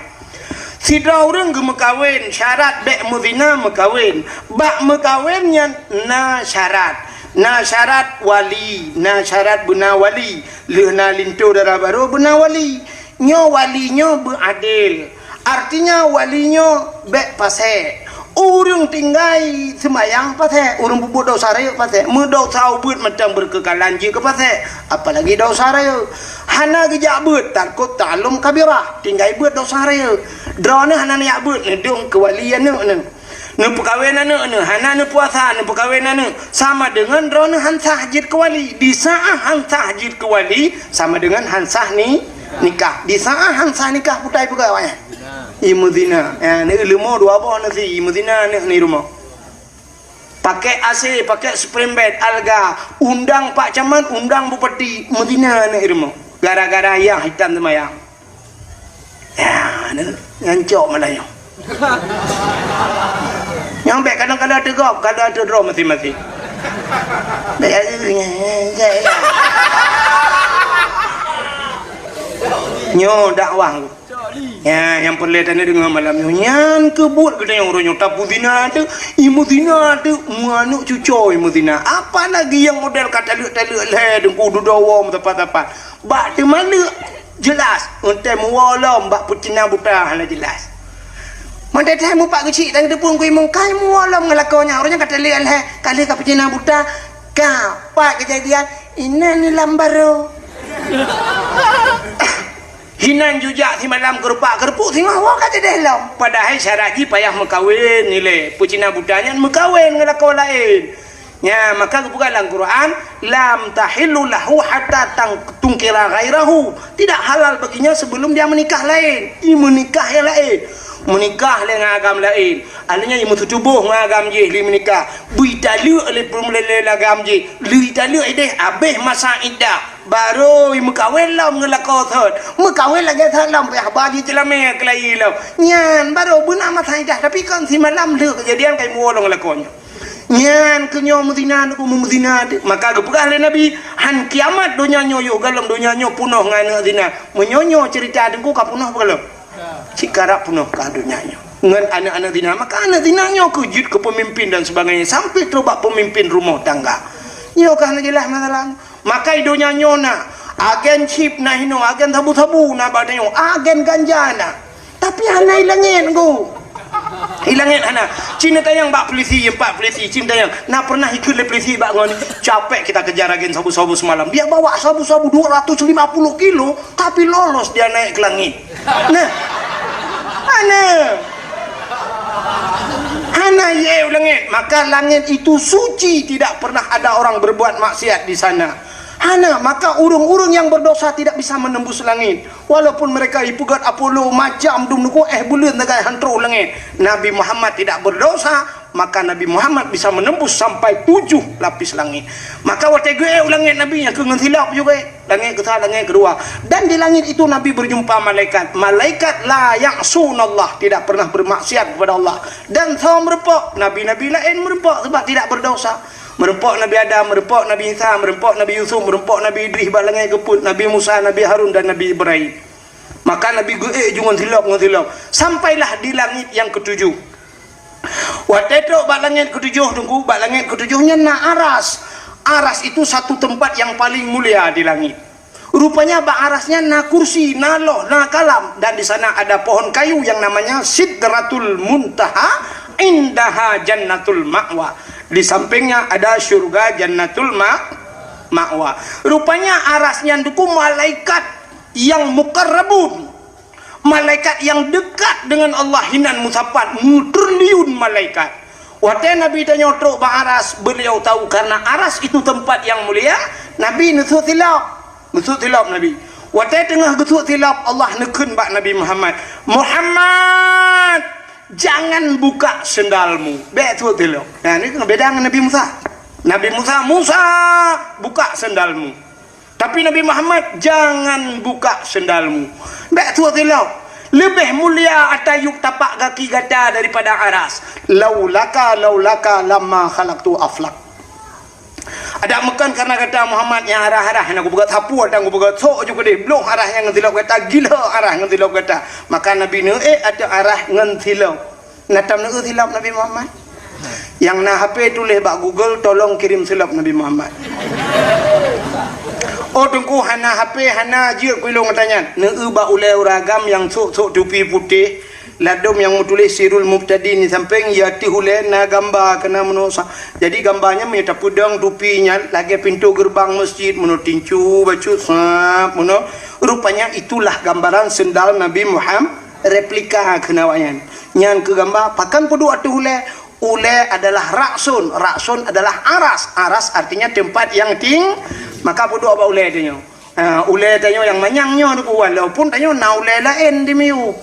Sidroe ureuëng geumeukawen, syarat bék meuzina meukawen. Bak meukawen nyan na syarat. Na syarat wali, na syarat beuna wali. Lheueh na linto dara barô beuna wali. Nyoe wali nyoe beuadil. Artinya wali nyoe bék pasék. Ureuëng tinggai seumayang pasék, ureuëng peubuet desya rayeuk pasék. Meudesya ubeuet mantong beureukeukalahan jih keu pasék, apalagi desya rayeuk. Hana geujak beuet, tarkut ta'allum kabirah, tinggai beuet desya rayeuk. Droeneuh hana neujak beuet, neudong keu wali aneuëk neuh. Neupeukawen aneuëk neuh, hana neupuasa, neupeukawen aneuëk, sama deungon droeneuh han sah jeuet keu wali. Di saát han sah jeuet keu wali, sama deungon han sah ni, nikah. Di saát han sah nikah, putai peugah awaknyan. Imeuzina. Ya, ni leumo dua boh nasi, imeuzina aneuk ni rumoh. Pakai A C, pakai spring bed, alga, undang Pak Camat, undang Bupati, meuzina aneuk rumoh. Gara-gara yang hitam seumayang. Ya, ni, nyan cok malah nyoe. Nyang bék kadang-kadang teugop, kadang teudroe masing-masing. Bék, nyoe dakwah. Ya, nyang peureulée tadeungoe malam nyoe. Nyan keuh buet geutanyoe uroe nyoe tapeuzina teuk, imeuzina teuk, meuaneuk cucoe imeuzina. Apalagi nyang model ka taleuek-taleuek lhée Teungku, dudoe woe meusapat-sapat. Bak teumaleuk jeulaih, eunteuk meuwoe lom bak peucina buta hana jeulaih. Meudeh-deh mupat geuchik dan geuteupeue keu imum kai meuwoe lom ngon lakoe nyan. Uroe nyan ka taleuek lhée, ka lheueh ka peucina buta, ka pat keujadian, inan lam barô. Hinan jujak simalam keurupak-keurupuek singoh woe ka teudeh lom. Padahai syarat jih payah meukawen ilée. Peucina buta nyan meukawen ngon lakoe laén. Nya, maka geupeugah lam Quran, "Lam tahillu lahu hatta tang-, tungkira ghairahu." Tidak halal baginya sebelum dia menikah lain. I meunikah nyang laén. Meunikah lé ngon agam laén. Artinya i meututuboh ngon agam jih lé meunikah. Beu italeuek lé peuleueh lé agam jih. Lé italeuek ideh abéh masa iddah. Barô i meukawen lom ngon lakoe thot. Meukawen lagée thot lom, payah ba jih ceulamé keulayi lom. Nyan barô beuna masa iddah, tapi kon simalam lheueh keujadian kai muwoe lom ngon lakoe nyan. Nyan keuh nyoe meuzina, nyoe meuzina. Maka geupeugah lé Nabi, "Han kiamat donya nyoe yoh galom donya nyoe punoh ngon aneuk zina." Meunyoe nyoe ceurita Teungku ka punoh peue galom? Cit karab punoh ka donya nyoe. Ngon aneuk-aneuk zina, maka aneuk zina nyoe keuh jeuet keu peumimpin dan sebagainya, sampai trok bak peumimpin rumoh tangga. Nyoe ka hana jeulaih masalah. Maka i donya nyoe na agen chip na hinoe, agen sabu-sabu na bak tanyoe, agen ganja na. Tapi hana i langét, Teungku. I langét hana. Cit neutanyong bak polisi, empat polisi, cit neutanyong. Na pernah ikheun lé polisi bak ngon, "Capek kita kejar agen sabu-sabu semalam. Dia bawa sabu-sabu dua ratus lima puluh kilo, tapi lolos dia naik ke langit." Nah. Hana. Hana ié u langét. Maka langét itu suci, tidak pernah ada orang berbuat maksiat di sana. Hana, maka ureuëng-ureuëng nyang berdosa tidak bisa menembus langit. Walaupun mereka ipeugét Apollo macam dum nuku éh buleuen tagai han trok u langét. Nabi Muhammad tidak berdosa, maka Nabi Muhammad bisa menembus sampai tujuh lapis langit. Maka watée geuék u langét Nabi nyang keu ngon silop juga. Langét keusa, langét keudua. Dan di langit itu Nabi berjumpa malaikat. Malaikat la ya'sunallah, tidak pernah bermaksiat kepada Allah. Dan soe meureumpok, nabi-nabi laén meureumpok sebab tidak berdosa. Meureumpok Nabi Adam, meureumpok Nabi Isa, meureumpok Nabi Yusuf, meureumpok Nabi Idris bak langét keupeuet, Nabi Musa, Nabi Harun dan Nabi Ibrahim. Maka Nabi geuék ju ngon silop, ngon silop. Sampailah di langit yang ketujuh. Watée trok bak langét keutujôh, Teungku, bak langét keutujôh nyan na aras. Aras itu satu tempat yang paling mulia di langit. Rupanya bak aras nyan na kursi, na loh, na kalam, dan di sana ada pohon kayu yang namanya Sidratul Muntaha, indaha Jannatul Ma'wa. Di sampingnya ada syurga Jannatul Ma-, Ma'wa. Rupanya aras nyan, Teungku, malaikat yang muqarrabun. Malaikat yang dekat dengan Allah hinan meusapat, meutriliun malaikat. Watée Nabi tanyoe trok bak aras, beliau tahu karena aras itu tempat yang mulia, Nabi neusut silop. Neusut silop Nabi. Watée teungoh geusut silop, Allah neukheun bak Nabi Muhammad, "Muhammad, jangan buka sendalmu." Bék sut silop. Nah, ni beda ngon Nabi Musa. Nabi Musa, "Musa, buka sendalmu." Tapi Nabi Muhammad, "Jangan buka sendalmu." Bék sut silop. Leubeh mulia ata yup tapak gaki gata daripada aras. "Laulaka, laulaka lamma khalaqtu aflak." Adak meukan karena gata Muhammad nyang arah-arah nyang kupeugah sapu atau kupeugah sok ju keudeh bloh arah nyang ngon silop gata, gila arah ngon silop gata. Maka Nabi neuék ateueh arah ngon silop. Na tam neueu silop Nabi Muhammad? Nyang na H P tuléh bak Google, "Tolong kirim silop Nabi Muhammad." Oh, Teungku, hana H P, hana jeuet ku ilong gata nyan. Neueu bak ulée uragam nyang sok-sok tupi putéh, ladom nyang meutuléh Sirul Mubtadin di sampéng, ya teuh ulée na gamba keunan meunoe sa-, jadi gamba nyan meunyoe tapeudong tupi nyan lagée pintoe geureubang meuseujid meunoe tincu bacut sab meunoe. Rupanya itulah gambaran sendal Nabi Muhammad, replika keunan awak nyan. Nyan keu gamba, pakon peuduek ateueh ulée? Ulée adalah rakson, rakson adalah aras. Aras artinya tempat yang ting-, maka peuduek bak ulée tanyoe. Ha, ulée tanyoe nyang manyang nyoe, Teungku, walaupun tanyoe na ulée laén di miyueb.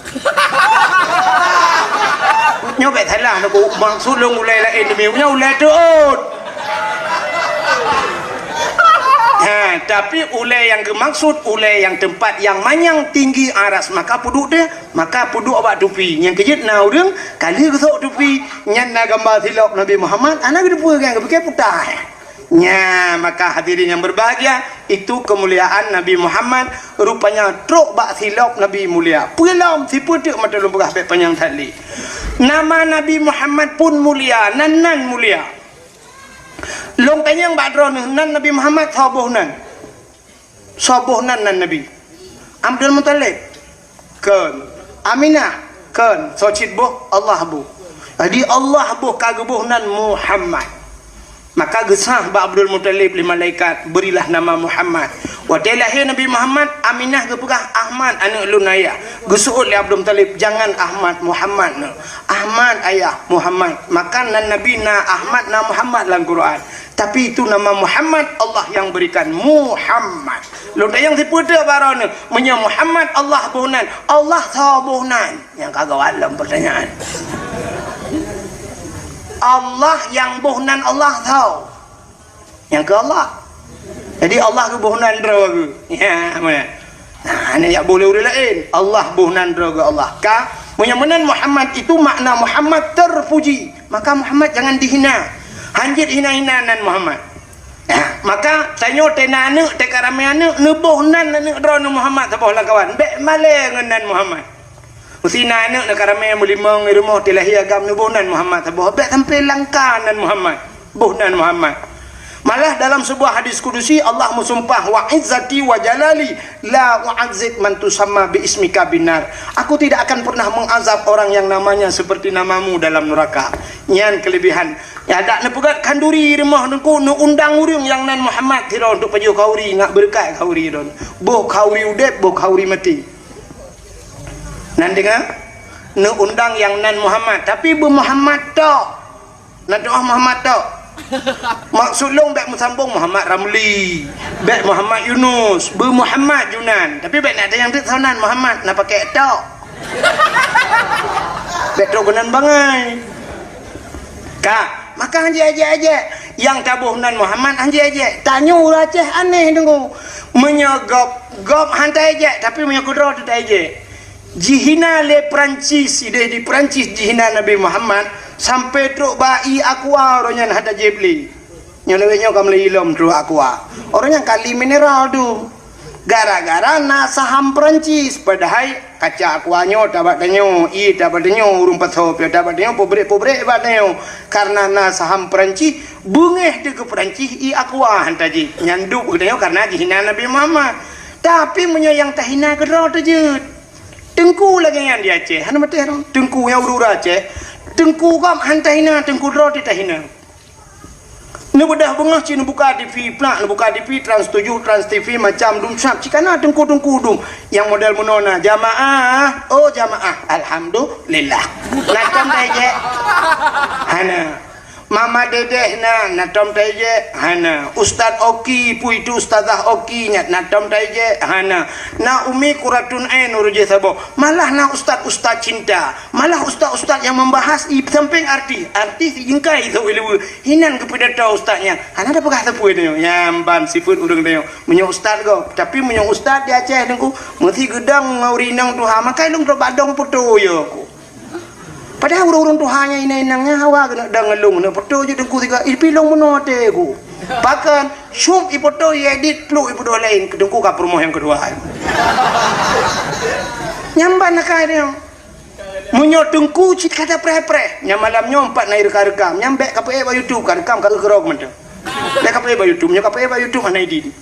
Nyoe bék salah, Teungku, maksud lôn ulée laén di miyueb nyoe ulée teuôt. Ha, tapi ulée nyang geumaksud ulée nyang tempat nyang manyang tinggi aras, maka peuduek deh. Maka peuduek bak tupi. Nyang keujeuet na ureuëng ka lheueh geusok tupi, nyan na gamba silop Nabi Muhammad, hana geuteupeue, nyang geupike putah. Nya, maka hadirin yang berbahagia, itu kemuliaan Nabi Muhammad. Rupanya trok bak silop Nabi mulia. Peue lom, sipeue teuk mata lôn peugah bék panyang that lé. Nama Nabi Muhammad pun mulia, nan-nan mulia. Lôn tanyong bak droeneuh, nan Nabi Muhammad soe boh nan? Soe boh nan nan Nabi? Abdul Muthalib? Kon. Aminah? Kon. Soe cit boh? Allah boh. Jadi Allah boh ka geuboh nan Muhammad. Maka geusah bak Abdul Muthalib lé malaikat, "Berilah nama Muhammad." Watée lahé Nabi Muhammad, Aminah geupeugah, "Ahmad, aneuëk lôn ayah." Geuseuôt lé Abdul Muthalib, "Jangan Ahmad, Muhammad na." "Ahmad ayah, Muhammad." Maka nan Nabi na Ahmad, na Muhammad lam Quran. Tapi itu nama Muhammad Allah yang berikan. Muhammad. Lôn tanyong sipeue teuk bak droeneuh, meunyoe Muhammad Allah boh nan, Allah soe boh nan? Nyang ka gawat lom pertanyaan. Allah nyang boh nan Allah soe? Nyang keu Allah. Jadi Allah geuboh nan droe geuh. Ya, mana? Nah, hana jak boh lé ureuëng laén. Allah boh nan droe geuh Allah. Ka, meunyoe meunan Muhammad itu makna Muhammad terpuji. Maka Muhammad jangan dihina. Hanjeuet hina-hina nan Muhammad. Nah, maka tanyoe teuh na aneuëk, teuh ka ramé aneuëk, neuboh nan aneuëk droeneuh Muhammad saboh lam kawan. Bék malée ngon nan Muhammad. Meusi na aneuëk na ka ramé meulimong di rumoh, teuh lahé agam, neuboh nan Muhammad saboh. Bék sampai langka nan Muhammad. Boh nan Muhammad. Malah dalam sebuah hadis kudusi Allah meusumpah, "Wa izzati wa jalali la u'adzib man tusamma bi ismika binar." Aku tidak akan pernah mengazab orang yang namanya seperti namamu dalam neraka. Nyan kelebihan. Ya, dak neupeugét khanduri di rumoh Teungku, neuundang ureuëng nyang nan Muhammad sidroe untuk pajoh khanduri, ngat beureukat khanduri droe. Boh khanduri udeb, boh khanduri maté. Nan deungoe, neuundang nyang nan Muhammad, tapi beu Muhammad tok. Nan doa Muhammad tok. Maksud lôn bék meusambong Muhammad Ramli, bék Muhammad Yunus, beu Muhammad ju nan. Tapi bék na tanyong teuk soe nan Muhammad, na pakai tok. Bék trok keunan bangai. Ka, maka hanjeuet ajak-ajak. Nyang taboh nan Muhammad hanjeuet ajak. Tanyoe ureuëng Aceh aneh Teungku. Meunyoe gob, gob han taajak, tapi meunyoe keudroe teuh taajak. Jihina lé Perancis, ideh di Perancis jihina Nabi Muhammad, sampai trok bak ié aqua, uroe nyan hana jieb lé. Nyoe lawét nyoe ka meulai lom trok aqua. Uroe nyan kali mineral tu. Gara-gara na saham Perancis, padahai kaca aqua nyoe tabak tanyoe, ie tabak tanyoe, ureuëng pasoe pih tabak tanyoe, pabrik-pabrik bak tanyoe. Karena na saham Perancis, beungéh teuh keu Perancis ie aqua han tajép. Nyan duek keu tanyoe karena jihina Nabi Muhammad. Tapi meunyoe nyang tahina keudroe teuh jeuet. Teungku lagée nyan di Aceh, hana maté roh. Teungku nyang ureuëng Aceh, teungku gob han tahina, teungku droe teuh tahina. Neubeudoh beungoh cit neubuka T V, plak neubuka T V, Trans tujuh, Trans T V, macam dum sab, cit kana teungku-teungku dum. Nyang model meunoe na, jamaah, oh jamaah, alhamdulillah. Na tom tajép? Hana. Mama Dedeh na, na tom tajép? Hana. Ustaz Oki, peue itu Ustazah Oki nyan, na tom tajép? Hana. Na Umi Quratun Ain ureuëng jih saboh. Malah na ustaz-ustaz cinta. Malah ustaz-ustaz nyang membahas i sampéng artis. Artis i jingkai isok i luwa. Inan geupidato ustaz nyan. Hana tapeugah sapeue tanyoe. Nyan ban sifeuet ureuëng tanyoe. Meunyoe ustaz gob. Tapi meunyoe ustaz di Aceh teungku, meusi geudong ngon ureuëng inong tuha, maka lôn trok bak dong poto yo ku. Padahai ureuëng-ureuëng tuha nyan inong-inong nyan hawa keuneuk dong ngon lôn, keuneuk poto jeuet teungku sigoe. Ipi lôn meunoe até ku. Pakon, syup ipoto, iedit, pluk ipeuduek laén, teungku ka peurumoh nyang keudua. Nyan ban akai tanyoe. Meunyoe teungku cit ka tapreh-preh, nyan malam nyoe empat na irekam-rekam, nyan bék kapeuék bak YouTube, ka rekam ka geukeurok mantong. Bék kapeuék bak YouTube, nyoe kapeuék bak YouTube hana idin.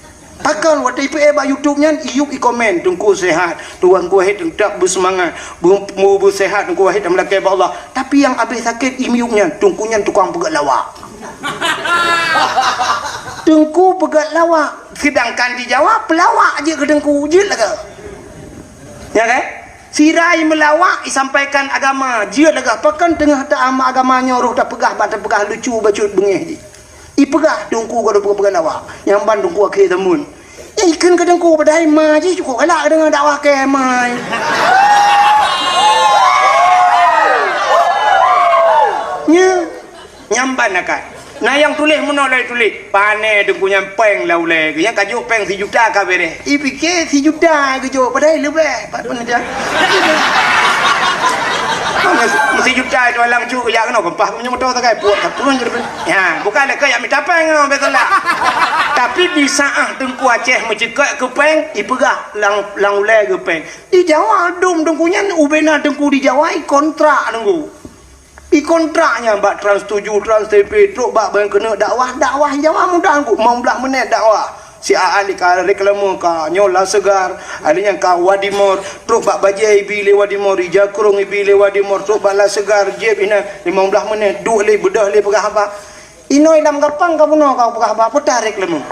Pakon watée ipeuék bak YouTube nyan, iyup ikomen, "Teungku sehat, Tuan Ku Wahid teutap beuseumangat, beu-, beu-, beuseuhat Teungku Wahid dan meulakée bak Allah." Tapi nyang abéh sakét imiyup nyan, teungku nyan tukang peugét lawak. Teungku peugét lawak, sedangkan di Jawa peulawak jeuet keu teungku, jeuet lagée. Ya kan? Sira i meulawak, isampaikan agama, jeuet lagée pakon teungoh ta-, agama nyoe roh tapeugah, ban tapeugah lucu bacut beungéh jih. Ipeugah teungku ka tapeugah lawak, nyang ban teungku akhé zaman. Ikheun keu teungku padahai ma jih cukôp galak deungon dakwah keu ma. Nya. Nyang ban akai. Na nyang tuléh meunoe lagée tuléh, "Pané teungku nyan péng lam ulée geuh, nyang ka jok péng sijuta ka béréh." Ipike sijuta geujok, padahai leubeh. Pat pun aja. Sijuta itu alang cuk jak keunoe, keumpah meunyoe moto sagai puak ka turun je. Ya, bukan lé keu jak mita péng nyoe, betul tak? Tapi di saat Teungku Aceh meuceukeuk keu péng, ipeugah lam, lam ulée geuh péng. Di Jawa dum teungku nyan, ubena teungku di Jawa, ikontrak teungku. Ikontrak nyan bak Trans tujuh, Trans T V, trok bak ban keuneuk dakwah, dakwah Jawa mudah ku, limong blaih menit dakwah. Si A Ali ka reklame ka nyoe La Segar, Ali nyan ka Wadimor, trok bak bajée ibi lé Wadimor, ija krong ibi lé Wadimor, trok bak La Segar, jép inan limong blaih menit, duek lé, beudôh lé peugah haba. Inoe lam gapang ka bunoe ka peugah haba, peue tarek leumo.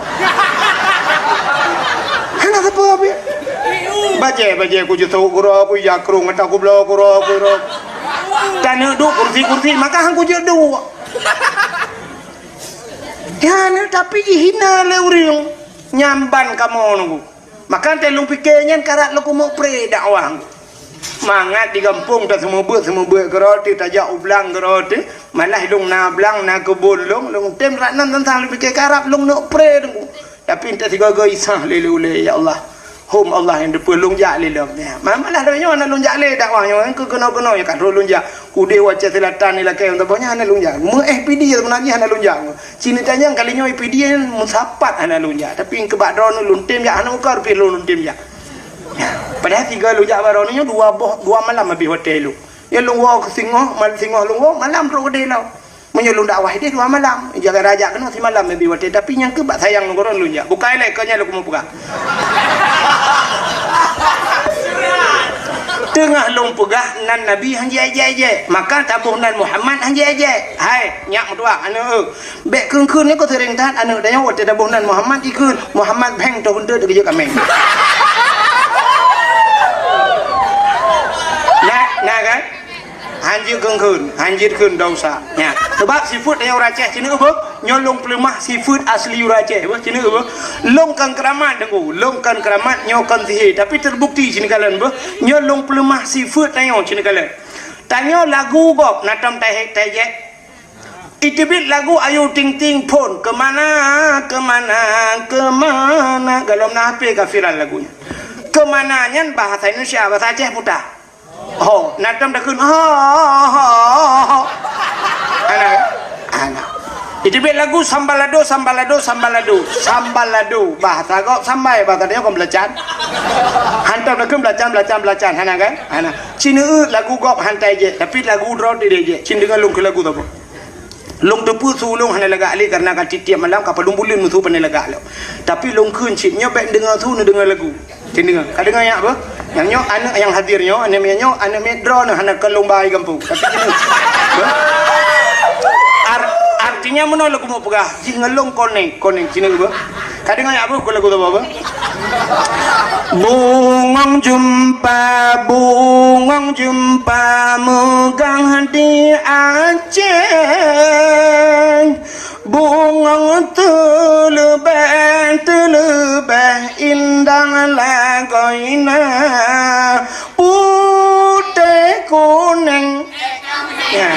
Hana sapeue pih. Bajée, bajée ku jitôk keudroe, ku ija krong, ata ku bloe keudroe, keudroe. Taneuk duek kursi-kursi, maka han ku jeuet duek. Ya, tapi jihina lé ureuëng. Nyan ban kamoe nunggu. Maka teuh lôn pike nyan karab lôn keumeuk pré dakwah. Mangat di gampông taseumeubeuet-seumeubeuet keudroe teuh, tajak u blang keudroe teuh, malah lôn na blang, na keubon lôn, lôn tem rat nan teuntang lôn pike karab lôn neuk pré teungku. Tapi entah sigoe-goe isah lé ulée, "Ya Allah, hom Allah nyang teupeue lôn jak lé lom." Ya, ma-, malah lôn nyoe hana lôn jak lé dakwah nyoe, keu keunoe-keunoe nyang ka troh lôn jak. Udeh u Aceh Selatan ni lakée, untuk boh nyan hana lôn jak. Meu-éh pidi sebenarnya hana lôn jak. Sini tanyong kali nyoe ipidi nyan meusapat hana lôn jak, tapi keubak droeneuh lôn tem jak, hana muka rupie lôn, lôn tem jak. Padahai tiga lôn jak bak droeneuh nyoe dua boh, dua malam habéh watée lôn. Ya lôn woe keu singoh, mal-, singoh lôn woe, malam trok keudeh lom. Meunyoe lôn dakwah ideh dua malam, jaga rajak keunoe simalam habéh watée, tapi nyang keu bak sayang lôn keu droeneuh lôn jak. Bukai lé keu nyan lôn keumeung peugah. Teungoh lôn peugah nan Nabi han jijak-jak, maka taboh nan Muhammad han jijak-jak. Hai, nyak meutuah, aneuk eu. Bék kheun-kheun nyoe keu seuréng that aneuk tanyoe watée taboh nan Muhammad jikheun, Muhammad bheng toh keunteuet geujok kaméng. Nah, nah kan? Hanjeuet kheun-kheun, hanjeuet kheun dosa. Nya, sebab sifeuet tanyoe ureuëng Aceh ceuneuk beuh, nyoe lôn peuleumah sifeuet asli ureuëng Aceh beuh, ceuneuk beuh. Lôn kon keuramat deungoe, lôn kon keuramat, nyoe kon sihé, tapi teubukti ceuneuk kalon beuh, nyoe lôn peuleumah sifeuet tanyoe ceuneuk kalon. Tanyoe lagu gob na tom tahe-, tajek. Iteubiet lagu Ayu Ting Ting phon, "Kemana, kemana, kemana." Golom na H P ka viral lagu nyan. "Kemana" nyan bahasa Indonesia, bahasa Aceh puta. Ho, na tom takheun, ho, ho, ho, ho. Ana, ana. Iteubiet lagu sambalado, sambalado, sambalado. Sambalado. Bahasa gob sambai, bahasa tanyoe kon beulacan. Hantom lagu beulacan, beulacan, beulacan. Hana kan? Hana. Cineuk lagu gob hantai jek, tapi lagu droe tideh jek. Cit deungoe lôn keu lagu saboh. Lôn teupeu su lôn hana lagak lé, karena ka tiep-tiep malam ka padum buleuen meusu pandai lagak lom. Tapi lôn kheun cit nyoe bèk neudeungoe su, neudeungoe lagu. Cit deungoe. Ka deungoe nyak beuh? Nyang nyoe aneuk nyang hadir nyoe, aneuk miet nyoe, aneuk miet droeneuh hana keu lôn ba i gampông. Tapi cit deungoe. Beuh? Ar-, artinya meunoe lôn keumeung peugah, jih ngon lôn konek, konek cit deungoe beuh. Ka deungoe nyak beuh, keu lagu saboh beuh? Bungong jeumpa, bungong jeumpa meugang di Aceh. Bungong teuleubeh, teuleubeh indah lagoina, putéh kuneng. Ya.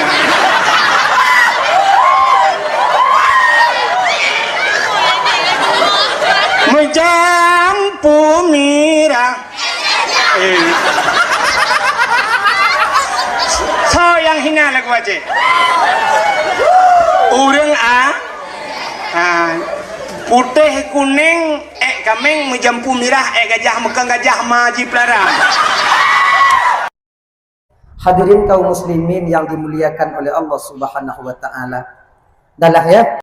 Meujampu mirah. Eh. Soe nyang hina lagu Aceh? Ureueng a-, a, putéh kuneng, ék kaméng, meujampu mirah, ék gajah, meukang gajah ma jipeulara. Hadirin kaum muslimin yang dimuliakan oleh Allah Subhanahu wa taala. Dah lah ya.